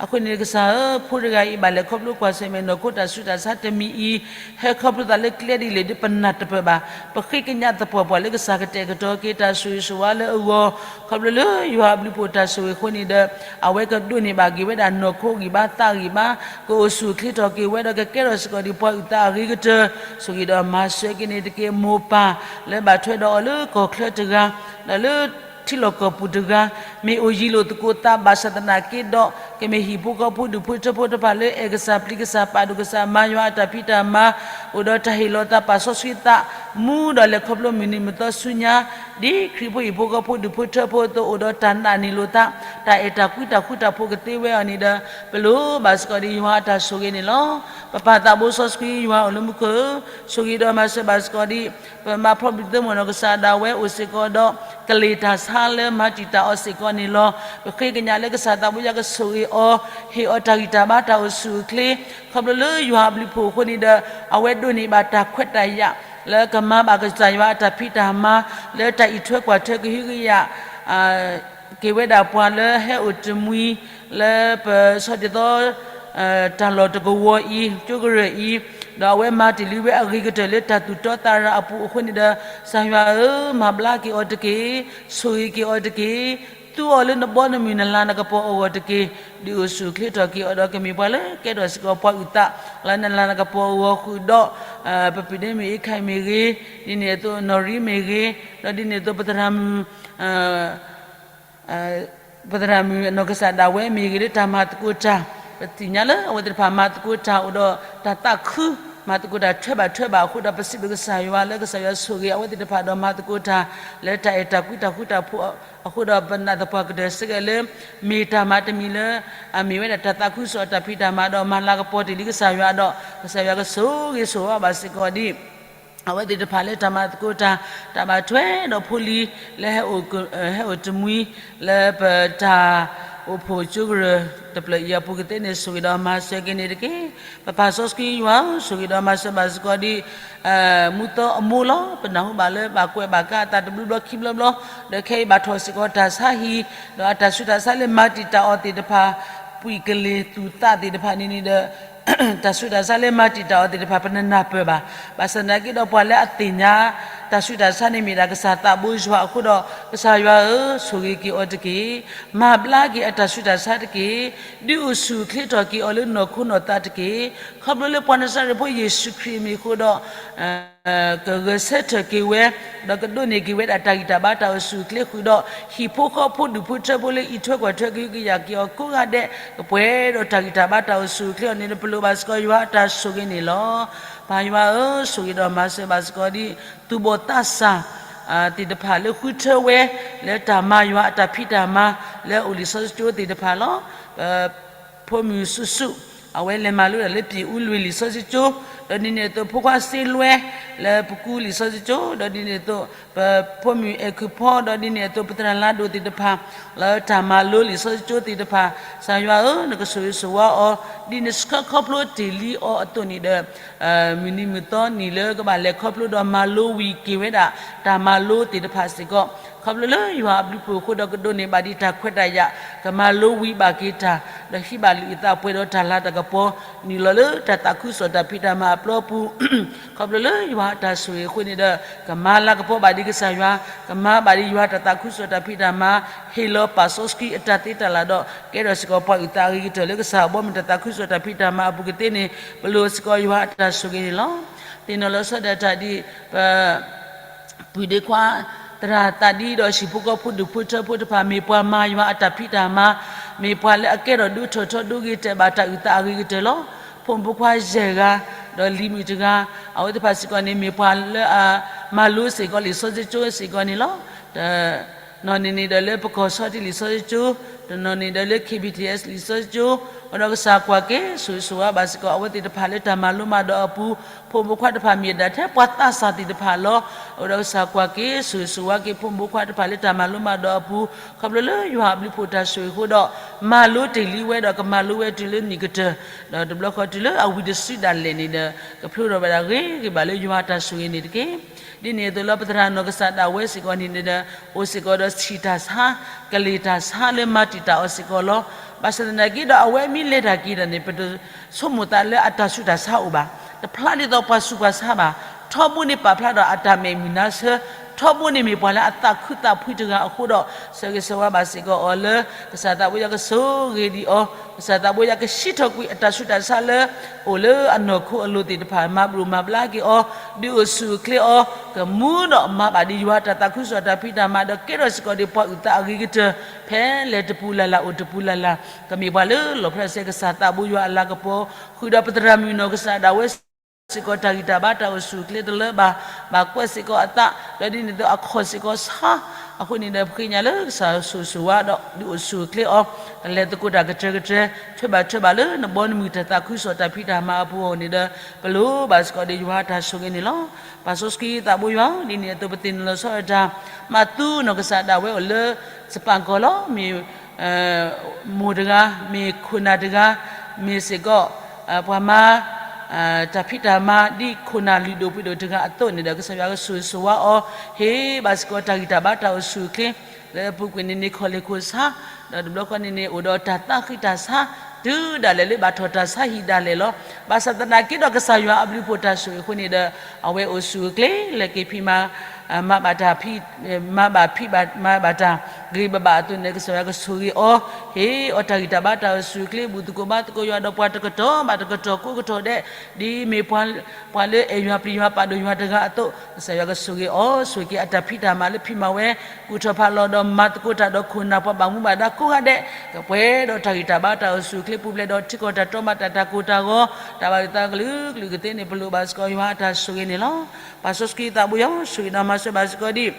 အဃိန့ၣ်ကစၢ်ဧၢ, ဖိတဂၤအံၤဘၣ်လဲၤခီဖျိကွၢ်ဆၢၣ်မဲာ်နီၢ်ခိတၢ်ဆူးတၢ်ဆါတမံၤအံၤ, ဟဲခီဖျိသးလၢကျဲဒ်လဲၣ်ဒ်ပနၢ်တပၢၢ်ဘၣ်, ပဃ့ကညးသပှၢ်ပှၢ်လၢကစၢ်ကတဲာ်ကတီၤက့ၤတၢ်ဆိၣ်ဂ့ၤဆိၣ်ဝါလၢအဂီၢ်, ခီဖျိလၢယွၤအဘျုးအဖှိၣ်တၢ်ဆိၣ်ဂ့ၤအဃိန့ၣ်ဒီး အဝဲကဒိးန့ၢ်ဘၣ်က့ၤဝဲဒၣ်နီၢ်ခိဂံၢ်ဘါသးဂံၢ်ဘါ, ကအိၣ်ဆူၣ်အိၣ်ချ့ထီၣ်က့ၤဝဲဒီးကကဲထီၣ်စ့ၢ်ကီးဒ်ပှၤအုၣ်သးအဂ့ၤကတၢၢ်, ဆိၣ်ဂ့ၤဒီးမၤစၢၤက့ၤန့ၣ်တက့ၢ်. မိၢ်ပၢ်လၢဘၣ်ထွဲဒီးအီၤလၢကီၢ်ချၢတဂၤ ဒီးလၢထံလီၢ်ကီၢ်ပူၤတဂၤ, မ့ၢ်အိၣ်ယံၤလိာ်သကိးသးဘၣ်ဆၣ်သနာ်က့ဒီး ကမ့ၢ်ဟံၣ်ဖိဃီဖိဒူၣ်ဖိထၢဖိတဖၣ်လၢအဲၣ်ကစၢ်ပျံၤကစၢ်ပာ်ဒိၣ်ကစၢ်မၤယွၤအတၢ်ဖံးတၢ်မၤ, အိၣ်ဒီးတၢ်ဟ့ၣ်လီၤသးပာ်စီဆှံသး မူဒီးလဲၤခီဖျိမုၢ်နံၤမုၢ်သီဆူညါ, ဒ်ခရံာ်ဖိဟံၣ်ဖိဃီဖိဒူၣ်ဖိထၢဖိအသိး အိၣ်ဒီးတၢ်နာ်န့ၢ်လိာ်သး, တၢ်အဲၣ်တၢ်ကွံတၢ်ဃူတၢ်ဖိးကသ့ဝဲအီၤန့ၣ်ဒီး ပလိၣ်ဘၣ်စ့ၢ်ကီးဒ်ယွၤအတၢ်ဆိၣ်ဂ့ၤန့ၣ်လီၤ. ပပၢ်သးဘိစီဆှံယွၤအိၣ်လၢမူခိၣ်ဧၢ, ဆိၣ်ဂ့ၤဒီးမၤစၢၤဘၣ်စ့ၢ်ကီးဒ် ပမၤဖျီဘျုးသုးမုၢ်နီၢ်ကစၢ်ဒၣ်ဝဲအိၣ်စ့ၢ်ကီးဒီး ကလ့ၢ်တၢ်ဆါလၢမၤတံာ်တာ်အီၤစ့ၢ်ကီးန့ၣ်လီၤ. ပဃ့ကညးလၢကစၢ်သးဘိယွၤကဆိၣ်ဂ့ၤအီၤ, ဟ့ၣ်အီၤတၢ်ဂံၢ်တၢ်ဘါတၢ်အိၣ်ဆူၣ်အိၣ်ချ့, ခီဖျိလၢယွၤအဘျုးအဖှိၣ်အဃိန့ၣ်ဒီး အဝဲဒိးန့ၢ်ဘၣ်တၢ်ခွဲးတၢ်ယာ် လၢကမၤဘၣ်ကစၢ်ယွၤအတၢ်ဖံးတၢ်မၤ လၢတၢ်အံးထွဲကွၢ်ထွဲကဟုကယာ် က့ၤဝဲဒၣ်ပှၤလၢဟဲအိၣ်တမှံၤ လၢပဆီၣ်တံၢ်သီ တၢ်လီၢ်တကဝီၤအံၤ ကၠိကရၢၢ်အံၤ, ဒီးအဝဲမၤတ့ၢ်လံဝဲအဂ့ၤကတၢၢ်လၢတၢ်သူၣ်တီသးရၤအပူၤအဃိန့ၣ်ဒီး ကစၢ်ယွၤဧၢ, မၤဘျါက့ၤအီၤတက့ၢ်, ဆိၣ်ဂ့ၤက့ၤအီၤတက့ၢ်, သူအီၤလၢနဘီနမုၢ်နလၤနကပီၤအဂီၢ်တက့ၢ်, ဒုးအိၣ်ဆူၣ်အိၣ်ချ့ထီၣ်က့ၤအီၤဒီးကမ့ၢ်ပှၤလၢကဲထီၣ်စ့ၢ်ကီးပှၤအုၣ်သး လၢနလၤနကပီၤအဂီၢ်ဃုာ်ဒီး ပပုၢ်ဒ့မ့ၢ်ဂ့ၤ ခါအံၤမ့ၢ်ဂ့ၤ, ဒ်န့ၣ်အသိးနီၢ်ရံမ့ၢ်ဂ့ၤ, ဒီးဒ်န့ၣ်အသိးပသရၣ်မုၣ် ပသရၣ်မုၣ်အနီၢ်ကစၢ်ဒၣ်ဝဲမ့ၢ်ဂ့ၤလၢတၢ်မၤသကိးတၢ်, ပသ့ၣ်ညါလၢအဝဲသ့ၣ်တဖၣ်မၤသကိးတၢ်အိၣ်ဒီးတၢ်သးခု, မၤသကိးတၢ်ထွဲဘၣ်ထွဲဘၣ်အဃိဒီး ပစံးဘျုးကစၢ်ယွၤလၢကစၢ်ယွၤဆိၣ်ဂ့ၤအဝဲသ့ၣ်တဖၣ်ဒီးမၤသကိးတၢ် လၢတၢ်အဲၣ်တၢ်ကွံတၢ်ဃူတၢ်ဖိးအဃိဒီး ပနာ်သပှၢ်ကတၢၢ်စ့ၢ်ကီးလၢ မ့ၢ်တၢ်မၤတမံၤလၢ အမ့ၢ်ဝဲဒၣ်တၢ်သးခုကစီၣ်တၢ်ဖံးတၢ်မၤဒီးမၤလၤကပီၤတ့ၢ်လံကစၢ်ယွၤဒီး ကစၢ်ယွၤကဆိၣ်ဂ့ၤဆိၣ်ဝါဘၣ်စ့ၢ်ကီးဒ် အဝဲသ့ၣ်တဖၣ်လၢတၢ်မၤသကိးတၢ် တၢ်ဘၣ်ထွဲဒီးဖိလံၤ လၢဟဲအိၣ်တမှံၤ လၢပတၢ်အိၣ်ဖှိၣ်ကၠိကရၢၢ်တဖျၢၣ်အံၤအပူၤကသ့န့ၣ် ဆိၣ်ဂ့ၤဒီးမၤစၢၤက့ၤန့ၣ်တက့ၢ်. ပပၢ်စီဆှံယွၤဧၢ, ဆိၣ်ဂ့ၤဒီးမၤစၢၤဘၣ်စ့ၢ်ကီးဒ် မူသီအမိၢ်လီၤ. ပနၢ်ဟူဘၣ်လၢဘၣ်ကွဲးဘၣ်ကါအသးတဘျုးဘျီခံဘျီဘျီ, ဒီးခဲအံၤဘၣ်ထီၣ်စ့ၢ်ကီးတၢ်ဆါဟံၣ်, ဒီးအတၢ်ဆူးတၢ်ဆါလၢမၤတံာ်တာ်အီၤသ့ၣ်တဖၣ် ပှံာ်ကလ့ၢ်သူၣ်သးသ့ၣ်တဖၣ်န့ၣ်န့ၣ်ဒီး တၢ်ဆူးတၢ်ဆါလၢမၤတံာ်တာ်အီၤသ့ၣ်တဖၣ် ပနနၢ်ပၢၢ်ဘၣ်. ဘၣ်ဆၣ်သနာ်က့ဒီးပှၤလၢအသ့ၣ်ညါ တၢ်ဆူးတၢ်ဆါန့ၣ်မ့ၢ်ဒၣ်ကစၢ်သးဘိယွၤအဃိဒီး ကစၢ်ယွၤဧၢ, ဆိၣ်ဂ့ၤက့ၤအီၤတက့ၢ်. မၤဘျါက့ၤအတၢ်ဆူးတၢ်ဆါတက့ၢ်. ဒုးအိၣ်ဆူၣ်အိၣ်ချ့ထီၣ်က့ၤအီၤလၢနီၢ်ခိနီၢ်သးတက့ၢ်. ခီဖျိလၢပှၤနစၤရ့းဖိယ့ၣ်ၡူးခရံာ်အမံၤအဃိဒီး ကဂဲၤဆၢထၢၣ်က့ၤဝဲ, ဒီးကဒိးန့ၢ်က့ၤဝဲဒၣ်တၢ်ဂံၢ်တၢ်ဘါတၢ်အိၣ်ဆူၣ်အိၣ်ချ့ဃုာ်ဒီး ဟံၣ်ဖိဃီဖိဒူၣ်ဖိထၢဖိလၢအံးထွဲကွၢ်ထွဲကဟုကယာ်က့ၤအီၤကိးဂၤဒဲး ကပှဲၤဒီးတၢ်ဂံၢ်တၢ်ဘါတၢ်အိၣ်ဆူၣ်အိၣ်ချ့အီၤန့ၣ်ဒီး ပလိၣ်ဘၣ်စ့ၢ်ကီးယွၤအတၢ်ဆိၣ်ဂ့ၤန့ၣ်လီၤ. ပၢ်ယွၤဧၢ, ဆိၣ်ဂ့ၤဒီးမၤစၢၤဘၣ်စ့ၢ်ကီးဒ် သူၣ်ဘီၣ်သးစၢ် သ့ၣ်တဖၣ်လၢဃုထၢဝဲ လၢတၢ်မၤယွၤအတၢ်ဖံးတၢ်မၤ လၢအအိၣ်လံာ်စီဆှံကၠိသ့ၣ်တဖၣ်လီၤ. ဖိမုၣ်စုစု အဝဲလဲၤမၤလိဒၣ်လၢပၠ့ၣ်အူလွံၢ်လံာ်စီဆှံကၠိ, ဒီးဒ်န့ၣ်အသိးဖိခွါစ့လွဲ လၢပကူလံာ်စီဆှံကၠိ, ဒီးဒ်န့ၣ်အသိး ပဖိမုၣ်အဲၣ်ခုဖီ, ဒီးဒ်န့ၣ်အသိးပသရၣ်လါဒိၣ်သ့ၣ်တဖၣ် လၢတၢ်မၤလိလံာ်စီဆှံကၠိသ့ၣ်တဖၣ်, ကစၢ်ယွၤဧၢ, နကဆိၣ်ဂ့ၤဆိၣ်ဝါအီၤ ဒ်နဆှၢခီဖျိတ့ၢ်လံအီၤအသိးန့ၣ်ဒီး မုၢ်နံၤမုၢ်သီနံၤလၢကဘၣ်လဲၤခီဖျိဒီးမၤလိဝံၤက့ၤဝဲဒၣ် တၢ်မၤလိသ့ၣ်တဖၣ်စ့ၢ်ကီး, ခီဖျိလၢယွၤအဘျုးအဖှိၣ်အဃိဒီးကဒိးန့ၢ်ဘၣ်ဒ်တၢ်ခွဲးတၢ်ယာ် ကမၤလိဝံၤဘၣ်က့ၤတၢ်, ဒီးဟံးဘၣ်လုၢ်အသးပှဲၤဒီးတၢ်လၤတၢ်ကပီၤ နုာ်လီၤလၢတၢ်သးခုကစီၣ်တၢ်ဖံးတၢ်မၤအပျီပူၤ ခီဖျိလၢယွၤအတၢ်ဆိၣ်ဂ့ၤအဃိန့ၣ်ဒီး ကမၤလၤကပီၤဘၣ်ဒ်ကစၢ်ယွၤ, ကမၤဘၣ်ဒ်ယွၤတၢ်သးခုကစီၣ်တၢ်ဖံးတၢ်မၤ, ဟ့ၣ်လီၤပာ်စီဆှံအတၢ်သ့တၢ်လၢ်ဒီး ကဲထီၣ်စ့ၢ်ကီးပှၤအုၣ်သးအဂ့ၤကတၢၢ်လၢကစၢ်အဘီအမုၢ်တၢ်သးခုကစီၣ်တၢ်ဖံးတၢ်မၤအပူၤကသ့န့ၣ် ပလိၣ်စ့ၢ်ကီးယွၤအတၢ်ဆိၣ်ဂ့ၤန့ၣ်လီၤ. သ့ၣ်နီၣ်လီၤဆီဒၣ်တၢ်ဒ် ပ ပုၢ်ဒ့ခွါ သရၣ်သးဒံဒီးဟံၣ်ဖိဃီဖိဒူၣ်ဖိထၢဖိတဖၣ် မ့ၢ်ပှၤမၤယွၤအတၢ်ဖံးတၢ်မၤ, မ့ၢ်ပှၤလၢအကဲထီၣ်ဒိၣ်ထီၣ်ထီဒိၣ်ဂ့ၤတဲာ်ဘၣ်တၢ်အုၣ်သးအဂ့ၤကတၢၢ်လီၤ. ဖိမုၣ်ဖိခွါယဲၢ်ဂၤ ဒီးလံၤမုၣ်တဂၤ, အဝဲသ့ၣ်တဖၣ်စ့ၢ်ကီးန့ၣ် မ့ၢ်ပှၤလၢအမၤလိစ့ၢ်ကီးလံာ်စီဆှံကၠိစ့ၢ်ကီးန့ၣ်လီၤ. တနီၤန့ၣ်န့ၣ်ဒီးလၢပကီၢ်ဆီတံၢ်လံာ်စီဆှံကၠိ, တနီၤန့ၣ်ဒီးလၢ ခ့ဘံၣ်ထံၣ်အဲး လံာ်စီဆှံကၠိ, အဃိဒီးကစၢ်ကွၢ်က့ၤ ဆိၣ်ဂ့ၤဆိၣ်ဝါဘၣ်စ့ၢ်ကီး အဝဲသ့ၣ်တဖၣ်လၢတၢ်မၤလိမၤဒိးအပူၤ, ဖိမုၣ်ဖိခွါတဖၣ်မ့ၢ်ဒၣ်ထဲပှၤသးစၢ်သ့ၣ်တဖၣ်လီၤ. အဃိဒီးကစၢ်ကွၢ်က့ၤ ဆိၣ်ဂ့ၤဆိၣ်ဝါက့ၤ ဖိမုၣ်ဖိခွါတဖၣ်လၢတၢ်မၤလိမၤဒိးအပူၤ, ခီဖျိလၢယွၤအဘျုးအဖှိၣ်တၢ်ဆိၣ်ဂ့ၤအဃိဒီး မၤလိတ့ၢ်လံဝဲဒီးကမၤလိဝဲတုၤလၢနံၣ်ကတၢၢ်, ဒီးတဘျီဃီတုၤလၢအဝံၤတစုဒၣ်လဲာ်န့ၣ်ဒီး ကဖျိထီၣ်ဝဲဒၣ်ဂ့ၤဂ့ၤဘၣ်လၢယွၤအတၢ်ဆိၣ်ဂ့ၤန့ၣ်တက့ၢ်. ဒ်န့ၣ်အသိးလၢပသရၣ်နီၢ်ကစၢ်ဒၣ်ဝဲစ့ၢ်ကီးန့ၣ်ဒီး အိၣ်စ့ၢ်ကီးဒီးဆံးတၢ်ဆါ, ကလ့ၢ်တၢ်ဆါလၢမၤတံာ်တာ်အီၤစ့ၢ်ကီးလီၤ. ဘၣ်ဆၣ်သနာ်က့ဒီး အဝဲမ့ၢ်လဲၤတၢ်က့ၤတၢ်န့ၣ် ပတဆိကမိၣ်သးလၢအတၢ်ဆူးတၢ်ဆါအိၣ်ဘၣ်. တဖျါဒ်သိးပှၤဆူးပှၤဆါဘၣ်. ထီဘိန့ၣ်ပာ်ဖျါဒီးအတၢ်မဲာ်မုာ်နါဆၢ, ထီဘိန့ၣ်မ့ၢ်ပှၤလၢအသးခုသးဖှံတဂၤအဃိဒီး ဆၢဂ့ၤဆၢဝါဘၣ်စ့ၢ်ကီးအီၤလၢ ကစၢ်သးဘိယွၤကဆိၣ်ဂ့ၤဒံးအီၤ, ကစၢ်သးဘိယွၤကဟံးထီၣ်ကွံာ်အတၢ်ဆူးတၢ်ဆါလၢ အိၣ်လၢအနီၢ်ခိအလိၤသ့ၣ်တဖၣ် မၤဘျုးမၤဘျါက့ၤအီၤ, ဒုးအိၣ်ဆူၣ်အိၣ်ချ့အီၤ, ကမူဒီးမၤဘၣ်ဒ်ယွၤတၢ်သးခုကစီၣ်တၢ်ဖံးတၢ်မၤဒီးကဲထီၣ်စ့ၢ်ကီးဒ်ပှၤအုၣ်သးအဂ့ၤကတၢၢ်, ဖဲလဲၤတပူၤလၢ်လၢ်အိၣ်တပူၤလၢ်လၢ်, ကမ့ၢ်ပှၤလၢလီၣ်ဖျါစဲကစၢ်သးဘိယွၤအလၤကပီၤ, ဃုာ်ဒီးပသရၣ်မုၣ်နီၢ်ကစၢ်ဒၣ်ဝဲ စ့ၢ်ကီးတၢ်ဂံၢ်တၢ်ဘါတၢ်အိၣ်ဆူၣ်အိၣ်ချ့တလၢဘၣ်, ဘၣ်ကွဲးစ့ၢ်ကီးအသး, ဒီးဒ်န့ၣ်အသိးအခီၣ်စ့ၢ်ကီးဆါ, အဃိန့ၣ်ဒီးပဃ့ကညးလၢကစၢ်ဆိၣ်ဂ့ၤဆိၣ်ဝါဒီးဒုးအိၣ်ဆူၣ်အိၣ်ချ့အီၤ, ကလဲၤသကိးတၢ်ကတြၢၤကတြၢၤ, ထွဲဘၣ်ထွဲဘၣ်လၢနဘီနမုၢ်တၢ်သးခုကစီၣ်တၢ်ဖံးတၢ်မၤအပူၤအဂီၢ်န့ၣ်ဒီး ပလိၣ်ဘၣ်စ့ၢ်ကီးဒီးယွၤတၢ်ဆိၣ်ဂ့ၤန့ၣ်လီၤ. ပၢ်စီဆှံသးဘိယွၤဧၢ, ဒ်န့ၣ်အသိးပသ့ၣ်နီၣ်လီၤဆီဒၣ်တၢ်, မၤသူနီၢ်ကစၢ်ဒၣ်ဝဲအိၣ်လၢ စပၢ်ကီၢ်လီၤ. မ့ၢ် မိၢ်တဂၤ, မ့ၢ်ခိၣ်နၢ်တဂၤ, မ့ၢ်စ့ၢ်ကီး ပှၤမၤ တၢ်ဖံးတၢ်မၤ ဒ်ခိၣ်နၢ်လုၢ်ဒိၣ်ပှ့ၤဒိၣ်တဂၤအသိးန့ၣ်ဒီး ကစၢ်ယွၤကဆိၣ်ဂ့ၤဆိၣ်ဝါအီၤ, ဟ့ၣ်ဘၣ်စ့ၢ်ကီးတၢ်ဂံၢ်တၢ်ဘါတၢ်အိၣ်ဆူၣ်အိၣ်ချ့ လၢအပူၤကွံာ်န့ၣ်န့ၣ် ခီၣ်လ့ၢ်ခိၣ်ဆါ, ဒီးတဘျီဃီန့ၣ်န့ၣ် အိၣ်ဒီးတၢ်သးဃံတၢ်ဆါ တုၤဒၣ်လဲာ်လၢဘၣ်ထီၣ်တၢ်ဆါဟံၣ်ဒၣ်လဲာ်လီၤ. ဘၣ်ဆၣ်သနာ်က့ဒီးကစၢ်ယွၤအဘျုးအဖှိၣ်တၢ်ဆိၣ်ဂ့ၤအဃိန့ၣ်ဒီး အဝဲအိၣ်ဆူၣ်အိၣ်ချ့ လဲၤက့ၤဖံးမၤ မၤဘၣ်ဖံး မၤဘၣ်တၢ်ဂ့ၤဘၣ်ဘၣ်အသိးန့ၣ် ကစၢ်ယွၤကဆိၣ်ဂ့ၤအီၤ, ဟ့ၣ်အီၤတၢ်ဂံၢ်တၢ်ဘါတၢ်အိၣ်ဆူၣ်အိၣ်ချ့ ဘူၣ်သကိးဘါသကိးယွၤဒီးပှၤတကတီၢ်ဘၣ်တကတီၢ်ကိးကတီၢ်ဒဲး, ဒ်မ့ၢ်ပှၤလၢအဲၣ်ယွၤပျံၤယွၤပာ်ဒိၣ်ယွၤတဂၤအသိး ကစၢ်ယွၤကဆိၣ်ဂ့ၤအီၤ, ဆိၣ်ဂ့ၤက့ၤအတၢ်ဖံးတၢ်မၤလၢဖံးမၤဝဲ ကူၣ်ထီၣ်ဖးလီၤဒီးမၤသကိးတၢ်ဒီးခိၣ်နၢ်ပှၤဘၣ်မူဘၣ်ဒါကိးဂၤဒဲး, ကပှဲၤဒီးတၢ်ဂံၢ်တၢ်ဘါတၢ်အိၣ်ဆူၣ်အိၣ်ချ့ပူၤဖျဲးဒီးထံကီၢ်တၢ်တီမၤတၢ်တၢ်ကိၢ်တၢ်ဂီၤ တၢ်ဘၣ်ယိၣ်သးကလုာ်ကလုာ်ကသ့န့ၣ် ပလိၣ်ဘၣ်စ့ၢ်ကီးယွၤအတၢ်ဆိၣ်ဂ့ၤန့ၣ်လီၤ. ပၢ်စီဆှံသးဘိယွၤဧၢ, ဆိၣ်ဂ့ၤဒီးမၤစၢၤဘၣ်စ့ၢ်ကီးဒ်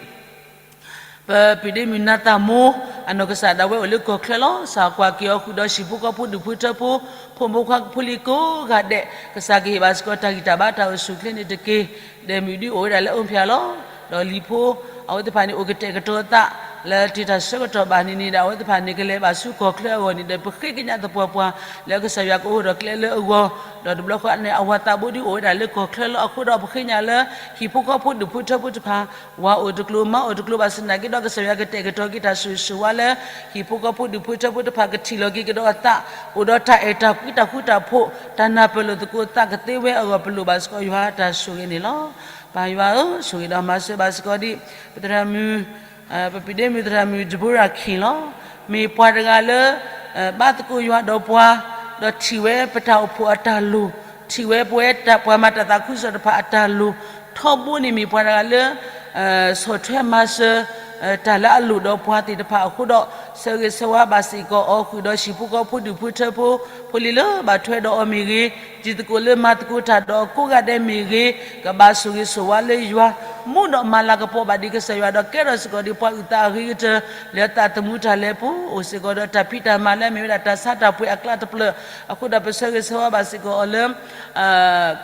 ပပျံၤဒ့မုၣ်နၤသၣ်မိၢ် အနီၢ်ကစၢ်ဒၣ်ဝဲအိၣ်လၢကီၢ်ချၢလီၤ. ကစၢ်ကွၢ်က့ၤအီၤဃုာ်ဒီးဟံၣ်ဖိဃီဖိဒူၣ်ဖိထၢဖိ ဖိမုၣ်ဖိခွါဖိလံၤကိးဂၤဒဲး, ကစၢ်ကဟ့ၣ်ဘၣ်စ့ၢ်ကီးတၢ်ဂံၢ်တၢ်ဘါတၢ်အိၣ်ဆူၣ်အိၣ်ချ့န့ၣ်တက့ၢ်. ဒီးမုၢ်ဒုအိၣ်ဝဲဒၣ်လၢအိၣ်ဖျဲၣ်လီၤ. ဒီးလံၤဖိ အဝဲသ့ၣ်တဖၣ်န့ၣ် အိၣ်ကတဲာ်ကတီၤသး လၢတ့ၢ်တၢ်ဆၢကတီၢ်ဘၣ်န့ၣ်န့ၣ်ဒီး အဝဲသ့ၣ်တဖၣ်န့ၣ် ကလဲၤဘၣ်ဆူကီၢ်ချၢအဂီၢ်န့ၣ်ဒီး ပဃ့ကညးသပှၢ်ပှၢ် လၢကစၢ်ယွၤကအိၣ်ဒီးကျဲလၢအဂီၢ်, ဒီးတဘျီဃီန့ၣ် အဝၤသးဘိဒုအိၣ်ဝဲဒၣ်လၢကီၢ်ချၢလီၤ. အဃိဒီးပဃ့ကညးလၢ ဟံၣ်ဖိဃီဖိဒူၣ်ဖိထၢဖိတဖၣ် ဝၤအိၣ်တကျိၤ မါအိၣ်တကျိၤဘၣ်ဆၣ်သနာ်က့ဒီး ကစၢ်ယွၤကတဲာ်ကတီၤက့ၤတၢ်ဆိၣ်ဂ့ၤဆိၣ်ဝါလၢ ဟံၣ်ဖိဃီဖိဒူၣ်ဖိထၢဖိတဖၣ်ကထံၣ်လီၤက့ၤကဒီးအသး, အိၣ်ဒီးတၢ်အဲၣ်တၢ်ကွံတၢ်ဃူတၢ်ဖိး, တၢ်နၢ်ပၢၢ်လိာ်သကိးသးကသ့ဝဲအဂီၢ် ပလိၣ်ဘၣ်စ့ၢ်ကီးယွၤတၢ်ဆိၣ်ဂ့ၤန့ၣ်လီၤ. ပၢ်ယွၤဧၢ, ဆိၣ်ဂ့ၤဒီးမၤစၢၤဘၣ်စ့ၢ်ကီးဒ် ပသရၣ်မုၣ် ပပျံၤဒ့မုၣ်သရၣ်မုၣ် Deborah King လီၤ. မ့ၢ်ပှၤတဂၤလၢ ဘါသကိးယွၤဒီးပှၤ, ဒီးထံၣ်ဝဲပတၢ်အိၣ်ဖှိၣ်အတၢ်လိၣ်, ထံၣ်ဝဲပဝဲပှၤမၤတၢ်သးခုကစီၣ်တဖၣ်အတၢ်လိၣ်, ထီဘိန့ၣ်မ့ၢ်ပှၤတဂၤလၢ ဆီၣ်ထွဲမၤစၢၤ တၢ်လၢအလိၣ်ဒီးပှၤသ့ၣ်တဖၣ်အဃိဒီး ဆၢဂ့ၤဆၢဝါဘၣ်စ့ၢ်ကီးအီၤ ဃုာ်ဒီးဟံၣ်ဖိဃီဖိဒူၣ်ဖိထၢဖိ ဖိလံၤလၢဘၣ်ထွဲဒီးအီၤမ့ၢ်ဂ့ၤ, တံၤသကိးလၢမၤသကိးတၢ်ဒီးကိးဂၤဒဲးမ့ၢ်ဂ့ၤ, ကဘၣ်ဆိၣ်ဂ့ၤဆိၣ်ဝါလၢယွၤ, မူဒီးမၤလၤကပီၤဘၣ်ဒံးကစၢ်ယွၤဒီး ကဲထီၣ်စ့ၢ်ကီးဒံးပှၤအုၣ်သးအဂ့ၤကတၢၢ် လၢသးသမူတၢ်လဲၤပူၤ အိၣ်စ့ၢ်ကီးဒီးတၢ်ဖံးတၢ်မၤလၢအမ့ၢ်ဝဲဒၣ်တၢ်ဆါတၢ်ပှ့ၤအကျါတဖျၢၣ်, အဃိဒီးပဆၢဂ့ၤဆၢဝါဘၣ်စ့ၢ်ကီးအီၤလၢ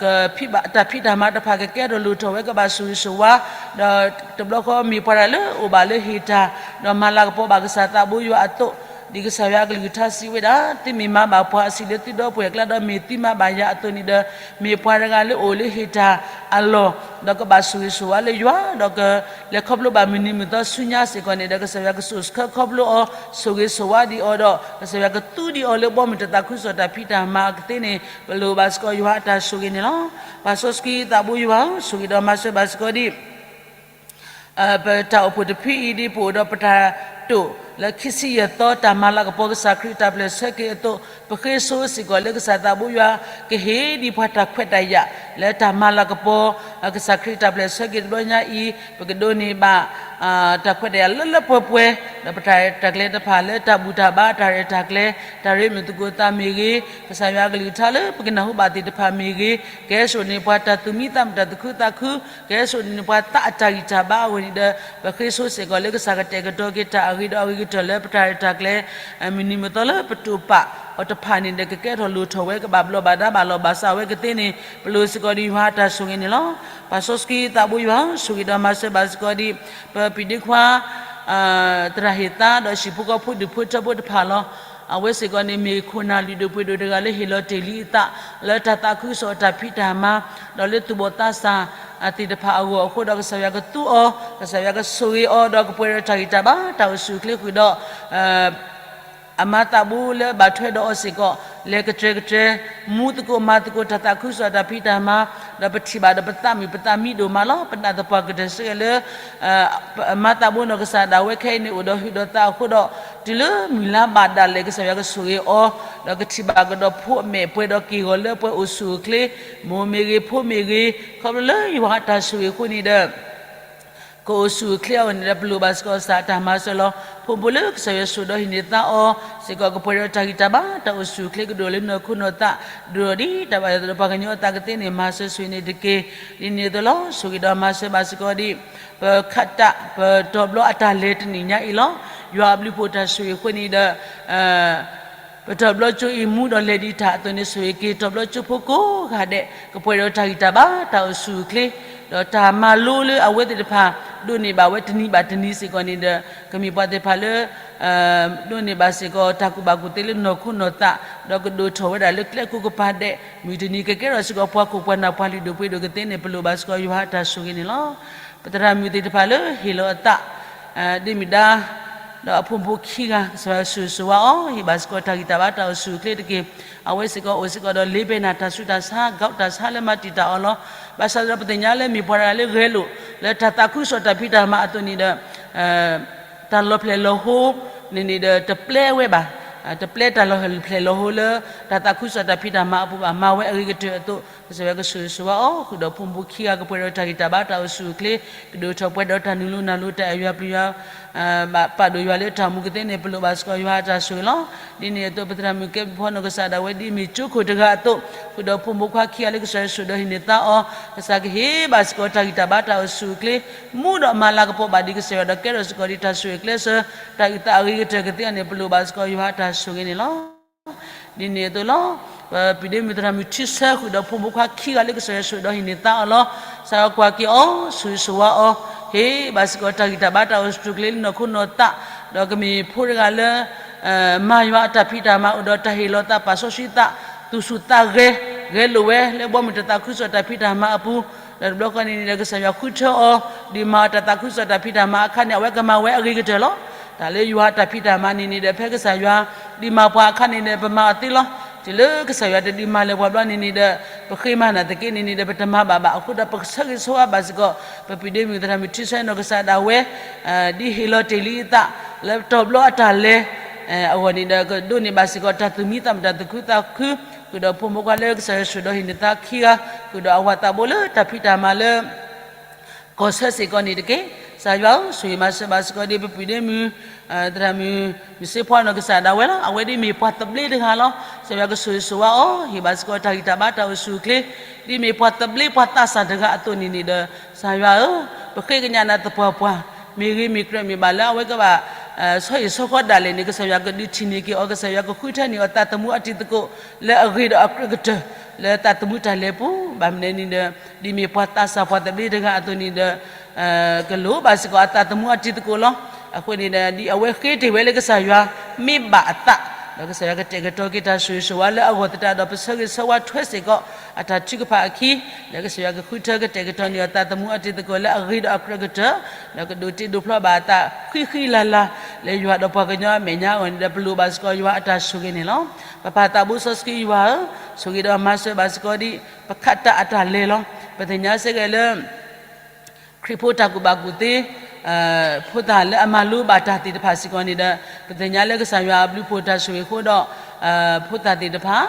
ကဖံးဘၣ် တၢ်ဖံးတၢ်မၤတဖၣ်ကကဲထီၣ်လိၣ်ထီၣ်ဝဲ ကဘၣ်ဆိၣ်ဂ့ၤဆိၣ်ဝါ, ဒီးတဘျီဃီမ့ၢ်ပှၤတဂၤလၢအိၣ်ဘၣ်လၢဟ့ၣ်တၢ်, ဒီးမၤလၤကပီၤဘၣ်ကစၢ်သးဘိယွၤအသိး, ဒ်ကစၢ်ယွၤအကလုၢ်ကထါစံးဝဲဒၣ်, သုမ့ၢ်မၤဘၣ်ပှၤအဆံးလၢသုဒီပုၢ်ဝဲၢ်အကျါဒီး မ့ၢ်သုမၤဘၣ်ယၤအသိးန့ၣ်ဒီး, မ့ၢ်ပှၤတဂၤလၢအိၣ်လၢဟ့ၣ်တၢ်အလီၢ်, ဒီးကဘၣ်ဆိၣ်ဂ့ၤဆိၣ်ဝါလၢယွၤ, ဒီးကလဲၤခီဖျိဘၣ်မုၢ်နံၤမုၢ်သီဆူညါစ့ၢ်ကီးန့ၣ်ဒီး ကစၢ်ယွၤကစိာ်ဆှၢခီဖျိအီၤ, ဆိၣ်ဂ့ၤဆိၣ်ဝါဒံးအီၤဒီး ကစၢ်ယွၤကသူဒံးအီၤလၢဘီမုၢ်တၢ်သးခုကစီၣ်တၢ်ဖံးတၢ်မၤအကသ့န့ၣ် ပလိၣ်ဘၣ်စ့ၢ်ကီးယွၤအတၢ်ဆိၣ်ဂ့ၤန့ၣ်လီၤ. ပၢ်စီဆှံသးဘိယွၤဧၢ, ဆိၣ်ဂ့ၤဒီးမၤစၢၤဘၣ်စ့ၢ်ကီးဒံး ပတၢ်အိၣ်ဖှိၣ်တဖုအံၤဒ်ပအိၣ်ဒီးပတၢ်တိာ်လၢခံဆံယဲၢ်သီ တၢ်မၤလၤကပီၤကစၢ်ခရံာ်တၢ်ပျဲၢ်ဆၢက့ၤအသိး, ပဃ့ဆိစ့ၢ်ကီးလၢကစၢ်သးဘိယွၤ ကဟ့ၣ်ဒံးပှၤတၢ်ခွဲးတၢ်ယာ် လၢတၢ်မၤလၤကပီၤ ကစၢ်ခရံာ်တၢ်ပျဲၢ်ဆၢက့ၤတဘျီညါအံၤ, ပကဒိးန့ၢ်ဘၣ် တၢ်ခွဲးတၢ်ယာ်လၢလၢပှဲၤပှဲၤ, ဒီးပတၢ်ရဲၣ်တၢ်ကျဲၤတဖၣ်လၢတၢ်ဘူၣ်တၢ်ဘါ တၢ်ရဲၣ်တၢ်ကျဲၤ တၢ်ရ့မုာ်သကိးသးမ့ၢ်ဂ့ၤ, ကစၢ်ယွၤအကလုၢ်ကထါလၢပကနၢ်ဟူဘၣ်သ့ၣ်တဖၣ်မ့ၢ်ဂ့ၤ, ကဟဲစိာ်န့ၢ်ပှၤတၢ်သူၣ်မံသးမုာ်တၢ်သူၣ်ခုသးခု, ကဟဲစိာ်န့ၢ်ပှၤသးအတၢ်ဂံၢ်တၢ်ဘါအဂီၢ်န့ၣ်ဒီး ပဃ့ဆိစ့ၢ်ကီးလၢကစၢ်ကတဲာ်ကတီၤက့ၤတၢ်အဂ့ၤဒီးအဂ့ၤကတၢၢ်လၢပတၢ်ရဲၣ်တၢ်ကျဲၤ မုၢ်နံၤမုၢ်သီလၢပတိာ်ပာ်အီၤတဖၣ်န့ၣ်ဒီး ကကဲထီၣ်လိၣ်ထီၣ်ဝဲ ကဘၣ်ဘျီးဘၣ်ဒါဘၣ်လီၢ်ဘၣ်စးဝဲကသ့န့ၣ် ပလိၣ်စ့ၢ်ကီးဒံးယွၤအတၢ်ဆိၣ်ဂ့ၤန့ၣ်လီၤ. ပၢ်စီဆှံသးဘိယွၤ ဆိၣ်ဂ့ၤဒီးမၤစၢၤဘၣ်စ့ၢ်ကီးဒံး ပပျံၤဒ့ခွါ သရၣ်ဟ့ၣ်သါ ဒီးဟံၣ်ဖိဃီဖိဒူၣ်ဖိထၢဖိတဖၣ်လီၤ. အဝဲစ့ၢ်ကီးန့ၣ်မ့ၢ်ခိၣ်နၢ်လုၢ်ဒိၣ်ပှ့ၤဒိၣ်တဂၤလၢဟ့ၣ်လီၤတ့ၢ်လံအသး လၢတၢ်သးခုကစီၣ်တၢ်ဖံးတၢ်မၤ ဒီးလၢသူၣ်ဘီၣ်သးစၢ်သ့ၣ်တဖၣ်အဂီၢ်အဃိဒီး ကစၢ်ယွၤကသူအီၤ, ကစၢ်ယွၤကဆိၣ်ဂ့ၤအီၤ ဒီးကပှဲၤဒီးတၢ်ဂံၢ်တၢ်ဘါတၢ်အိၣ်ဆူၣ်အိၣ်ချ့ဃုာ်ဒီး အမါသးဘိလၢအဘၣ်ထွဲဒီးအီၤစ့ၢ်ကီး လဲၤကတြဲၤကတြဲၤ မူသကိးမၤသကိးတၢ်သးခုကစီၣ်တၢ်ဖံးတၢ်မၤ, ဒီးပထံၣ်ဘၣ်ဒီးပသးမုာ်ပသးမံဒိၣ်မးလီၤ. ပနာ်သပှၢ်ကတၢၢ်ဆၢက့ၤလၢ အမါသးဘိနီၢ်ကစၢ်ဒၣ်ဝဲခဲအံၤန့ၣ် အိၣ်ဒီးဟုးဒီးသးအဃိဒီး တုၤလၢမုၢ်လါဘၣ်ဒၣ်လဲာ် ကစၢ်ယွၤကဆိၣ်ဂ့ၤအီၤ, ဒီးကထံၣ်ဘၣ်ကဒီးဖိအမဲာ်ပှဲၤဒီးက့ၢ်ဂီၤလၢပှဲၤအိၣ်ဆူၣ်အိၣ်ချ့, မိၢ်မ့ၢ်ဂ့ၤ ဖိမ့ၢ်ဂ့ၤ, ခီဖျိလၢယွၤအတၢ်ဆိၣ်ဂ့ၤအဃိန့ၣ်ဒီး ကအိၣ်ဆူၣ်အိၣ်ချ့အဂီၢ်န့ၣ်ဒီး ပလိၣ်ဘၣ်စ့ၢ်ကီးကစၢ်အတၢ်မၤစၢၤလီၤ. ဖိမုၣ်ဖိလၢကစၢ်ယွၤဆိၣ်ဒီးဟံးန့ၢ်သါအီၤစ့ၢ်ကီး ကပှဲၤဒီးတၢ်ဂံၢ်တၢ်ဘါ တၢ်အိၣ်ဆူၣ်အိၣ်ချ့ ကဒိၣ်လၢနီၢ်ခိနီၢ်သး ဒိၣ်ထီၣ်ဒ်တၢ်ဘၣ်ယွၤသ့ၣ်ဒီးပှၤကညီအသးကသ့န့ၣ် မၤစၢၤဆိၣ်ဂ့ၤန့ၣ်တက့ၢ်. ဒ်န့ၣ်အသိးလီၤ. ဆိၣ်ဂ့ၤဒီးမၤစၢၤဘၣ်စ့ၢ်ကီးဒ် ပခးတၢ် ပတီၤဘျီအတၢ်လဲၤတနံၣ်ညါအံၤလီၤ. ယွၤအဘျုးဖှိၣ်တၢ်ဆိၣ်ဂ့ၤအဃိန့ၣ်ဒီး ပတီၤဘျီကၠိအံၤမူဒီးလဲၤဒံးတၢ်အသိးန့ၣ် ဆိၣ်ဂ့ၤက့ၤတီၤဘျီကၠိဖိကိးဂၤဒဲး ကပှဲၤဒီးတၢ်ဂံၢ်တၢ်ဘါ တၢ်အိၣ်ဆူၣ်အိၣ်ချ့ ဒီးတၢ်မၤလိလၢအဝဲသ့ၣ်တဖၣ် ဒိးန့ၢ်ဘၣ်ဝဲတနံၤဘၣ်တနံၤစ့ၢ်ကီးန့ၣ်ဒီး ကမ့ၢ်ပှၤသ့ၣ်တဖၣ်လၢ ဒိးန့ၢ်ဘၣ်စ့ၢ်ကီးတၢ်ကူၣ်ဘၣ်ကူၣ်သ့လၢနီၢ်ခိနီၢ်သး ဒီးကဒိၣ်ထီၣ်ဝဲဒၣ်လၢကျဲခိၣ်ကပၤဒဲး မုၢ်တနံၤကကဲထီၣ်စ့ၢ်ကီးပှၤခိၣ်ပှၤနၢ်ပှၤလုၢ်ဒိၣ်ပှ့ၤဒိၣ်ကသ့န့ၣ် ပလိၣ်ဘၣ်စ့ၢ်ကီးယွၤအတၢ်ဆိၣ်ဂ့ၤန့ၣ်လီၤ. ပသရၣ်မုၣ်သ့ၣ်တဖၣ်လၢဟ့ၣ်လီၤအသး ဒ့မုၣ်ဒါ ဒီးအဖိမုၣ်ဖိခံဂၤ ကစၢ်ယွၤဆိၣ်ဂ့ၤဆိၣ်ဝါအီၤ ဟ့ၣ်ဘၣ်စ့ၢ်ကီးတၢ်ဂံၢ်တၢ်ဘါတၢ်အိၣ်ဆူၣ်အိၣ်ချ့တက့ၢ်. အဝဲစ့ၢ်ကီးအိၣ်စ့ၢ်ကီးဒီးလ့ပ့ၤနၢ်တၢ်ဆူးတၢ်ဆါ ဂီၢ်တၢ်ဆါလၢမၤတံာ်တာ်အီၤလီၤ. ဘၣ်ဆၣ်ဒီးပသ့ၣ်ညါလၢမ့ၢ်ပှၤတဂၤလၢဂဲၤလိာ် လၢတၢ်သးခုကစီၣ်တၢ်ဖံးတၢ်မၤအသိးန့ၣ်ဒီး တၢ်လီၤဖျဲၣ်လီၤဟိန့ၣ်န့ၣ်ဒီး တပျဲဝဲဘၣ်, တပျဲတၢ်လီၤဖျဲၣ်လီၤဟိလၢ တၢ်သးခုကစီၣ်တၢ်ဖံးတၢ်မၤအပူၤဘၣ်, မၤဝဲအဂ့ၤကတၢၢ်အသိး ကစၢ်ယွၤကဆိၣ်ဂ့ၤဆိၣ်ဝါအီၤ, ဃုာ်ဒီးဖိမုၣ်ဖိခံဂၤကပှဲၤဒီးတၢ်ဂံၢ်တၢ်ဘါတၢ်အိၣ်ဆူၣ်အိၣ်ချ့, ကဒိၣ်ထီၣ်ပှဲၤဒီးတၢ်နုာ်လီၤနုာ်လီၤတၢ်အဲၣ်ယွၤပျံၤယွၤ, ဘၣ်ပာ်ဒိၣ်ယွၤလၢတၢ်မူကသ့န့ၣ် ပလိၣ်ဘၣ်စ့ၢ်ကီးယွၤအတၢ်ဆိၣ်ဂ့ၤလီၤ. ဒ်န့ၣ်အသိး ပသရၣ်မုၣ်ကဲဘျုးဖှိၣ်နီၢ်ကစၢ်ဒၣ်ဝဲဒ်မ့ၢ်ကၠိခိၣ်တဂၤအသိး, ဃုာ်ဒီးဖိမုၣ်ဖိခွါခံဂၤလၢကစၢ်ယွၤဆိၣ်ဒီးဟံးန့ၢ်သါအီၤ, ကစၢ်ကဟ့ၣ်ဘၣ်စ့ၢ်ကီးတၢ်ဂံၢ်တၢ်ဘါတၢ်အိၣ်ဆူၣ်အိၣ်ချ့, မူဒီးမၤလၤကပီၤဘၣ်ဒံးကစၢ်ယွၤဒီးကဲထီၣ်စ့ၢ်ကီးဒ်တၢ်ဆိၣ်ဂ့ၤကျဲးစၢး, တၢ်အုၣ်သးအဂ့ၤကတၢၢ်ကသ့အီၤန့ၣ် ပလိၣ်ဘၣ်စ့ၢ်ကီးယွၤအတၢ်ဆိၣ်ဂ့ၤန့ၣ်လီၤ. ဒ်န့ၣ်အသိးလီၤ. ပပုၢ်ဒ့မုၣ်သရၣ်မုၣ်ထံဆၢဃုာ်ဒီးဖိမုၣ်ဖိခွါခံဂၤလၢကစၢ်ယွၤဆိၣ်ဒီးဟံးန့ၢ်သါအီၤလီၤ. ကစၢ်ယွၤကွၢ်က့ၤအီၤ, ဆိၣ်ဂ့ၤဆိၣ်ဝါအီၤ, ဟ့ၣ်ဘၣ်စ့ၢ်ကီးတၢ်ဂံၢ်တၢ်ဘါတၢ်အိၣ်ဆူၣ်အိၣ်ချ့လၢနီၢ်ခိနီၢ်သး, ဒီးကမ့ၢ်ဖိတဂၤလၢ မၤယွၤအတၢ်ဖံးတၢ်မၤအိၣ်ဒီးတၢ်ဟ့ၣ်လီၤသးပာ်စီဆှံသး, သူၣ်ဆူၣ်သးဂဲၤ, ဂဲၤလိာ်ဝဲလၢဘီမုၢ်တၢ်သးခုကစီၣ်တၢ်ဖံးတၢ်မၤအပူၤ, ဒီးတဘျီဃီန့ၣ်န့ၣ်ဒီး ကစၢ်ယွၤဃုထၢအီၤ, ဒုးမၤအီၤတၢ်သးခုကစီၣ်တၢ်ဖံးတၢ်မၤအခါန့ၣ် အဝဲကမၤဝဲအဂ့ၤကတၢၢ်လီၤ. တၢ်လၢယွၤအတၢ်ဖံးတၢ်မၤန့ၣ်န့ၣ်ဒီး ဖဲကစၢ်ယွၤဒုးမၤပှၤအခါန့ၣ်ဒီး ပမၤအီၤသ့လီၤ. တုၤလၢကစၢ်ယွၤတဒုးမၤလၢပှၤဘျီန့ၣ်န့ၣ်ဒီး ပဃ့မၤနၢၤသက့န့ၣ်န့ၣ်ဒီး ပတမၤဘၣ်ဘၣ်. အဃိဒီးပကဆၢဂ့ၤဆၢဝါဘၣ်စ့ၢ်ကီး ပပုၢ်ဒ့မုၣ်သရၣ်မုၣ်ထံဆၢနီၢ်ကစၢ်ဒၣ်ဝဲ ဒ်ဟ့ၣ်လီၤတ့ၢ်လံအသး လၢပတီၢ်ဘျီအတၢ်လဲၤ အဂီၢ်န့ၣ်ဒီး ကဒိးန့ၢ်ဘၣ်စ့ၢ်ကီးတၢ်သူၣ်မံသးမုာ်တၢ်သူၣ်ခုသးခု, ဃုာ်ဒီးဖိမုၣ်ဖိခွါလၢကစၢ်ယွၤဆိၣ်ဒီးဟံးန့ၢ်သါခံဂၤ, ဃုာ်ဒီးအဝၤသးဘိလၢတၢ်ဖံးတၢ်မၤလၢ ကီၢ်ဆၢစ့ၢ်ကီးန့ၣ်တက့ၢ်. ကစၢ်ယွၤဧၢ, ဆိၣ်ဂ့ၤမၤစၢၤဘၣ်စ့ၢ်ကီးဒ်ပပုၢ်ဒ့မုၣ် သရၣ်မုၣ် မုၢ်စ့ဖီနီၢ်ကစၢ်ဒၣ်ဝဲလီၤ. အဝဲဒ်မ့ၢ်ပှၤသဘျ့တဂၤလီၤ. ကစၢ်ယွၤကဆိၣ်ဂ့ၤဆိၣ်ဝါအီၤ, ဟ့ၣ်ဘၣ်စ့ၢ်ကီးတၢ်ဂံၢ်တၢ်ဘါတၢ်အိၣ်ဆူၣ်အိၣ်ချ့, ဒ်မ့ၢ်ပှၤသဘျ့ပှၤသးစၢ်တဂၤအသိးန့ၣ်န့ၣ်ဒီး ကစၢ်ယွၤဧၢ, ပဃ့ကညးနၤသပှၢ်ပှၢ်, မ့ၢ်ဂ့ၤမ့ၢ်ကြၢးမ့ၢ်ဘၣ်လၢအဝဲကဘၣ် ဆီဟံၣ်ဆီဃီဒၣ်လဲာ်န့ၣ် ကစၢ်ယွၤကဒုးထံၣ်န့ၢ်က့ၤအီၤ, ကစၢ်ယွၤကဃုထၢန့ၢ်အီၤသးသမူအတံၤသကိး လၢအဂ့ၤဒီးအကြၢးကတၢၢ် လၢသးသမူတၢ်လဲၤပူၤ, ဘၣ်မနုၤန့ၣ်ဒီး ဒ်မ့ၢ်ပှၤသးစၢ်ပှၤသဘျ့တဂၤအသိးန့ၣ်ဒီး ကလိၣ်ဘၣ်စ့ၢ်ကီးအသးသမူအတံၤသကိးလီၤ. အဃိန့ၣ်ဒီး ဒ်အဝဲဃ့တ့ၢ်ဝဲလၢကစၢ်ယွၤ မ့ၢ်ဘၣ်အသး, ဒီးကစၢ်ယွၤကတဲာ်ကတီၤက့ၤတၢ်ဆိၣ်ဂ့ၤဆိၣ်ဝါလၢအဂီၢ်သတးဒီး ပဆၢဂ့ၤဆၢဝါထွဲစ့ၢ်ကီး အတၢ်ထုကဖၣ်အခံ, ဒီးကစၢ်ယွၤကဃုထၢကတဲာ်ကတီၤန့ၢ်အီၤသးသမူအတံၤသကိးလၢအဂ့ၤဒီးအကြၢးကတၢၢ်, ဒီးကဒိးတ့ဒိးဖျီဘၣ်အသးဃံဃံလၤလၤ လၢယွၤဒီးပှၤကညီအမဲာ်ညါအဂီၢ်န့ၣ်ဒီး ပလိၣ်ဘၣ်စ့ၢ်ကီးယွၤအတၢ်ဆိၣ်ဂ့ၤန့ၣ်လီၤ. ပပၢ်သးဘိစီဆှံယွၤဧၢ, ဆိၣ်ဂ့ၤဒီးမၤစၢၤဘၣ်စ့ၢ်ကီးဒ် ပခးတၢ်အတၢ်လဲၤလီၤ. ပသ့ၣ်ညါစ့ၢ်ကီးလၢ ခရံာ်ဖိတၢ်ကူၣ်ဘၣ်ကူၣ်သ့ ဖိသၣ်လၢအမၤလိဘၣ်တၢ်သ့ၣ်တဖၣ်စ့ၢ်ကီးန့ၣ်ဒီး ပသ့ၣ်ညါလၢကစၢ်ယွၤအဘျုးဖှိၣ်တၢ်ဆိၣ်ဂ့ၤအဃိဒီး ဖိသၣ်သ့ၣ်တဖၣ်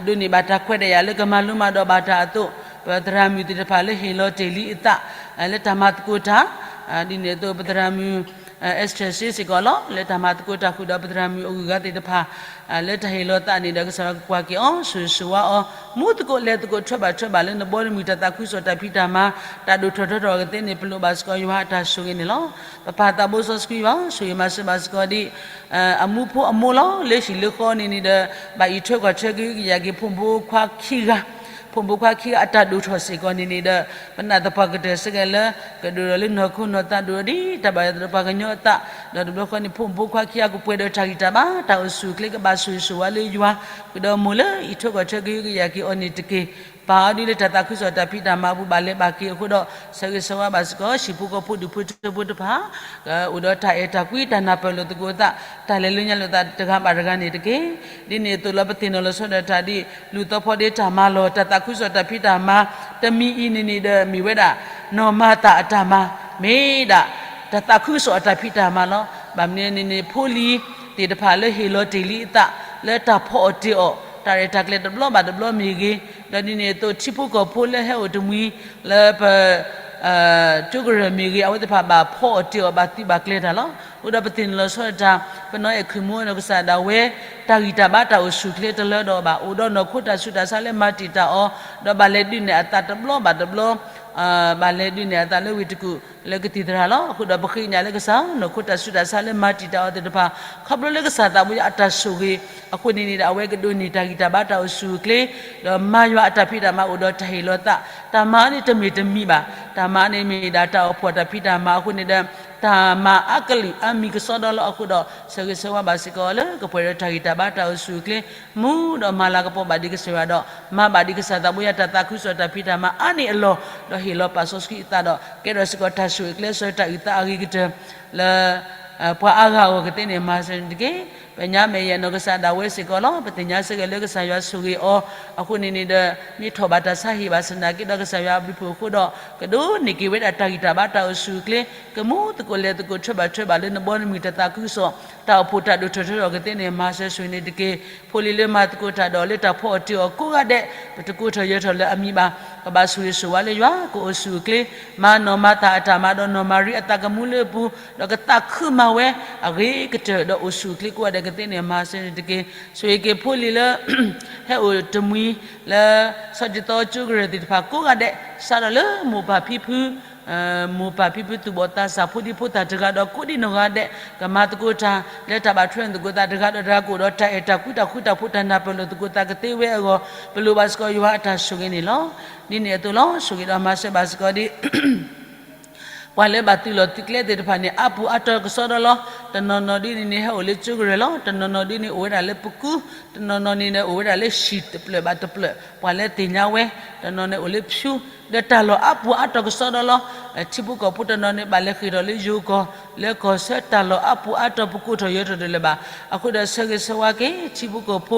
ဒိးန့ၢ်ဘၣ်တၢ်ခွဲးတၢ်ယာ်လၢကမၤလိမၤဒိးဘၣ်တၢ်အသိး, ပသရၣ်မုၣ်သ့ၣ်တဖၣ်လၢဟ့ၣ်လီၤတ့ၢ်လံအသး လၢတၢ်မၤသကိးတၢ်, ဒ်န့ၣ်အသိး ပသရၣ်မုၣ် Esther စ့ၢ်ကီးလီၤ. လၢတၢ်မၤသကိးတၢ်ဃုာ်ဒီးပသရၣ်မုၣ်အဂုၤအဂၤသ့ၣ်တဖၣ် လၢတၢ်ဟ့ၣ်လီၤသးန့ၣ်ဒီး ကစၢ်ယွၤကကွၢ်က့ၤအီၤ ဆိၣ်ဂ့ၤဆိၣ်ဝါအီၤ မူသကိးလဲၤသကိးထွဲဘၣ်ထွဲဘၣ်လၢနဘီနမုၢ်တၢ်သးခုကစီၣ်တၢ်ဖံးတၢ်မၤ တၢ်ဒိၣ်ထီၣ်ထီထီၣ်ကသ့န့ၣ် ပလိၣ်ဘၣ်စ့ၢ်ကီးယွၤအတၢ်ဆိၣ်ဂ့ၤန့ၣ်လီၤ. ပပၢ်သးဘိစီဆှံယွၤ ဆိၣ်ဂ့ၤမၤစၢၤဘၣ်စ့ၢ်ကီးဒ် အမူဖိအမိၢ်လီၤ. လၢဟံၣ်လၢဃီန့ၣ်န့ၣ်ဒီး ဘၣ်အံးထွဲကွၢ်ထွဲကဟုကယာ်က့ၤ ဖိမုၣ်ဖိခွါခံဂၤ, ဖိမုၣ်ဖိခွါခံဂၤအတၢ်ဒိၣ်ထီၣ်စ့ၢ်ကီးန့ၣ်န့ၣ်ဒီး ပနာ်သပှၢ်ကတၢၢ်စ့ၢ်ကီးလၢ ကဒိၣ်ထီၣ်လၢနီၢ်ခိနီၢ်သးဒိၣ်ဒ်တၢ်ဘၣ်ယွၤသ့ၣ်ဒီးပှၤကညီအသး, ဒီးတဘျီဃီန့ၣ် ဖိမုၣ်ဖိခွါခံဂၤကပှဲၤဒီးတၢ်ဂံၢ်တၢ်ဘါ တၢ်အိၣ်ဆူၣ်အိၣ်ချ့ကဘၣ်ဆိၣ်ဂ့ၤဆိၣ်ဝါလၢယွၤ, ဃုာ်ဒီးမိၢ်လၢအံးထွဲကွၢ်ထွဲကဟုကယာ်က့ၤအီၤန့ၣ်တက့ၢ်. ပၢ်အီၤဒ်လၢတၢ်သးခုကစီၣ်တၢ်ဖံးတၢ်မၤအပူၤဘၣ်လဲၤဘၣ်က့ၤအဃိဒီး ဆၢဂ့ၤဆၢဝါဘၣ်စ့ၢ်ကီး ဟံၣ်ဖိဃီဖိဒူၣ်ဖိထၢဖိတဖၣ် ကအိၣ်ဒီးတၢ်အဲၣ်တၢ်ကွံ တၢ်နၢ်ပၢၢ်လိာ်သကိးအသး တၢ်လဲၤလၢညါလိာ်သးတဂၤဘၣ်တဂၤန့ၣ်တက့ၢ်. ဒ်န့ၣ်အသိးလီၤ ပသ့ၣ်နီၣ်လီၤဆီဒီးတၢ်ဒ် လူၤသီဖီဒ့တၢ်မၤလီၢ် တၢ်သးခုကစီၣ်တၢ်ဖံးတၢ်မၤ တမံၤအံၤန့ၣ်န့ၣ်ဒီး မ့ၢ်ဝဲဒၣ် နီၢ်မၤသၤအတၢ်မၤ မ့ၢ်ဒၣ် တၢ်သးခုကစီၣ်အတၢ်ဖံးတၢ်မၤလီၤ. ဘၣ်မနုၤန့ၣ်န့ၣ် ဖိလံၤသ့ၣ်တဖၣ်လၢဟ့ၣ်လီၤတ့ၢ်လံအသး လၢတၢ်ဖီအီၣ်တ့ၢ်အီၣ် တၢ်ရဲၣ်တၢ်ကျဲၤတဘျီဘၣ်တဘျီမ့ၢ်ဂ့ၤ, ဒီးဒ်န့ၣ်အသိး ထံဖိကီၢ်ဖိလၢဟဲအိၣ်တမှံၤ လၢပ ကၠိကရၢၢ်မ့ၢ်ဂ့ၤ အဝဲသ့ၣ်တဖၣ်ဘၣ်ဖီအီၣ်တ့ၢ်အီၣ် ဘၣ်သုးဘၣ်ကျဲၤတၢ်လီၤ. အဃိဒီးပသ့ၣ်နီၣ်လီၤဆီဒၣ်တၢ် ပနီၢ်အဲၣ်ခုၣ်မူနီၢ်ကစၢ်ဒၣ်ဝဲ တၢ်ဂံၢ်တၢ်ဘါတၢ်အိၣ်ဆူၣ်အိၣ်ချ့တလၢဒီးဘၣ် အိၣ်ဒီးနီၢ်ခိတၢ်ဆူးတၢ်ဆါလၢမၤတံာ်တာ်အီၤ, ဒီးဘၣ်လဲၤဒုးနဲၣ်အသးတဘျီဘၣ်တဘျီ ဘၣ်လဲၤဒုးနဲၣ်အသးလၢဝ့ၢ်တကူၣ်လၢကသံၣ်သရၣ်လီၤ. အဃိဒီးပဃ့ကညးလၢကစၢ်ဧၢ, နီၢ်ခိတၢ်ဆူးတၢ်ဆါလၢမၤတံာ်တာ်အီၤသ့ၣ်တဖၣ် ခီဖျိလၢကစၢ်သးဘိယွၤအတၢ်ဆိၣ်ဂ့ၤအဃိန့ၣ်န့ၣ်ဒီး အဝဲကဒိးန့ၢ်တၢ်ဂံၢ်တၢ်ဘါတၢ်အိၣ်ဆူၣ်အိၣ်ချ့ ဒီးမၤယွၤအတၢ်ဖံးတၢ်မၤအိၣ်ဒီးတၢ်ဟ့ၣ်လီၤသး, တၢ်မၤန့ၣ်တမ့ၢ်တမံၤဘၣ်, တၢ်မၤန့ၣ်မ့ၢ်ဒၣ်တၢ်အိၣ်ဖှိၣ်တၢ်ဖံးတၢ်မၤအဃိန့ၣ်ဒီး တၢ်မၤအကလုာ်အါမံၤကစီဒီလီၤ. အဃိဒီး ဆၢဂ့ၤဆၢဝါဘၣ်စ့ၢ်ကီးလၢကပှဲၤဒီးတၢ်ဂံၢ်တၢ်ဘါတၢ်အိၣ်ဆူၣ်အိၣ်ချ့ မူဒီးမၤလၤကပီၤဘၣ်ဒံးကစၢ်ယွၤဒီး မၤဘၣ်ဒံးကစၢ်သးဘိယွၤတၢ်သးခုကစီၣ်တၢ်ဖံးတၢ်မၤအါန့ၢ်အလီၢ်, ဒီးဟ့ၣ်လီၤပာ်စီဆှံအသးဒီး ကဲထီၣ်စ့ၢ်ကီးတၢ်ဆိၣ်ဂ့ၤကျဲစၢၤတၢ်အုၣ်သးအဂ့ၤကတၢၢ် လၢ ပှၤအါဂၤအဂီၢ်ကသ့န့ၣ် မၤစၢၤန့ၣ်တက့ၢ်. ပညါမဲာ်ယဲၢ်နီၢ်ကစၢ်ဒၣ်ဝဲစ့ၢ်ကီးလီၤ. ပသ့ၣ်ညါစ့ၢ်ကီးလၢကစၢ်ယွၤဆိၣ်ဂ့ၤအီၤအဃိန့ၣ်န့ၣ်ဒီး မ့ၢ်ထီၣ်ဘၣ်တၢ်ဆါဟ့ၣ်ဘၣ်ဆၣ်သနာ်က့ဒီး ကစၢ်ယွၤအဘျုးဖှိၣ်အဃိဒီး ကဒိးန့ၢ်က့ၤဝဲဒၣ်တၢ်ဂံၢ်တၢ်ဘါတၢ်အိၣ်ဆူၣ်အိၣ်ချ့ ကမူသကိးလဲၤသကိးထွဲဘၣ်ထွဲဘၣ်လၢနဘီနမုၢ်တၢ်သးခုကစီၣ် တၢ်အိၣ်ဖှိၣ်တၢ်ဒိၣ်ထီၣ်ထီထီၣ်ကသ့န့ၣ် မၤစၢၤဆိၣ်ဂ့ၤန့ၣ်တက့ၢ်. ဖိလံၤလၢမၤသကိးတၢ်ဒီးလၢတၢ်ဖီအီၣ်တ့ၢ်အီၣ်ကိးဂၤဒဲး ပတကိးထီၣ်ယၢၤထီၣ်လၢအမံၤဘၣ်. ကဘၣ်ဆိၣ်ဂ့ၤဆိၣ်ဝါလၢယွၤ ကအိၣ်ဆူၣ်အိၣ်ချ့ မၤနီၢ်မၤသၣ်အတၢ်မၤဒီးနီၢ်မၤရံအသးကမူလၢအပူၤ ဒီးကသးခုမၤဝဲအဂ့ၤကတၢၢ် ဒီးအိၣ်ဆူၣ်အိၣ်ချ့ကိးဂၤဒဲးကသ့န့ၣ် မၤစၢၤန့ၣ်တက့ၢ်. ဆိၣ်ဂ့ၤက့ၤဖိလံၤလၢ ဟဲအိၣ်တမှံၤလၢ ဆီဒ်သီကၠိကရၢၢ်သ့ၣ်တဖၣ်ကိးဂၤဒဲး စးထီၣ်လၢမိၢ်ပၢ်ဖံဖု မိၢ်ပၢ်ဖံဖုသူၣ်ဘီၣ်သးစၢ် ဖိဒံဖိသၣ်တဂၤဒီးကိးဒံနီၢ်ဂၤဒဲး ကမၤသကိးတၢ် လၢတၢ်ဘၣ်ထွဲလိာ်သကိးသးတဂၤဒီးတဂၤ ကအိၣ်ဒီးတၢ်အဲၣ်တၢ်ကွံတၢ်ဃူတၢ်ဖိးတၢ်နၢ်ပၢၢ်လိာ်သကိးသးကသ့ဝဲအဂီၢ် ပလိၣ်ဘၣ်စ့ၢ်ကီးယွၤအတၢ်ဆိၣ်ဂ့ၤန့ၣ်လီၤ. ဒ်န့ၣ်အသိးလီၤ. ဆိၣ်ဂ့ၤဒီးမၤစၢၤဘၣ်စ့ၢ်ကီးဒ် ပှၤလၢဘၣ်သုးလီၢ်သုးကျဲသ့ၣ်တဖၣ်န့ၣ် အါပူၤအါတီၤကစီဒီလီၤ. တနီၤနီၤဒ်န့ၣ်န့ၣ် ဟဲအိၣ်လၢကၠိကရၢၢ်လီၤ. တနီၤနီၤဒ်န့ၣ် အိၣ်ဝဲဒၣ်လၢပကူ, တနီၤနီၤန့ၣ်န့ၣ် အိၣ်ဝဲဒၣ်လၢဟံၣ်တဖျၢၣ်ဘၣ်တဖျၢၣ် ပှၤလၢသ့ၣ်ညါဝဲ, တနီၤန့ၣ်အိၣ်လၢဖၠူ, ဒီးတၢ်လီၢ်အါပူၤအါတီၤကစီဒီလီၤ. ထံဖိကီၢ်ဖိတနီၤန့ၣ် ဘၣ်လဲၤဃ့ၢ်ထီၣ်လၢယိၤကီၢ် လၢကီၢ်ဆၢတၢ်လီၢ်အါပူၤအါတီၤ ပကိးထီၣ်ယၢၤထီၣ်တလၢၤဘၣ်. အဃိဒီးဆၢဂ့ၤဆၢဝါက့ၤ ထံဖိကီၢ်ဖိ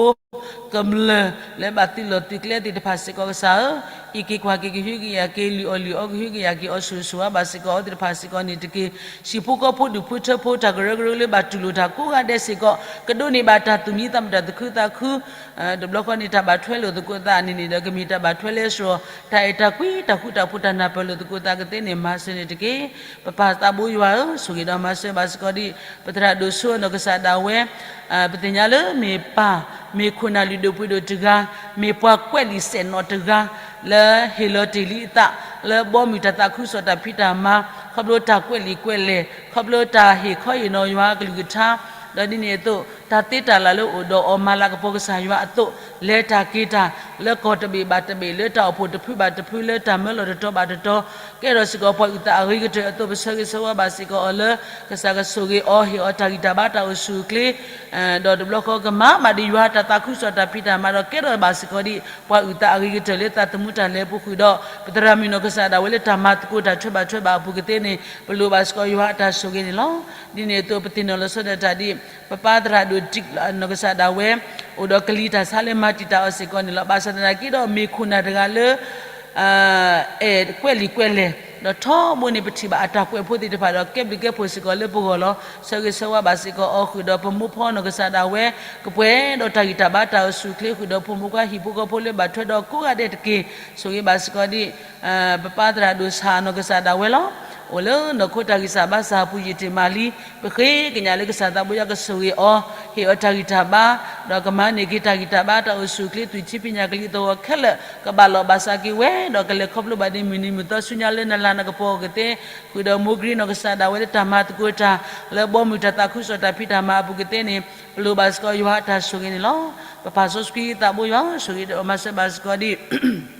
ကမျၢၢ်လၢဘၣ်သုးလီၢ်သုးကျဲသ့ၣ်တဖၣ်စ့ၢ်ကီးကစၢ်ဧၢ, အံးက့ၤကွၢ်က့ၤကဟုကယာ်က့ၤ လုၢ်အီၣ်လုၢ်အီကဟုကယာ်က့ၤအီၤ ဆိၣ်ဂ့ၤဆိၣ်ဝါဘၣ်စ့ၢ်ကီးအဝဲသ့ၣ်တဖၣ်စ့ၢ်ကီးန့ၣ်တက့ၢ်. ဟံၣ်ဖိဃီဖိဒူၣ်ဖိထၢဖိတၢ်ကရၢကရိလၢဘၣ်တူၢ်လိာ်တၢ်ကိးဂၤဒဲးစ့ၢ်ကီး ကဒိးန့ၢ်ဘၣ်တၢ်သူၣ်မံသးမုာ်တၢ်သူၣ်ခုသးခု တဘျီဃီန့ၣ် တၢ်ဘၣ်ထွဲလိာ်သကိးသးန့ၣ်န့ၣ်ဒီး ကမ့ၢ်တၢ်ဘၣ်ထွဲလၢစှီၤ တၢ်အဲၣ်တၢ်ကွံတၢ်ဃူတၢ်ဖိးတၢ်နၢ်ပၢၢ်လိာ်သကိးသးကသ့န့ၣ် မၤစၢၤန့ၣ်တက့ၢ်. ပပၢ်သးဘိယွၤဧၢ, ဆိၣ်ဂ့ၤဒီးမၤစၢၤဘၣ်စ့ၢ်ကီးဒ် ပသရၣ်ဒိၣ်စိနီၢ်ကစၢ်ဒၣ်ဝဲ ပသ့ၣ်ညါလၢမ့ၢ်ပၢ် မ့ၢ်ခိၣ်နၢ်လုၢ်ဒိၣ်ပှ့ၤဒိၣ်တဂၤ, မ့ၢ်ပှၤကွဲးလံာ်စဲၣ်နီၤတဂၤ လၢဟ့ၣ်လီၤတ့ၢ်လံအသး လၢဘီမုၢ်တၢ်သးခုကစီၣ်တၢ်ဖံးတၢ်မၤ ခီဖျိတၢ်ကွဲးလံာ်ကွဲးလဲၢ် ခီဖျိတၢ်ဟ့ၣ်ခီဟ့ၣ်နီၤယွၤအကလုၢ်ကထါ ဒီးဒ်န့ၣ်အသိး တၢ်သ့တၢ်လၢ်လၢအိၣ်ဒီးအီၤမၤလၤကပီၤကစၢ်ယွၤအသိး လဲၤတၢ်က့ၤတၢ် လၢကီၢ်တဘ့ၣ်ဘၣ်တဘ့ၣ် လၢတၢ်အိၣ်ဖှိၣ်တဖုဘၣ်တဖု လၢတၢ်မၢလီၢ်တတီၤဘၣ်တတီၤ ကဲထီၣ်စ့ၢ်ကီးပှၤအုၣ်သးအဂ့ၤကတၢၢ်အသိး ပဆၢဂ့ၤဆၢဝါဘၣ်စ့ၢ်ကီးအီၤလၢ ကစၢ်ကဆိၣ်ဂ့ၤအီၤ ဟ့ၣ်အီၤတၢ်ဂံၢ်တၢ်ဘါတၢ်အိၣ်ဆူၣ်အိၣ်ချ့ ဒီးတဘျီဃီကမၤဘၣ်ဒံးယွၤတၢ်သးခုကစီၣ်တၢ်ဖံးတၢ်မၤဒီး ကဲထီၣ်ဘၣ်စ့ၢ်ကီးဒ် ပှၤအုၣ်သးအဂ့ၤကတၢၢ်လၢသးသမူတၢ်လဲၤပူၤဃုာ်ဒီး ပသရၣ်မုၣ်နီၢ်ကစၢ်ဒၣ်ဝဲလၢတၢ်မၤသကိးတၢ်ထွဲဘၣ်ထွဲဘၣ်အပူၤကသ့န့ၣ် ပလိၣ်ဘၣ်စ့ၢ်ကီးယွၤအတၢ်ဆိၣ်ဂ့ၤန့ၣ်လီၤ. ဒ်န့ၣ်အသိး ပသ့ၣ်နီၣ်လီၤဆီဒၣ်တၢ်ဒ် ပပၢ်သရၣ်ဒိၣ်တံၢ်နီၢ်ကစၢ်ဒၣ်ဝဲ အိၣ်ဒီးကလံၤတၢ်ဆါလၢမၤတံာ်တာ်အီၤစ့ၢ်ကီးန့ၣ်လီၤ. ဘၣ်ဆၣ်သနာ်က့ဒီး မ့ၢ်ခိၣ်နၢ်တဂၤလၢ အဲၣ်ကွဲးလံာ်ကွဲးလဲၢ် ဒီးထီဘိန့ၣ် ပထံၣ်ဘၣ်အတၢ်ကွဲးဖိသ့ၣ်တဖၣ်ဒီး ကဲဘျုးကဲဖှိၣ်စ့ၢ်ကီးလၢပဂီၢ်လီၤ. ဆၢဂ့ၤဆၢဝါဘၣ်စ့ၢ်ကီးအီၤဃုာ်ဒီး ပမိၢ်ဖီနီၢ်ကစၢ်ဒၣ်ဝဲ ကပှဲၤဒီးတၢ်ဂံၢ်တၢ်ဘါတၢ်အိၣ်ဆူၣ်အိၣ်ချ့ဃုာ်ဒီး ဖိမုၣ်ခွါဟံၣ်ဖိဃီဖိလၢဘၣ်ထွဲဒီးကိးဂၤဒဲးတက့ၢ်. ဆိၣ်ဂ့ၤဘၣ်စ့ၢ်ကီးဒ် ပပၢ်သရၣ်ဒိၣ်ဆၣ်နီၢ်ကစၢ်ဒၣ်ဝဲလီၤ. အိၣ်လၢနီၢ်ခိတၢ်ဂံၢ်စၢ်ဘါစၢ်အပူၤယံာ်တ့ၢ်မးလံ. ပဃ့ကညးလၢကစၢ်သးဘိယွၤကဆိၣ်ဂ့ၤအီၤ ဟ့ၣ်အီၤတၢ်ဂံၢ်တၢ်ဘါ ဒီးကမၤန့ၢ်က့ၤတၢ်ဂံၢ်တၢ်ဘါတၢ်အိၣ်ဆူၣ်အိၣ်ချ့ သွံၣ်ထံဖံးညၣ်ကလံၤသဝီခဲလၢာ် ကဘၣ်လီၢ်ဘၣ်စးက့ၤဝဲ ဒီးကလဲၤခီဖျိဘၣ်ဒ်မုၢ်နံၤမုၢ်သီဆူညါလၢနလၤနကပီၤအဂီၢ်ကသ့ ဃုာ်ဒီးမိၢ်ကရံနီၢ်ကစၢ်ဒၣ်ဝဲလၢတၢ်မၤသကိးတၢ် လၢဘီမုၢ်တၢ်သးခုကစီၣ်တၢ်ဖံးတၢ်မၤအပူၤကသ့န့ၣ် ပလိၣ်ဘၣ်စ့ၢ်ကီးယွၤအတၢ်ဆိၣ်ဂ့ၤန့ၣ်လီၤ. ပပၢ်စီဆှံသးဘိယွၤ ဆိၣ်ဂ့ၤဒီးမၤစၢၤဘၣ်စ့ၢ်ကီးဒ်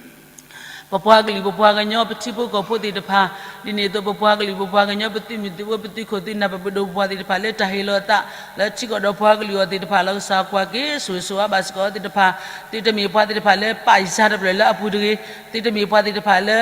ပပှၤကလုာ်ပပှၤကညီ ပထံဖိကီၢ်ဖိသ့ၣ်တဖၣ် ဒ်န့ၣ်အသိး ပပှၤကလုာ်ပပှၤကညီ ပသုးမုၢ်သုးဘိ ပသုးခိၣ်သုးနၢ် ပပဒိၣ်ပပှၢ်သ့ၣ်တဖၣ် လၢတၢ်ဟ့ၣ်လီၤအသး လၢထံကီၢ်ဒီးပှၤကလုာ်အဂီၢ်သ့ၣ်တဖၣ် လီၤကစၢ်ကွၢ်က့ၤ ဆိၣ်ဂ့ၤဆိၣ်ဝါဘၣ်စ့ၢ်ကီးအဝဲသ့ၣ်တဖၣ် သုတမ့ၢ်ပှၤသ့ၣ်တဖၣ်လၢပာ်ယၤတဖျၢၣ်လၢအပူၤတဂ့ၤ, သုတမ့ၢ်ပှၤသ့ၣ်တဖၣ်လၢ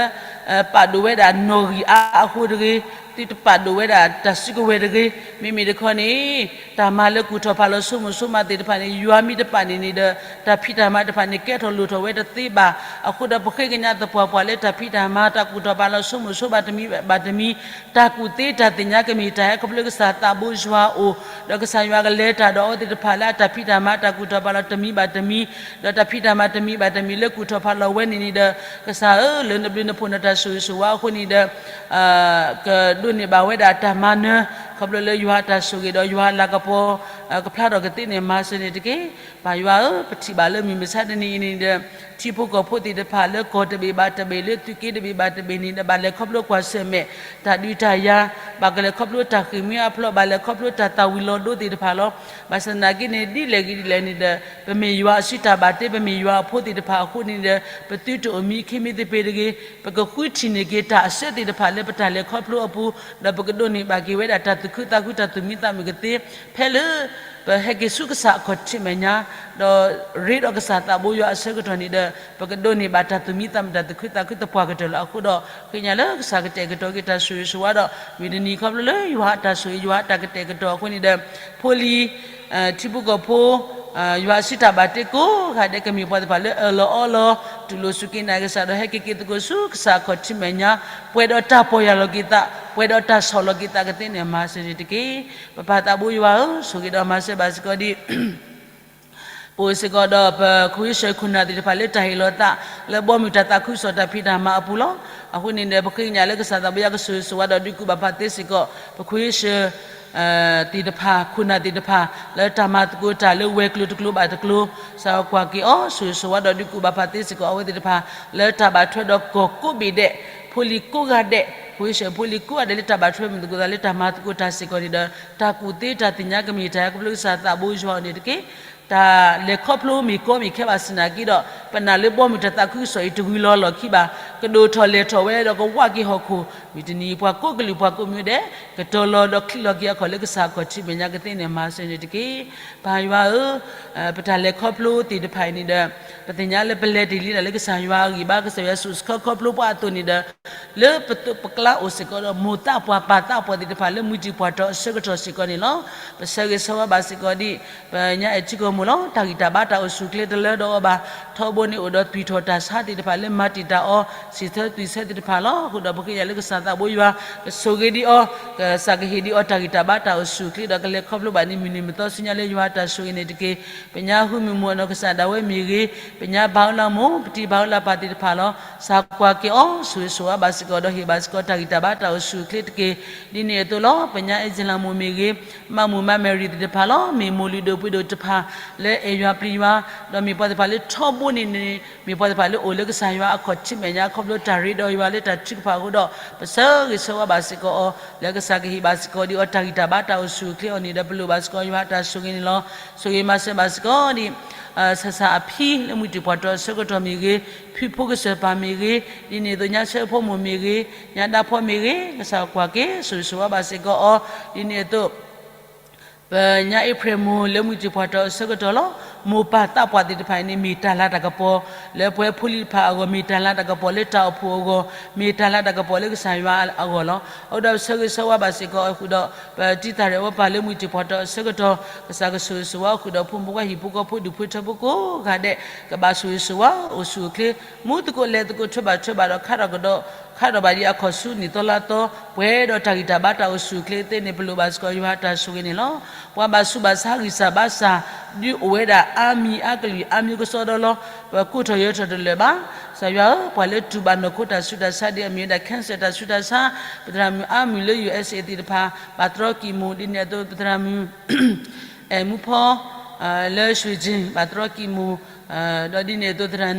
ပာ်ဒိၣ်ဝဲဒၣ်နီၣ်ဂံၢ်အါအဃိတဂ့ၤ, သုတပာ်ဒိၣ်ဝဲဒၣ်တၢ်စုကဝဲၤတဂ့ၤ. မ့မ့ၢ်တခီန့ၣ် တၢ်မၤလၢကူၣ်ထီၣ်ဖးလီၤဆိကမိၣ်ဆိကမးသ့ၣ်တဖၣ်န့ၣ် ယွၤမ့ၢ်တပာ်န့ၣ်န့ၣ်ဒီး တၢ်ဖံးတၢ်မၤတဖၣ်န့ၣ် ကဲထီၣ်လိၣ်ထီၣ်ဝဲတသ့ဘၣ်. အဃိဒီးပဃ့ကညးသပှၢ်ပှၢ်လၢတၢ်ဖံးတၢ်မၤ တၢ်ကူၣ်ထီၣ်ဖးလီၤဆိကမိၣ်ဆိကမးတမံၤဘၣ်တမံၤ, တၢ်ကူၣ်သ့တၢ်သ့ၣ်ညါကမ့ၢ်တၢ်ဟဲခီဖျိကစၢ်သးဘိယွၤအအိၣ်, ဒီးကစၢ်ယွၤကလဲၤတၢ်ဒီးအဝဲသ့ၣ်တဖၣ်လၢအတၢ်ဖံးတၢ်မၤတၢ်ကူၣ်ထီၣ်ဖးလီၤတမံၤဘၣ်တမံၤ, ဒီးတၢ်ဖံးတၢ်မၤတမံၤဘၣ်တမံၤလၢကူၣ်ထီၣ်ဖးလီၤဝဲန့ၣ်န့ၣ်ဒီး ကစၢ်ဧၢ လၢနဘျုးနဖှိၣ်နတၢ်ဆိၣ်ဂ့ၤဆိၣ်ဝါအဃိန့ၣ်ဒီး ကဒိးန့ၢ်ဘၣ်ဝဲဒၣ်တၢ်မၤနၢၤ ခီဖျိလၢယွၤအတၢ်ဆိၣ်ဂ့ၤဒီးယွၤအလၤကပီၤ ကဖျါထီၣ်ကသ့န့ၣ်မၤစၢၤန့ၣ်တက့ၢ်. ပၢ်ယွၤဧၢ, ပထံၣ်ဘၣ်လၢမုၢ်မဆါတနံၤအံၤန့ၣ်ဒီး ထံဖိကီၢ်ဖိသ့ၣ်တဖၣ်လၢကီၢ်တဘ့ၣ်ဘၣ်တဘ့ၣ် လၢသုးက့တဘ့ၣ်ဘၣ်တဘ့ၣ်န့ၣ်ဒီး ဘၣ်လဲၤခီဖျိကွၢ်ဆၢၣ်မဲာ် တၢ်ဒုးတၢ်ယၤ, ဘၣ်ကလဲၤခီဖျိတၢ်ဃ့ၢ်မှံဟးဖျိး, ဘၣ်လဲၤခီဖျိတၢ်သၣ်ဝံၤလီၤဒိသ့ၣ်တဖၣ်လီၤ. ဘၣ်ဆၣ်သနာ်က့န့ၣ် ဒ်လဲၣ်ဂ့ၤဒ်လဲၣ်န့ၣ်ဒီး ပမ့ၢ်ယွၤအစုတၢ်ဘၣ်တ့, ပမ့ၢ်ယွၤအဖိသ့ၣ်တဖၣ်အဃိန့ၣ်ဒီး ပသုတအိၣ်မံခ့မံသပ့ၤတဂ့ၤ, ပကဃုထံၣ်န့ၢ်က့ၤတၢ်အစၢသ့ၣ်တဖၣ်လၢပတၢ်လဲၤခီဖျိအပူၤ, ဒီးပကဒိးန့ၢ်ဘၣ်က့ၤဝဲဒၣ်တၢ်သူၣ်ခုသးခုတၢ်သူၣ်မံသးမုာ်ကသ့, ဖဲလၢ ပဟဲက့ၤဆူကစၢ်အခီၣ်ထံးမဲာ်ညါ, ဒီးရ့ဒီးကစၢ်သးဘိယွၤအဆၢကတီၢ်န့ၣ်ဒီး ပကဒိးန့ၢ်ဘၣ်တၢ်သူၣ်မံသးမုာ်တၢ်သူၣ်ခုသးခုသပှၢ်ကတၢၢ်လီၤ. အဃိဒီး ဃ့ကညးလၢကစၢ်ကတဲာ်ကတီၤက့ၤတၢ်ဆိၣ်ဂ့ၤဆိၣ်ဝါဒီး မုၢ်တနံၤခီဖျိလၢယွၤအတၢ်ဆိၣ်ဂ့ၤယွၤအတၢ်ကတဲာ်ကတီၤအဃိန့ၣ်ဒီး ဖိလံၤ ထံဖိကီၢ်ဖိ ယွၤအစုတၢ်ဘၣ်တ့ကိးဂၤဒဲး ကမ့ၢ်ပှၤသ့ၣ်တဖၣ်လၢအၢၣ်လီၤအီလီၤ တူၢ်လိာ်စူၢ်က့ၤနာ်က့ၤကစၢ်ဒီး ဟဲက့ၤက့ၤသကိးဆူကစၢ်အခီၣ်ထံးမဲာ်ညါ, ပှဲၤဒီးတၢ်ပီၢ်ယၢ်လီၤက့ၤသး, ပှဲၤဒီးတၢ်ဆီၣ်လီၤက့ၤသးကသ့န့ၣ် မၤစၢၤန့ၣ်တက့ၢ်. ပပၢ်သးဘိယွၤဧၢ, ဆိၣ်ဂ့ၤဒီးမၤစၢၤဘၣ်စ့ၢ်ကီးဒ် ပအိၣ်စ့ၢ်ကီးဒီးပခွ့ၡၢၣ်ခိၣ်နၢ်သ့ၣ်တဖၣ်လၢတၢ်ဟ့ၣ်လီၤသး လၢဘီမုၢ်တၢ်သးခုကစီၣ်တၢ်ဖံးတၢ်မၤအပူၤလီၤ. အဃိန့ၣ်ဒီး ပဃ့ကညးလၢကစၢ်သးဘိယွၤကဆိၣ်ဂ့ၤဆိၣ်ဝါဒီးဒုးကူၣ်ဘၣ်ပာ်သ့စ့ၢ်ကီး ပခွ့ၡၢၣ် သ့ၣ်တဖၣ် ခိၣ်နၢ်သ့ၣ်တဖၣ် လၢတၢ်မၤသကိးတၢ်လၢဝဲၤကျိၤတကျိၤဘၣ်တကျိၤ, ကစၢ်ယွၤကွၢ်က့ၤအီၤ ဆိၣ်ဂ့ၤဆိၣ်ဝါဒီးဒုးကူၣ်ဘၣ်ပာ်သ့စ့ၢ်ကီးအဝဲသ့ၣ်တဖၣ် လၢတၢ်ဘၣ်ထွဲဒီးကီၢ်ကိးဘ့ၣ်ဒဲး ဖိလံၤကိးဂၤဒဲး, ခွ့ၡၢၣ်ဖိလံၤကိးဂၤဒဲးလၢတၢ်ဘၣ်ထွဲမုၢ်သကိးသးလၢတၢ်မၤသကိးတၢ်စ့ၢ်ကီးန့ၣ်ဒီး တၢ်ကူၣ်သ့တၢ်သ့ၣ်ညါကမ့ၢ်တၢ်ဟဲခီဖျိကစၢ်သးဘိယွၤအအိၣ်န့ၣ်တက့ၢ်. တၢ်လဲၤခီဖျိမ့ၢ်ကီမ့ၢ်ခဲဘၣ်ဆၣ်သနာ်က့ဒီး ပနာ်လၢဘီမုၢ်တၢ်သးခုကစီၣ်အံၤတဝံၤလီၤလီၢ်ခံဘၣ်, ကဒိၣ်ထီၣ်လဲၢ်ထီၣ်ဝဲဒီးကဝးက့ၤဟီၣ်ခိၣ်, မုၢ်တနံၤပှၤကိးကလုာ်ပှၤကိးမံၤဒဲး ကတီၤလီၤဒီးချံးလီၤက့ၤအခီၣ်လၢကစၢ်အခီၣ်ထံးမဲာ်ညါကသ့န့ၣ် မၤစၢၤန့ၣ်တက့ၢ်. ပၢ်ယွၤဧၢ, ပတၢ်လဲၤခီဖျိသ့ၣ်တဖၣ်အံၤန့ၣ်ဒီး ပသ့ၣ်ညါလၢပလဲၤတ့ၢ်လံဒၣ်လၢကစၢ်ယွၤအဂံၢ်ဘါ ကစၢ်ယွၤဆိၣ်ဆှၢခီဖျိပှၤအသိးန့ၣ်ဒီး လၢပသိးပကျါအိၣ်စ့ၢ်ကီးဒီးမိၢ်သးပှၢ်ပၢ်သးပှၢ်သ့ၣ်တဖၣ်လၢမုၢ်တံၢ်ပှၢ်တီၤအဆၢကတီၢ်စ့ၢ်ကီးန့ၣ်လီၤ. ပဆၢဂ့ၤဆၢဝါဘၣ်စ့ၢ်ကီးဒ် ပညါအဲၣ်ထံကီၢ်မိၢ်လီၤ. တၢ်ဂံၢ်တၢ်ဘါတၢ်အိၣ်ဆူၣ်အိၣ်ချ့တလၢဒီးအီၤဘၣ်. ထီဘိန့ၣ်အိၣ်ဒီးသွံၣ်ထီၣ်တၢ်ဆါသ့ၣ်တဖၣ်လၢမၤတံာ်တာ်အီၤ စံးဆၢသွံၣ်ဆၢသ့ၣ်တဖၣ်လီၤ. အဃိဒီးပဃ့ကညးလၢကစၢ်သးဘိယွၤ ကဆိၣ်ဂ့ၤဒံးအီၤ, ကစၢ်ကဟ့ၣ်ဒံးအီၤတၢ်ဂံၢ်တၢ်ဘါတၢ်အိၣ်ဆူၣ်အိၣ်ချ့ဒီး ကလဲၤခီဖျိဘၣ်န့ၣ်မုၢ်နံၤမုၢ်သီဆူညါလၢယွၤတၢ်ဆိၣ်ဂ့ၤန့ၣ်တက့ၢ်. ပညါဟုမုၢ်မုၢ်အနီၢ်ကစၢ်ဒၣ်ဝဲမ့ၢ်ဂ့ၤ, ပညါဘၣ်အၢလၢမိၢ် ပတံၤဘၣ်အၢလၢပၢ်သ့ၣ်တဖၣ်လီၤ. ကစၢ်ကွၢ်က့ၤအီၤ ဆိၣ်ဂ့ၤဆိၣ်ဝါဘၣ်စ့ၢ်ကီးဒီး ဟ့ၣ်ဘၣ်စ့ၢ်ကီးတၢ်ဂံၢ်တၢ်ဘါတၢ်အိၣ်ဆူၣ်အိၣ်ချ့တက့ၢ်. ဒ်န့ၣ်အသိးလီၤ. ပညါအဲၣ်ကၠလၤမိၢ်မ့ၢ်ဂ့ၤ, မၢ်မူၣ်မၢ်မဲရံၤသ့ၣ်တဖၣ်လီၤ. မ့ၢ်မိၢ်လုၢ်ဒိၣ်ပှ့ၤဒိၣ်တဖၣ် လၢအဲၣ်ယွၤပျံၤယွၤ, ဒီးမ့ၢ်ပှၤသ့ၣ်တဖၣ်လၢထီဘိန့ၣ်န့ၣ် မ့ၢ်ပှၤသ့ၣ်တဖၣ်လၢအိၣ်လၢကစၢ်ယွၤအခီၣ်ထံးမဲာ်ညါ ခီဖျိတၢ်ရ့ဒီးယွၤလၢတၢ်ထုကဖၣ်အဃိဒီး ပဆၢဂ့ၤဆၢဝါဘၣ်စ့ၢ်ကီးအီၤ လၢကစၢ်ကဟ့ၣ်ဘၣ်စ့ၢ်ကီးဒံးအီၤတၢ်ဂံၢ်တၢ်ဘါတၢ်အိၣ်ဆူၣ်အိၣ်ချ့အီၤန့ၣ်ဒီး ပလိၣ်ဘၣ်စ့ၢ်ကီးယွၤတၢ်ဆိၣ်ဂ့ၤန့ၣ်လီၤ. ဆိၣ်ဂ့ၤမၤစၢၤဘၣ်စ့ၢ်ကီးဒ် ဆၣ်ဆၣ်အဖံလၢမုၢ်တံၢ်ပှၢ်တီၤအဆၢကတီၢ်မ့ၢ်ဂ့ၤ, ဖုဖိကစၢၢ်ပၢ်မ့ၢ်ဂ့ၤ, ဒ်န့ၣ်အသိးညါဆၢဖိမိၢ်မ့ၢ်ဂ့ၤ, ညါဒါဖိမ့ၢ်ဂ့ၤ, ကစၢ်ကွၢ်က့ၤ ဆိၣ်ဂ့ၤဆိၣ်ဝါဘၣ်စ့ၢ်ကီးအီၤ, ဒ်န့ၣ်အသိး ပညါအ့ဖြ့ၣ်မိၢ်လၢမုၢ်တံၢ်ပှၢ်တီၤအဆၢကတီၢ်လီၤ. မိၢ်ပၢ်သးပှၢ်သ့ၣ်တဖၣ်အံၤန့ၣ် မ့ၢ်တၢ်လၤတၢ်ကပီၤ လၢပဝဲဖိလံၤတဖၣ်အဂီၢ်, မ့ၢ်တၢ်လၤတၢ်ကပီၤလၢတၢ်အိၣ်ဖှိၣ်အဂီၢ်, မ့ၢ်တၢ်လၤတၢ်ကပီၤလၢကစၢ်ယွၤအဂီၢ်လီၤ. အဃိဒီးပဆၢဂ့ၤဆၢဝါဘၣ်စ့ၢ်ကီးအီၤဃုာ်ဒီး ပတံၤသၣ်ရဲၣ်ဝဲပၢ်လၢမုၢ်တံၢ်ပှၢ်တီၤအဆၢကတီၢ်, ကစၢ်ကဆိၣ်ဂ့ၤဆိၣ်ဝါအီၤဃုာ်ဒီးဖိမုၣ်ဖိခွါဟံၣ်ဖိဃီဖိဒူၣ်ဖိထၢဖိကိးဂၤဒဲး ကဘၣ်ဆိၣ်ဂ့ၤဆိၣ်ဝါ အိၣ်ဆူၣ်အိၣ်ချ့ မူသကိးလဲၤသကိးထွဲဘၣ်ထွဲဘၣ်ဒီးခါထီၣ်ကဒီး ခါထီၣ်ဘၣ်ဒံးအခီၣ်ဆူနံၣ်သီလါသီ ပှဲၤဒီးတၢ်ဂံၢ်တၢ်ဘါတၢ်အိၣ်ဆူၣ်အိၣ်ချ့သ့န့ၣ် ပလိၣ်ဘၣ်စ့ၢ်ကီးယွၤတၢ်ဆိၣ်ဂ့ၤန့ၣ်လီၤ. ပှၤဘၣ်ဆူးဘၣ်ဆါဂံၢ်စၢ်ဘါစၢ် ဒုးအိၣ်ဝဲဒၣ်အါမံၤအါကလုာ်အါမျိုးကစီဒီလီၤ. ပကိးထီၣ်ယၢၤထီၣ်တလၢာ်ဘၣ်. ကစၢ်ယွၤဧၢ, ပှၤလၢတူၢ်ဘၣ်နီၢ်ခိတၢ်ဆူးတၢ်ဆါဒ်အမ့ၢ်ဝဲဒၣ် cancer တၢ်ဆူးတၢ်ဆါ, ပသရၣ်မုၣ်အါမံၤလၢ ယူၣ်အဲစ့ၣ် သ့ၣ်တဖၣ် ဘၣ်သရီကံၢ်မူး ဒ်န့ၣ်အသိး ပသရၣ်မုၣ် အဲၣ်မူဖီ လၢ Sweden ဘၣ်သရီကံၢ်မူး, ဒီးဒ်န့ၣ်အသိးသရၣ်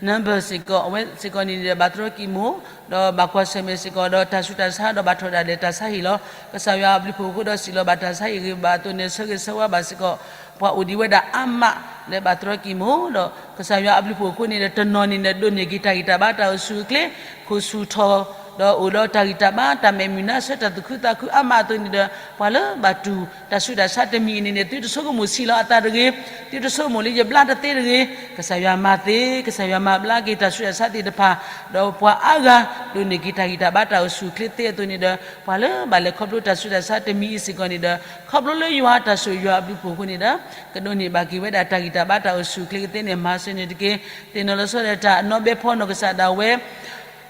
number စ့ၢ်ကီး အဝဲစ့ၢ်ကီးန့ၣ်ဒီး ဘၣ်သရီကံၢ်မူး, ဒီးဘၣ်ကွၢ်ဆၢၣ်မဲာ်စ့ၢ်ကီးဒီးတၢ်ဆူးတၢ်ဆါ ဒီးဘၣ်ထီၣ်ဒၣ်လဲာ်တၢ်ဆါဟံၣ်လီၤ. ကစၢ်ယွၤအဘျုးဖှိၣ်အဃိဒီးစံးလီၤဘၣ်တၢ်ဆါဟံၣ်ဂ့ၤဘၣ်အသိးန့ၣ် ဆၢဂ့ၤဆၢဝါဘၣ်စ့ၢ်ကီး ပှၤအိၣ်ဒံးဝဲဒၣ်အါမးလၢဘၣ်သရီကံၢ်မူး, ဒီးကစၢ်ယွၤအဘျုးဖှိၣ်အဃိန့ၣ်ဒီး တနီၤန့ၣ်ဒီး ဒိးန့ၢ်က့ၤတၢ်ဂံၢ်တၢ်ဘါတၢ်အိၣ်ဆူၣ်အိၣ်ချ့, ခိၣ်ဆူၣ်ထီၣ် ဒီးအိၣ်ဒီးတၢ်ဂံၢ်တၢ်ဘါ တၢ်မဲာ်မုာ်နါဆၢ တၢ်သူၣ်ခုသးခုအါမးအသိးန့ၣ်ဒီး ပှၤလၢဘၣ်တူၢ်တၢ်ဆူးတၢ်ဆါတမံၤအံၤန့ၣ်န့ၣ် သုတဆိကမိၣ်ဆံးလီၤအသးတဂ့ၤ, သုတဆိကမိၣ်လၢယဘျါတသ့တဂ့ၤ, ကစၢ်ယွၤမၤသ့, ကစၢ်ယွၤမၤဘျါက့ၤတၢ်ဆူးတၢ်ဆါသ့ၣ်တဖၣ်, ဒီးပှၤအါဂၤဒိးန့ၢ်က့ၤတၢ်ဂံၢ်တၢ်ဘါတၢ်အိၣ်ဆူၣ်အိၣ်ချ့သ့အသိးန့ၣ်ဒီး ပှၤလၢဘၣ်လဲၤခီဖျိတၢ်ဆူးတၢ်ဆါတမံၤအံၤစ့ၢ်ကီးန့ၣ်ဒီး ခီဖျိလၢယွၤအတၢ်ဆိၣ်ဂ့ၤယွၤအဘျုးအဖှိၣ်အဃိန့ၣ်ဒီး ကဒိးန့ၢ်ဘၣ်က့ၤဝဲဒၣ်တၢ်ဂံၢ်တၢ်ဘါတၢ်အိၣ်ဆူၣ်အိၣ်ချ့ကသ့န့ၣ် မၤစၢၤန့ၣ်တက့ၢ်. သ့ၣ်နီၣ်လီၤဆီဒၣ်တၢ် အနီၣ်ဘဲဖီနီၢ်ကစၢ်ဒၣ်ဝဲ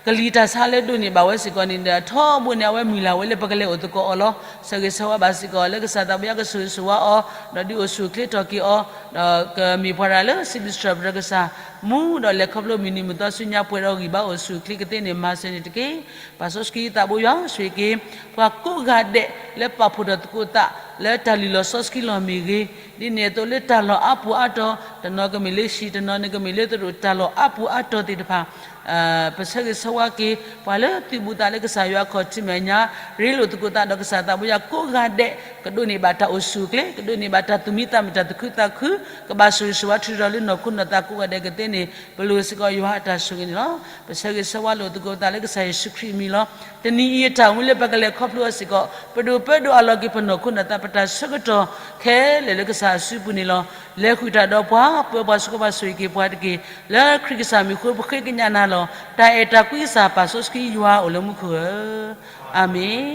ကလံၤတၢ်ဆါလၢဒိးန့ၢ်ဘၣ်ဝဲစ့ၢ်ကီးန့ၣ်ဒီး ထီဘိန့ၣ် အဝဲမုၢ်လၢ်ဝဲလၢပကလဲၤအိၣ်သကိးအီၤလီၤ. ဆၢဂ့ၤဆၢဝါဘၣ်စ့ၢ်ကီးလၢကစၢ်သးပှၢ်ယွၤကဆိၣ်ဂ့ၤဆိၣ်ဝါအီၤ, ဒီးဒုးအိၣ်ဆူၣ်အိၣ်ချ့ထီၣ်က့ၤအီၤ, ဒီးကမ့ၢ်ပှၤတဂၤလၢစံးဘျုးစံးထီၣ်ပတြၢၤကစၢ် မူဒီးလဲၤခီဖျိမုၢ်နံၤမုၢ်သီဆူညါပှဲၤဒီးဂံၢ်ဘါအိၣ်ဆူၣ်အိၣ်ချ့ကသ့န့ၣ် မၤစၢၤန့ၣ်တက့ၢ်. ပၢ်စီဆှံသးဘိယွၤဆိၣ်ဂ့ၤက့ၤ ပှၤကိးဂၤဒဲးလၢပာ်ဖှိၣ်ထီၣ်သကိးသး လၢတၢ်လုၢ်လီၢ်စီဆှံလီၢ်မ့ၢ်ဂ့ၤ, ဒ်န့ၣ်အသိးလၢတၢ်လီၢ်အါပူၤအါတီၤ တနီၤကမ့ၢ်လၢဟံၣ် တနီၤန့ၣ်ကမ့ၢ်လၢသရိာ်တၢ်လီၢ်အါပူၤအါတီၤသ့ၣ်တဖၣ် ပဆၢဂ့ၤဆၢဝါက့ၤ ပှၤလၢသုးဘူးသးလၢကစၢ်ယွၤအခီၣ်ထံးမဲာ်ညါ ရ့လိာ်သကိးသးဒီးကစၢ်သးဘိယွၤကိးဂၤဒဲး ကဒိးန့ၢ်ဘၣ်တၢ်အိၣ်ဆူၣ်အိၣ်ချ့ ကဒိးန့ၢ်ဘၣ်တၢ်သူၣ်မံသးမုာ်တၢ်သူၣ်ခုသးခု ကဘၣ်ဆိၣ်ဂ့ၤဆိၣ်ဝါထုးထီၣ်လၢနီၢ်ခိနီၢ်သးကိးဂၤဒဲးကသ့န့ၣ် ပလိၣ်စ့ၢ်ကီးယွၤအတၢ်ဆိၣ်ဂ့ၤန့ၣ်လီၤ. ပဆၢဂ့ၤဆၢဝါလိာ်သကိးသးလၢကစၢ်ယ့ၣ်ၡူးခရံာ်အမံၤလီၤ. တနံၤအံၤအတၢ်အိၣ်မူလၢပကလဲၤခီဖျိအီၤစ့ၢ်ကီး ပဒိၣ်ပၢဒိၣ်အလီၢ်က့ၤပနီၢ်ခိနီၢ်သး ပတၢ်ဆၢကတီၢ်ခဲလၢာ်လၢကစၢ်အစုပူၤန့ၣ်လီၤ. လဲၤဃုာ်တၢ်ဒီးပှၤ ပၢပှၤစၢၤပှၤဆိၣ်ဂ့ၤက့ၤပှၤတက့ၢ်. လၢခရံာ်ကစၢ်မံၤအဃိ ပဃ့ကညးနၤလီၤ. တၢ်အဲၣ်တၢ်ကွံကစၢ်ပၢ်စီဆှံယွၤအိၣ်လၢမူခိၣ်ဧၢ အၤမ့ၣ်.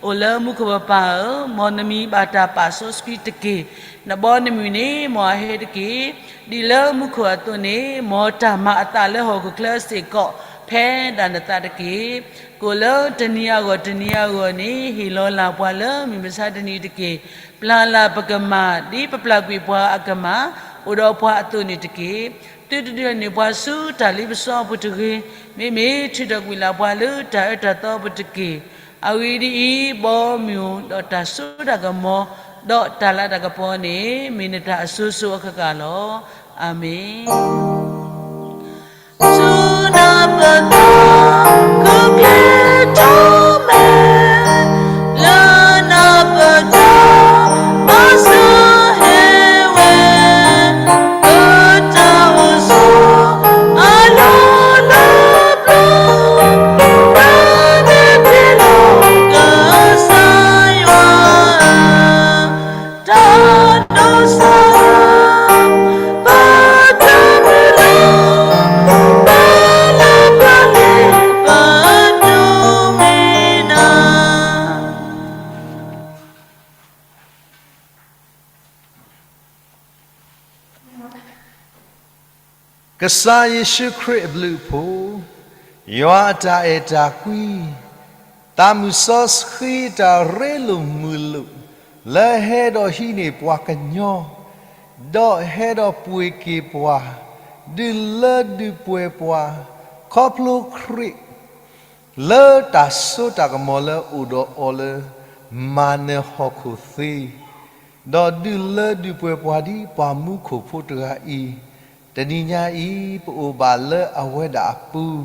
အိၣ်လၢမူခိၣ်ပပၢ်ဧၢ, မ်နမံၤဘၣ်တၢ်ပာ်စီဆှံတက့ၢ်. နဘီနမုၢ်န့ၣ် မ်အဟဲတက့ၢ်. ဒ်လၢမူခိၣ်အသိးန့ၣ် မ်တၢ်မၤအသးလၢဟီၣ်ခိၣ်ချၢစ့ၢ်ကီး ဖဲဒၣ်နသးတက့ၢ်. ကိၣ်လၢတနံၤအဂီၢ်တနံၤအဂီၢ်န့ၣ် ဟ့ၣ်လီၤလၢ်ပှၤလၢမုၢ်မဆါတနံၤတက့ၢ်. ပျၢ်လၢ်ပကမၢ် ဒ်ပပျၢ်ကွံာ်ပှၤအကမၢ် အိၣ်ဒီးပှၤအသိးန့ၣ်တက့ၢ်. သုတဒုးန့ၢ်ပှၤဆူတၢ်လ့ပစီအပူၤတဂ့ၤ. မ့မ့ၢ်ထုးထီၣ်ကွံာ်လၢ်ပှၤလၢတၢ်အၢတၢ်သီအပူၤတက့ၢ်. အဂ့ၢ်ဒ်အံၤ, ဘီမုၢ်ဒီးတၢ်စိတၢ်ကမီၤ ဒီးတၢ်လၤတၢ်ကပီၤန့ၣ် မ့ၢ်နတၢ်အစိၤစိၤအဃၣ်ဃၣ်လီၤ. အၤမ့ၣ်. ဆူနၢ်ပၢၢ်တၢ် ကကျဲထီၣ်မဲာ် လၢနၢ်ပၢၢ်တၢ် ဘၣ်ဆၢဟဲဝဲ လၢတၢ်အိၣ်ဆိး အလီၢ်လၢပျၢၤ တၢ်န့ၣ်တ့ၢ်လီၤ ကစၢ်ယွၤ တၢ်ဒိးစၢ် ဘၣ်တၢ်မုၢ်လၢ် ဘၣ်လၢပျၢၤန့ၣ် ပဒိးမ့ၢ်နၤ ကစၢ်ယ့ၣ်ၡူးခရံာ်အဘျုးအဖှိၣ်, ယွၤအတၢ်အဲၣ်တၢ်ကွံ, သးမုၢ်စီဆှံတၢ်ရ့လိာ်မုာ်လိာ်, လၢဟဲဒီးဟံးန့ၢ်ပှၤကညီ, ဒီးဟဲဒီးပှ့ၤက့ၤပှၤ, ဒုးလၢဒုးပှဲၤပှၤ, ခီဖျိခရံာ် လၢတၢ်စိတၢ်ကမီၤလၢအိၣ်ဒီးအီၤလၢ မၤနၢၤဟီၣ်ခိၣ်သ့, ဒီးဒုးလၢဒုးပှဲၤပှၤဒ်ပှၤမူခိၣ်ဖိတဂၤအံၤ, တနံၤညါအံၤ ပအိၣ်ဘၣ်လၢအဝဲဒၣ်အပူၤ,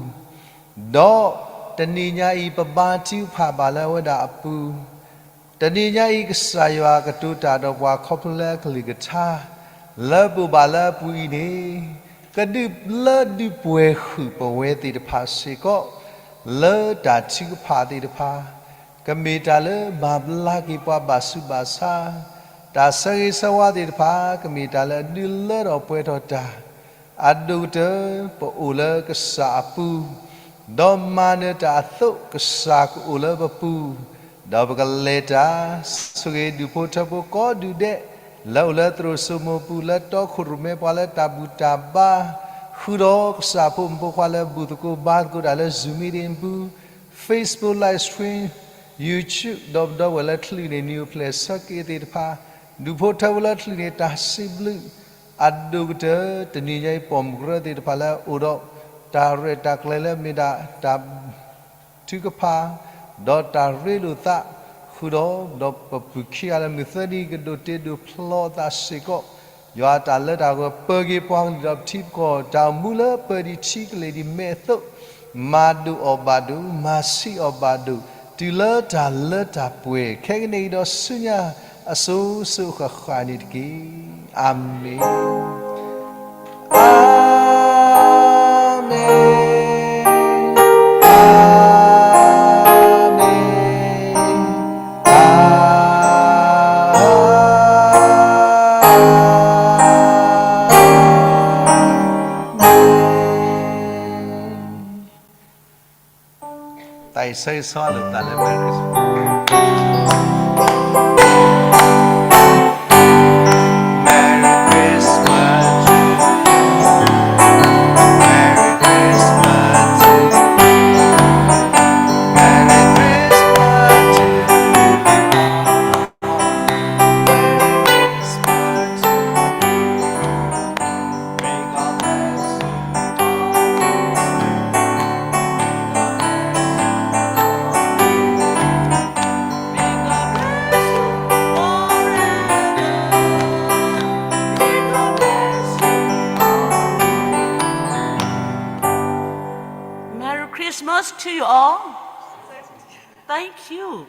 ဒီးတနံၤညါအံၤ ပဘါထုကဖၣ်ဘၣ်လၢအဝဲဒၣ်အပူၤ, တနံၤညါအံၤ ကစၢ်ယွၤကတိၤတၢ်ဒီးပှၤခီဖျိလၢအကလုၢ်ကထါ, လၢပအိၣ်ဘၣ်လၢအပူၤအံၤန့ၣ်, ကဒုးလၢဒုးပှဲၤဃုာ်ပဝဲသ့ၣ်တဖၣ်စ့ၢ်ကီး, လၢတၢ်ထုကဖၣ်သ့ၣ်တဖၣ်, ကမ့ၢ်တၢ်လၢဘၣ်ဘျါက့ၤပှၤဘၣ်ဆူးဘၣ်ဆါ, တၢ်ဆၢဂ့ၤဆၢဝါသ့ၣ်တဖၣ် ကမ့ၢ်တၢ်လၢအဒုးလၢထီၣ်ပှဲၤထီၣ်တၢ်, အဒိၣ်ကတၢၢ် ပအိၣ်လၢကစၢ်အပူၤ, ဒီးမၤနၢၤတၢ်အသိး ကစၢ်ကအိၣ်လၢပပူၤ, ဒီးပကလဲၤတၢ် ဆိၣ်ဂ့ၤဒူၣ်ဖိထၢဖိကိးဒူၣ်ဒဲး, လၢအိၣ်လၢသရိာ်စိမိၤပူၤ လၢတီခိၣ်ရိၣ်မဲပှၤလၢတၢ်ဘူၣ်တၢ်ဘါ, ဃုာ်ဒီးကစၢ်ဖိမုၣ်ဖိခွါလၢဘူၣ်သကိးဘါသကိးတၢ်လၢ Zoom meeting ပူၤ, Facebook live stream, YouTube ဒီးပဒီပုၢ်ဝဲၢ်လၢချုးန့ၢ် နံၤအိၣ်ဖျဲၣ် ဆၢက့ၤသ့ၣ်တဖၣ်, ဒူၣ်ဖိထၢဖိလၢချုးန့ၢ်တၢ်စံးဘျုး, အဒိၣ်ကတၢၢ် တနံၤညါအံၤ ပိာ်မုၣ်ကရၢသ့ၣ်တဖၣ်လၢအိၣ်ဒီး တၢ်ရဲၣ်တၢ်ကျဲၤလၢမ့ၢ်ဒၣ်တၢ် ထုကဖၣ်, ဒီးတၢ်ရ့လိာ်သး, ဃုာ်ဒီး ဒီးပပုၢ်ခံဂၤလၢမုၢ်သၢနံၤ ကဒိးတ့ဒိးဖျီအသးစ့ၢ်ကီး, ယွၤတၢ်လၢတၢ်ဂၢၢ်ပၢၤက့ၤပှၤကလုာ်ဒီးပထံပကီၢ်, တၢ်အိၣ်မူလၢပၢၤဒံးထံကလဲၤဒံးမဲအသိး, မၤဒိၣ်အီၤဘၣ်ဒိၣ်, မၤဆံးအီၤဘၣ်ဒိၣ်, တုၤလၢတၢ်လၢတၢ်ပှဲၤ, ခဲကနံၣ်အံၤဒီးဆူညါ အစိၤစိၤအဃၣ်ဃၣ်န့ၣ်တက့ၢ်. အၤမ့ၣ်, အၤမ့ၣ်, အၤ တၢ်အံၤဆၢဂ့ၤဆၢဝါလိာ်သးလၢ Merry Christmas. Merry Christmas to you. Merry Christmas to you. Merry Christmas to you. Merry Christmas to you. May God bless you. Merry Christmas to you all. Thank you.